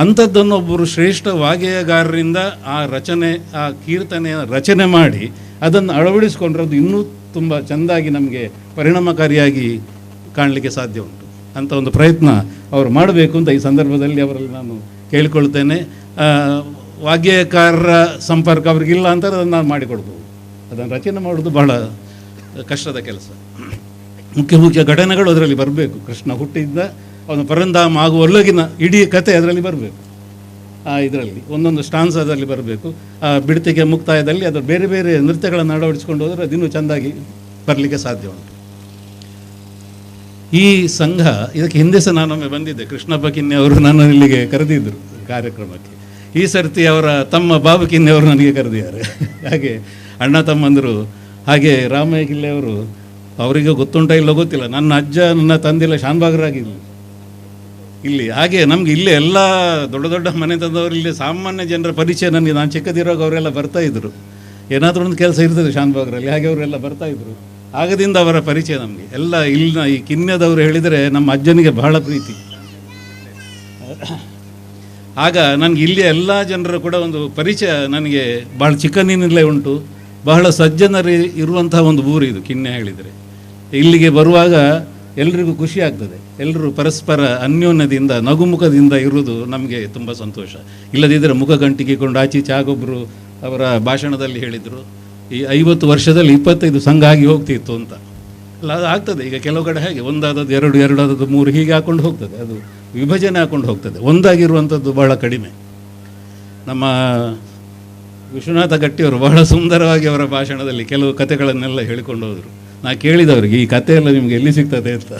ಅಂಥದ್ದನ್ನು ಒಬ್ಬರು ಶ್ರೇಷ್ಠ ವಾಗ್ಗೇಯಗಾರರಿಂದ ಆ ರಚನೆ, ಆ ಕೀರ್ತನೆಯ ರಚನೆ ಮಾಡಿ ಅದನ್ನು ಅಳವಡಿಸಿಕೊಂಡ್ರೆ ಅದು ಇನ್ನೂ ತುಂಬ ಚೆಂದಾಗಿ ನಮಗೆ ಪರಿಣಾಮಕಾರಿಯಾಗಿ ಕಾಣಲಿಕ್ಕೆ ಸಾಧ್ಯ ಉಂಟು. ಅಂಥ ಒಂದು ಪ್ರಯತ್ನ ಅವರು ಮಾಡಬೇಕು ಅಂತ ಈ ಸಂದರ್ಭದಲ್ಲಿ ಅವರಲ್ಲಿ ನಾನು ಕೇಳಿಕೊಳ್ತೇನೆ. ವಾಗ್ಗೇಯಕಾರರ ಸಂಪರ್ಕ ಅವ್ರಿಗಿಲ್ಲ ಅಂತಾರೆ, ಅದನ್ನು ನಾನು ಮಾಡಿಕೊಡ್ಬೋದು. ಅದನ್ನು ರಚನೆ ಮಾಡೋದು ಬಹಳ ಕಷ್ಟದ ಕೆಲಸ. ಮುಖ್ಯ ಮುಖ್ಯ ಘಟನೆಗಳು ಅದರಲ್ಲಿ ಬರಬೇಕು. ಕೃಷ್ಣ ಹುಟ್ಟಿದ್ದ ಅವನು ಪರಂಧಾಮ ಆಗುವೊಳಗಿನ ಇಡೀ ಕತೆ ಅದರಲ್ಲಿ ಬರಬೇಕು. ಆ ಇದರಲ್ಲಿ ಒಂದೊಂದು ಸ್ಟಾನ್ಸ್ ಅದರಲ್ಲಿ ಬರಬೇಕು. ಆ ಬಿಡ್ತಿಗೆ ಮುಕ್ತಾಯದಲ್ಲಿ ಅದರ ಬೇರೆ ಬೇರೆ ನೃತ್ಯಗಳನ್ನು ಅಳವಡಿಸಿಕೊಂಡು ಹೋದರೆ ಅದಿನ್ನೂ ಚೆಂದಾಗಿ ಬರಲಿಕ್ಕೆ ಸಾಧ್ಯ ಉಂಟು. ಈ ಸಂಘ ಇದಕ್ಕೆ ಹಿಂದೆ ಸಹ ನಾನೊಮ್ಮೆ ಬಂದಿದ್ದೆ. ಕೃಷ್ಣಪ್ಪ ಕಿನ್ನೆ ಅವರು ನನ್ನ ಇಲ್ಲಿಗೆ ಕರೆದಿದ್ದರು ಕಾರ್ಯಕ್ರಮಕ್ಕೆ. ಈ ಸರ್ತಿ ಅವರ ತಮ್ಮ ಬಾಬು ಕಿನ್ನೆ ಅವರು ನನಗೆ ಕರೆದಿದ್ದಾರೆ. ಹಾಗೆ ಅಣ್ಣ ತಮ್ಮಂದರು, ಹಾಗೆ ರಾಮಯ್ಯ ಕಿಲ್ಲೆಯವರು, ಅವರಿಗೆ ಗೊತ್ತುಂಟ ಇಲ್ಲೋ ಗೊತ್ತಿಲ್ಲ, ನನ್ನ ಅಜ್ಜ ನನ್ನ ತಂದೆಲ್ಲ ಶಾನ್ಭಾಗರಾಗಿದ್ದರು ಇಲ್ಲಿ. ಹಾಗೆ ನಮಗೆ ಇಲ್ಲೇ ಎಲ್ಲ ದೊಡ್ಡ ದೊಡ್ಡ ಮನೆ ತಂದವರು, ಇಲ್ಲಿ ಸಾಮಾನ್ಯ ಜನರ ಪರಿಚಯ ನನಗೆ. ನಾನು ಚಿಕ್ಕದಿರುವಾಗ ಅವರೆಲ್ಲ ಬರ್ತಾಯಿದ್ರು, ಏನಾದರೂ ಒಂದು ಕೆಲಸ ಇರ್ತದೆ ಶಾನ್ಭಾಗರಲ್ಲಿ, ಹಾಗೆ ಅವರೆಲ್ಲ ಬರ್ತಾಯಿದ್ರು. ಆಗದಿಂದ ಅವರ ಪರಿಚಯ ನಮಗೆ ಎಲ್ಲ. ಇಲ್ಲಿನ ಈ ಕಿನ್ಯದವರು ಹೇಳಿದರೆ ನಮ್ಮ ಅಜ್ಜನಿಗೆ ಬಹಳ ಪ್ರೀತಿ. ಆಗ ನನಗೆ ಇಲ್ಲಿ ಎಲ್ಲ ಜನರು ಕೂಡ ಒಂದು ಪರಿಚಯ ನನಗೆ ಭಾಳ ಚಿಕ್ಕಂದಿನಿಂದಲೇ ಉಂಟು. ಬಹಳ ಸಜ್ಜನರು ಇರುವಂಥ ಒಂದು ಊರು ಇದು ಕಿನ್ಯ ಹೇಳಿದರೆ. ಇಲ್ಲಿಗೆ ಬರುವಾಗ ಎಲ್ರಿಗೂ ಖುಷಿ ಆಗ್ತದೆ. ಎಲ್ಲರೂ ಪರಸ್ಪರ ಅನ್ಯೋನ್ಯದಿಂದ ನಗುಮುಖದಿಂದ ಇರುವುದು ನಮಗೆ ತುಂಬ ಸಂತೋಷ. ಇಲ್ಲದಿದ್ದರೆ ಮುಖ ಗಂಟಿಗೆಕೊಂಡು ಆಚೀಚೆ ಆಗೊಬ್ಬರು ಅವರ ಭಾಷಣದಲ್ಲಿ ಹೇಳಿದರು, ಈ 50 ವರ್ಷದಲ್ಲಿ 25 ಸಂಘ ಆಗಿ ಹೋಗ್ತಿತ್ತು ಅಂತ. ಅಲ್ಲ, ಅದು ಆಗ್ತದೆ. ಈಗ ಕೆಲವು ಕಡೆ ಹಾಗೆ ಒಂದಾದದ್ದು ಎರಡು, ಎರಡಾದದ್ದು ಮೂರು, ಹೀಗೆ ಹಾಕ್ಕೊಂಡು ಹೋಗ್ತದೆ. ಅದು ವಿಭಜನೆ ಹಾಕ್ಕೊಂಡು ಹೋಗ್ತದೆ. ಒಂದಾಗಿರುವಂಥದ್ದು ಬಹಳ ಕಡಿಮೆ. ನಮ್ಮ ವಿಶ್ವನಾಥ ಗಟ್ಟಿಯವರು ಬಹಳ ಸುಂದರವಾಗಿ ಅವರ ಭಾಷಣದಲ್ಲಿ ಕೆಲವು ಕಥೆಗಳನ್ನೆಲ್ಲ ಹೇಳಿಕೊಂಡು ಹೋದರು. ನಾ ಕೇಳಿದವರಿಗೆ ಈ ಕಥೆಯೆಲ್ಲ ನಿಮಗೆ ಎಲ್ಲಿ ಸಿಗ್ತದೆ ಅಂತ.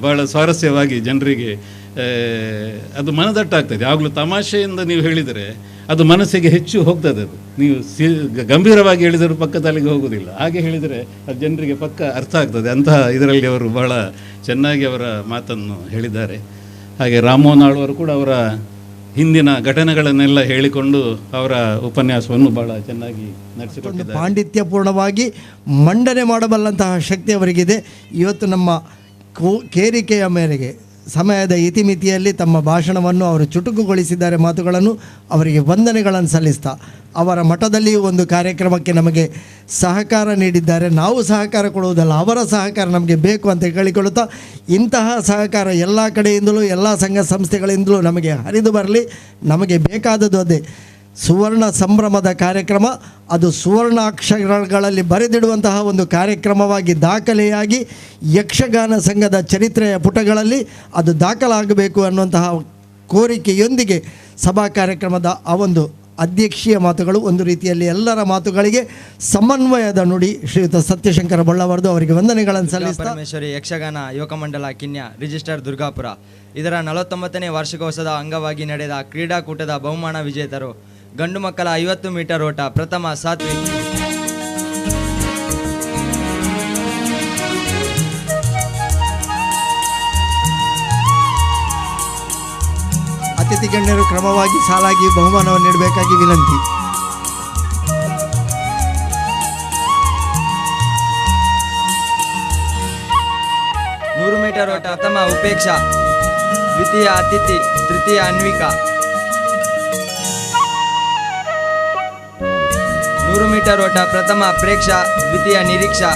ಭಾಳ ಸ್ವಾರಸ್ಯವಾಗಿ ಜನರಿಗೆ ಅದು ಮನದಟ್ಟಾಗ್ತದೆ. ಯಾವಾಗಲೂ ತಮಾಷೆಯಿಂದ ನೀವು ಹೇಳಿದರೆ ಅದು ಮನಸ್ಸಿಗೆ ಹೆಚ್ಚು ಹೋಗ್ತದೆ. ಅದು ನೀವು ಗಂಭೀರವಾಗಿ ಹೇಳಿದರೂ ಪಕ್ಕದಲ್ಲಿಗೆ ಹೋಗೋದಿಲ್ಲ. ಹಾಗೆ ಹೇಳಿದರೆ ಅದು ಜನರಿಗೆ ಪಕ್ಕ ಅರ್ಥ ಆಗ್ತದೆ. ಅಂತಹ ಇದರಲ್ಲಿ ಅವರು ಬಹಳ ಚೆನ್ನಾಗಿ ಅವರ ಮಾತನ್ನು ಹೇಳಿದ್ದಾರೆ. ಹಾಗೆ ರಾಮೋಹನ್ ಆಳ್ವರು ಕೂಡ ಅವರ ಹಿಂದಿನ ಘಟನೆಗಳನ್ನೆಲ್ಲ ಹೇಳಿಕೊಂಡು ಅವರ ಉಪನ್ಯಾಸವನ್ನು ಬಹಳ ಚೆನ್ನಾಗಿ ನಡೆಸಿಕೊಟ್ಟಿದ್ದಾರೆ. ಪಾಂಡಿತ್ಯಪೂರ್ಣವಾಗಿ ಮಂಡನೆ ಮಾಡಬಲ್ಲಂತಹ ಶಕ್ತಿ ಅವರಿಗಿದೆ. ಇವತ್ತು ನಮ್ಮ ಕೇರಿಕೆಯ ಮೇರೆಗೆ ಸಮಯದ ಇತಿಮಿತಿಯಲ್ಲಿ ತಮ್ಮ ಭಾಷಣವನ್ನು ಅವರು ಚುಟುಕುಗೊಳಿಸಿದ್ದಾರೆ. ಮಾತುಗಳನ್ನು ಅವರಿಗೆ ವಂದನೆಗಳನ್ನು ಸಲ್ಲಿಸ್ತಾ, ಅವರ ಮಠದಲ್ಲಿಯೂ ಒಂದು ಕಾರ್ಯಕ್ರಮಕ್ಕೆ ನಮಗೆ ಸಹಕಾರ ನೀಡಿದ್ದಾರೆ. ನಾವು ಸಹಕಾರ ಕೊಡುವುದಲ್ಲ, ಅವರ ಸಹಕಾರ ನಮಗೆ ಬೇಕು ಅಂತ ಕೇಳಿಕೊಳ್ಳುತ್ತಾ, ಇಂತಹ ಸಹಕಾರ ಎಲ್ಲ ಕಡೆಯಿಂದಲೂ ಎಲ್ಲ ಸಂಘ ಸಂಸ್ಥೆಗಳಿಂದಲೂ ನಮಗೆ ಹರಿದು ಬರಲಿ. ನಮಗೆ ಬೇಕಾದದ್ದು ಅದೇ ಸುವರ್ಣ ಸಂಭ್ರಮದ ಕಾರ್ಯಕ್ರಮ. ಅದು ಸುವರ್ಣಾಕ್ಷರಗಳಲ್ಲಿ ಬರೆದಿಡುವಂತಹ ಒಂದು ಕಾರ್ಯಕ್ರಮವಾಗಿ ದಾಖಲೆಯಾಗಿ ಯಕ್ಷಗಾನ ಸಂಘದ ಚರಿತ್ರೆಯ ಪುಟಗಳಲ್ಲಿ ಅದು ದಾಖಲಾಗಬೇಕು ಅನ್ನುವಂತಹ ಕೋರಿಕೆಯೊಂದಿಗೆ ಸಭಾ ಕಾರ್ಯಕ್ರಮದ ಆ ಒಂದು ಅಧ್ಯಕ್ಷೀಯ ಮಾತುಗಳು ಒಂದು ರೀತಿಯಲ್ಲಿ ಎಲ್ಲರ ಮಾತುಗಳಿಗೆ ಸಮನ್ವಯದ ನುಡಿ ಶ್ರೀಯುತ ಸತ್ಯಶಂಕರ ಬಳ್ಳಾವರದು ಅವರಿಗೆ ವಂದನೆಗಳನ್ನು ಸಲ್ಲಿಸ್ತಾ, ಪರಮೇಶ್ವರಿ ಯಕ್ಷಗಾನ ಯುವಕ ಮಂಡಲ ಕಿನ್ಯ ರಿಜಿಸ್ಟರ್ ದುರ್ಗಾಪುರ ಇದರ 49ನೇ ವಾರ್ಷಿಕೋತ್ಸವದ ಅಂಗವಾಗಿ ನಡೆದ ಕ್ರೀಡಾಕೂಟದ ಬಹುಮಾನ ವಿಜೇತರು ಗಂಡು ಮಕ್ಕಳ 50 ಮೀಟರ್ ಓಟ ಪ್ರಥಮ ಸಾತ್ವಿಕ್, ಅತಿಥಿ ಗಣ್ಯರು ಕ್ರಮವಾಗಿ ಸಾಲಾಗಿ ಬಹುಮಾನವನ್ನು ನೀಡಬೇಕಾಗಿ ವಿನಂತಿ. 100 ಮೀಟರ್ ಓಟ ಪ್ರಥಮ ಉಪೇಕ್ಷಾ, ದ್ವಿತೀಯ ಅತಿಥಿ, ತೃತೀಯ ಅನ್ವಿಕಾ. 100 ಮೀಟರ್ ಓಟ ಪ್ರಥಮ ಪ್ರೇಕ್ಷಾ, ದ್ವಿತೀಯ ನಿರೀಕ್ಷಾ.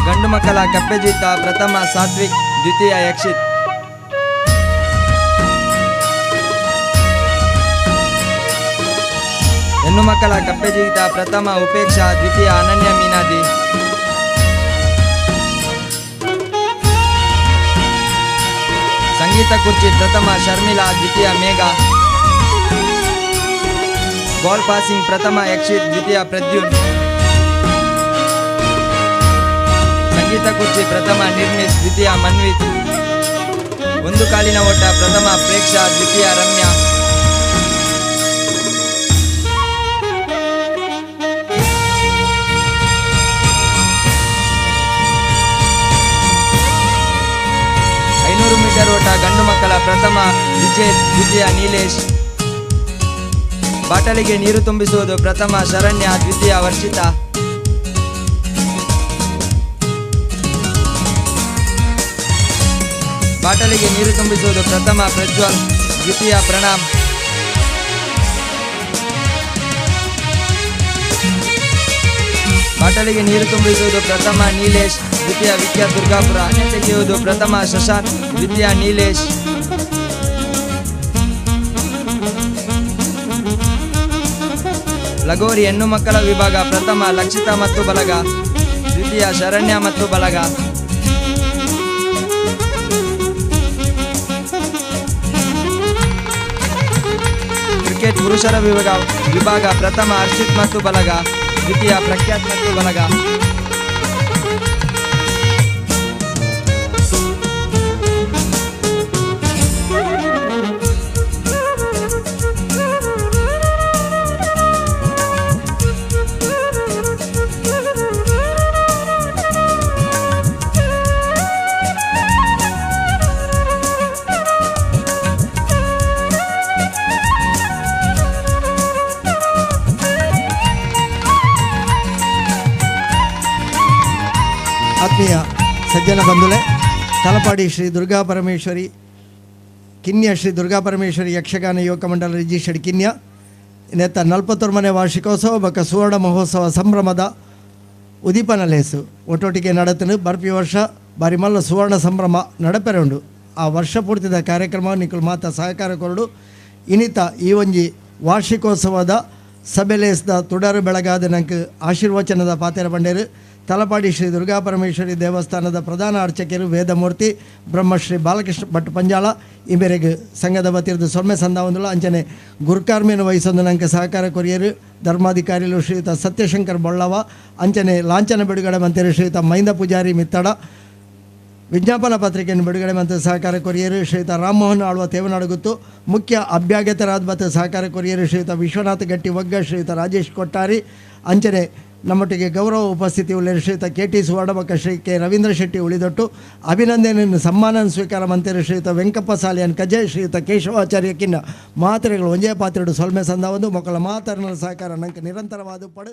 ಗಂಡು ಮಕ್ಕಳ ಕಪ್ಪೆಜೀತ ಪ್ರಥಮ ಸಾತ್ವಿಕ್, ದ್ವಿತೀಯ ಯಕ್ಷಿತ್. ಹೆಣ್ಣು ಮಕ್ಕಳ ಕಪ್ಪೆಜೀತ ಪ್ರಥಮ ಉಪೇಕ್ಷಾ, ದ್ವಿತೀಯ ಅನನ್ಯ ಮೀನಾದಿ. ಸಂಗೀತ ಕುರ್ಚಿ ಪ್ರಥಮ ಶರ್ಮಿಳಾ, ದ್ವಿತೀಯ ಮೇಘ. ಬಾಲ್ ಪಾಸಿಂಗ್ ಪ್ರಥಮ ಯಕ್ಷಿತ್, ದ್ವಿತೀಯ ಪ್ರದ್ಯುನ್. ಸಂಗೀತ ಕುರ್ಚಿ ಪ್ರಥಮ ನಿರ್ಮಿತ್, ದ್ವಿತೀಯ ಮನ್ವಿತ್. ಒಂದು ಕಾಲಿನ ಓಟ ಪ್ರಥಮ ಪ್ರೇಕ್ಷಾ, ದ್ವಿತೀಯ ರಮ್ಯಾ. ಐನೂರು ಮೀಟರ್ ಓಟ ಗಂಡು ಮಕ್ಕಳ ಪ್ರಥಮ ವಿಜೇತ್, ದ್ವಿತೀಯ ನೀಲೇಶ್. ಬಾಟಲಿಗೆ ನೀರು ತುಂಬಿಸುವುದು ಪ್ರಥಮ ಶರಣ್ಯ, ದ್ವಿತೀಯ ವರ್ಷಿತಾ. ಬಾಟಲಿಗೆ ನೀರು ತುಂಬಿಸುವುದು ಪ್ರಥಮ ಪ್ರಜ್ವಲ್, ದ್ವಿತೀಯ ಪ್ರಣಾಮ್. ಬಾಟಲಿಗೆ ನೀರು ತುಂಬಿಸುವುದು ಪ್ರಥಮ ನೀಲೇಶ್, ದ್ವಿತೀಯ ವಿಖ್ಯಾತ್ ದುರ್ಗಾಪುರ. ಆನೆ ತೆಗೆಯುವುದು ಪ್ರಥಮ ಶಶಾಂಕ್, ದ್ವಿತೀಯ ನೀಲೇಶ್. ಲಗೋರಿ ಹೆಣ್ಣು ಮಕ್ಕಳ ವಿಭಾಗ ಪ್ರಥಮ ಲಕ್ಷಿತಾ ಮತ್ತು ಬಲಗ, ದ್ವಿತೀಯ ಶರಣ್ಯ ಮತ್ತು ಬಲಗ. ಕ್ರಿಕೆಟ್ ಪುರುಷರ ವಿಭಾಗ ಪ್ರಥಮ ಹರ್ಷಿತ್ ಮತ್ತು ಬಲಗ, ದ್ವಿತೀಯ ಪ್ರಖ್ಯಾತ್ ಮತ್ತು ಬಲಗ. ಆತ್ಮೀಯ ಸಜ್ಜನ ಬಂಧುಲೆ, ತಲಪಾಡಿ ಶ್ರೀ ದುರ್ಗಾ ಪರಮೇಶ್ವರಿ ಕಿನ್ಯ ಶ್ರೀ ದುರ್ಗಾ ಪರಮೇಶ್ವರಿ ಯಕ್ಷಗಾನ ಯುವಕ ಮಂಡಲ ರಿಜಿಸ್ಟರ್ಡ್ ಕಿನ್ಯ ನೇತ 41ನೇ ವಾರ್ಷಿಕೋತ್ಸವ ಬೊಕ್ಕ ಸುವರ್ಣ ಮಹೋತ್ಸವ ಸಂಭ್ರಮದ ಉದೀಪನ ಲೇಸು ಒಟ್ಟೊಟ್ಟಿಗೆ ನಡತನು. ಬರ್ಪಿ ವರ್ಷ ಬಾರಿ ಮಲ್ಲ ಸುವರ್ಣ ಸಂಭ್ರಮ ನಡಪೆರೆ ಉಂಡು. ಆ ವರ್ಷ ಪೂರ್ತಿದ ಕಾರ್ಯಕ್ರಮ ನಿಕುಲು ಮಾತ ಸಹಕಾರ ಕೊರಡು. ಇನ್ನಿತ ಈ ಒಂಜಿ ವಾರ್ಷಿಕೋತ್ಸವದ ಸಭೆ ಲೇಸ್ದ ತುಡರು ಬೆಳಗಾದ ನಂಗೆ ಆಶೀರ್ವಚನದ ಪಾತೆರ ಬಂಡೇರು ತಲಪಾಡಿ ಶ್ರೀ ದುರ್ಗಾ ಪರಮೇಶ್ವರಿ ದೇವಸ್ಥಾನದ ಪ್ರಧಾನ ಅರ್ಚಕರು ವೇದಮೂರ್ತಿ ಬ್ರಹ್ಮಶ್ರೀ ಬಾಲಕೃಷ್ಣ ಭಟ್ ಪಂಜಾಳ ಈ ಮೇರೆಗೆ ಸಂಘದ ವತಿರ್ದು ಸೊನ್ನೆ ಸಂದಾವಂದುಲ ಅಂಚನೆ ಗುರುಕಾರ್ಮೇನು ವಹಿಸೊಂದು ನಂಗೆ ಸಹಕಾರ ಕೊರಿಯರು ಧರ್ಮಾಧಿಕಾರಿಲು ಶ್ರೀಯುತ ಸತ್ಯಶಂಕರ್ ಬೊಳ್ಳವ ಅಂಚನೆ ಲಾಂಛನ ಬಿಡುಗಡೆ ಮಂತ್ರಿ ಶ್ರೀಯುತ ಮೈಂದ ಪೂಜಾರಿ ಮಿತ್ತಡ ವಿಜ್ಞಾಪನಾ ಪತ್ರಿಕೆಯನ್ನು ಬಿಡುಗಡೆ ಮತ್ತು ಸಹಕಾರ ಕೊರಿಯರು ಶ್ರೀಯುತ ರಾಮಮೋಹನ್ ಆಳ್ವ ತೇವನಾಡುಗುತ್ತು ಮುಖ್ಯ ಅಭ್ಯಾಗತರಾದ ಮತ್ತು ಸಹಕಾರ ಕೊರಿಯರು ಶ್ರೀಯುತ ವಿಶ್ವನಾಥ ಗಟ್ಟಿ ವಗ್ಗ ಶ್ರೀಯುತ ರಾಜೇಶ್ ಕೊಟ್ಟಾರಿ ಅಂಚನೆ ನಮ್ಮೊಟ್ಟಿಗೆ ಗೌರವ ಉಪಸ್ಥಿತಿ ಉಳ್ಳ ಶ್ರೀಯುತ ಕೆ ಟಿ ಸುವರ್ಣಬಕ್ಕ ಶ್ರೀ ಕೆ ರವೀಂದ್ರ ಶೆಟ್ಟಿ ಉಳಿದೊಟ್ಟು ಅಭಿನಂದನೆಯನ್ನು ಸಮ್ಮಾನ ಸ್ವೀಕಾರ ಮಂತ್ರಿ ಶ್ರೀಯುತ ವೆಂಕಪ್ಪ ಸಾಲಿಯನ್ ಕಜೆ ಶ್ರೀಯುತ ಕೇಶವಾಚಾರ್ಯ ಕಿನ್ನ ಮಾತ್ರೆಗಳು ಒಂಜೇ ಪಾತ್ರೆಡು ಸೊಲ್ಮೆ ಸಂದ ಒಂದು ಮಕ್ಕಳ ಮಾತರನ ಸಹಕಾರ ನಂಗೆ ನಿರಂತರವಾದ ಪಡು.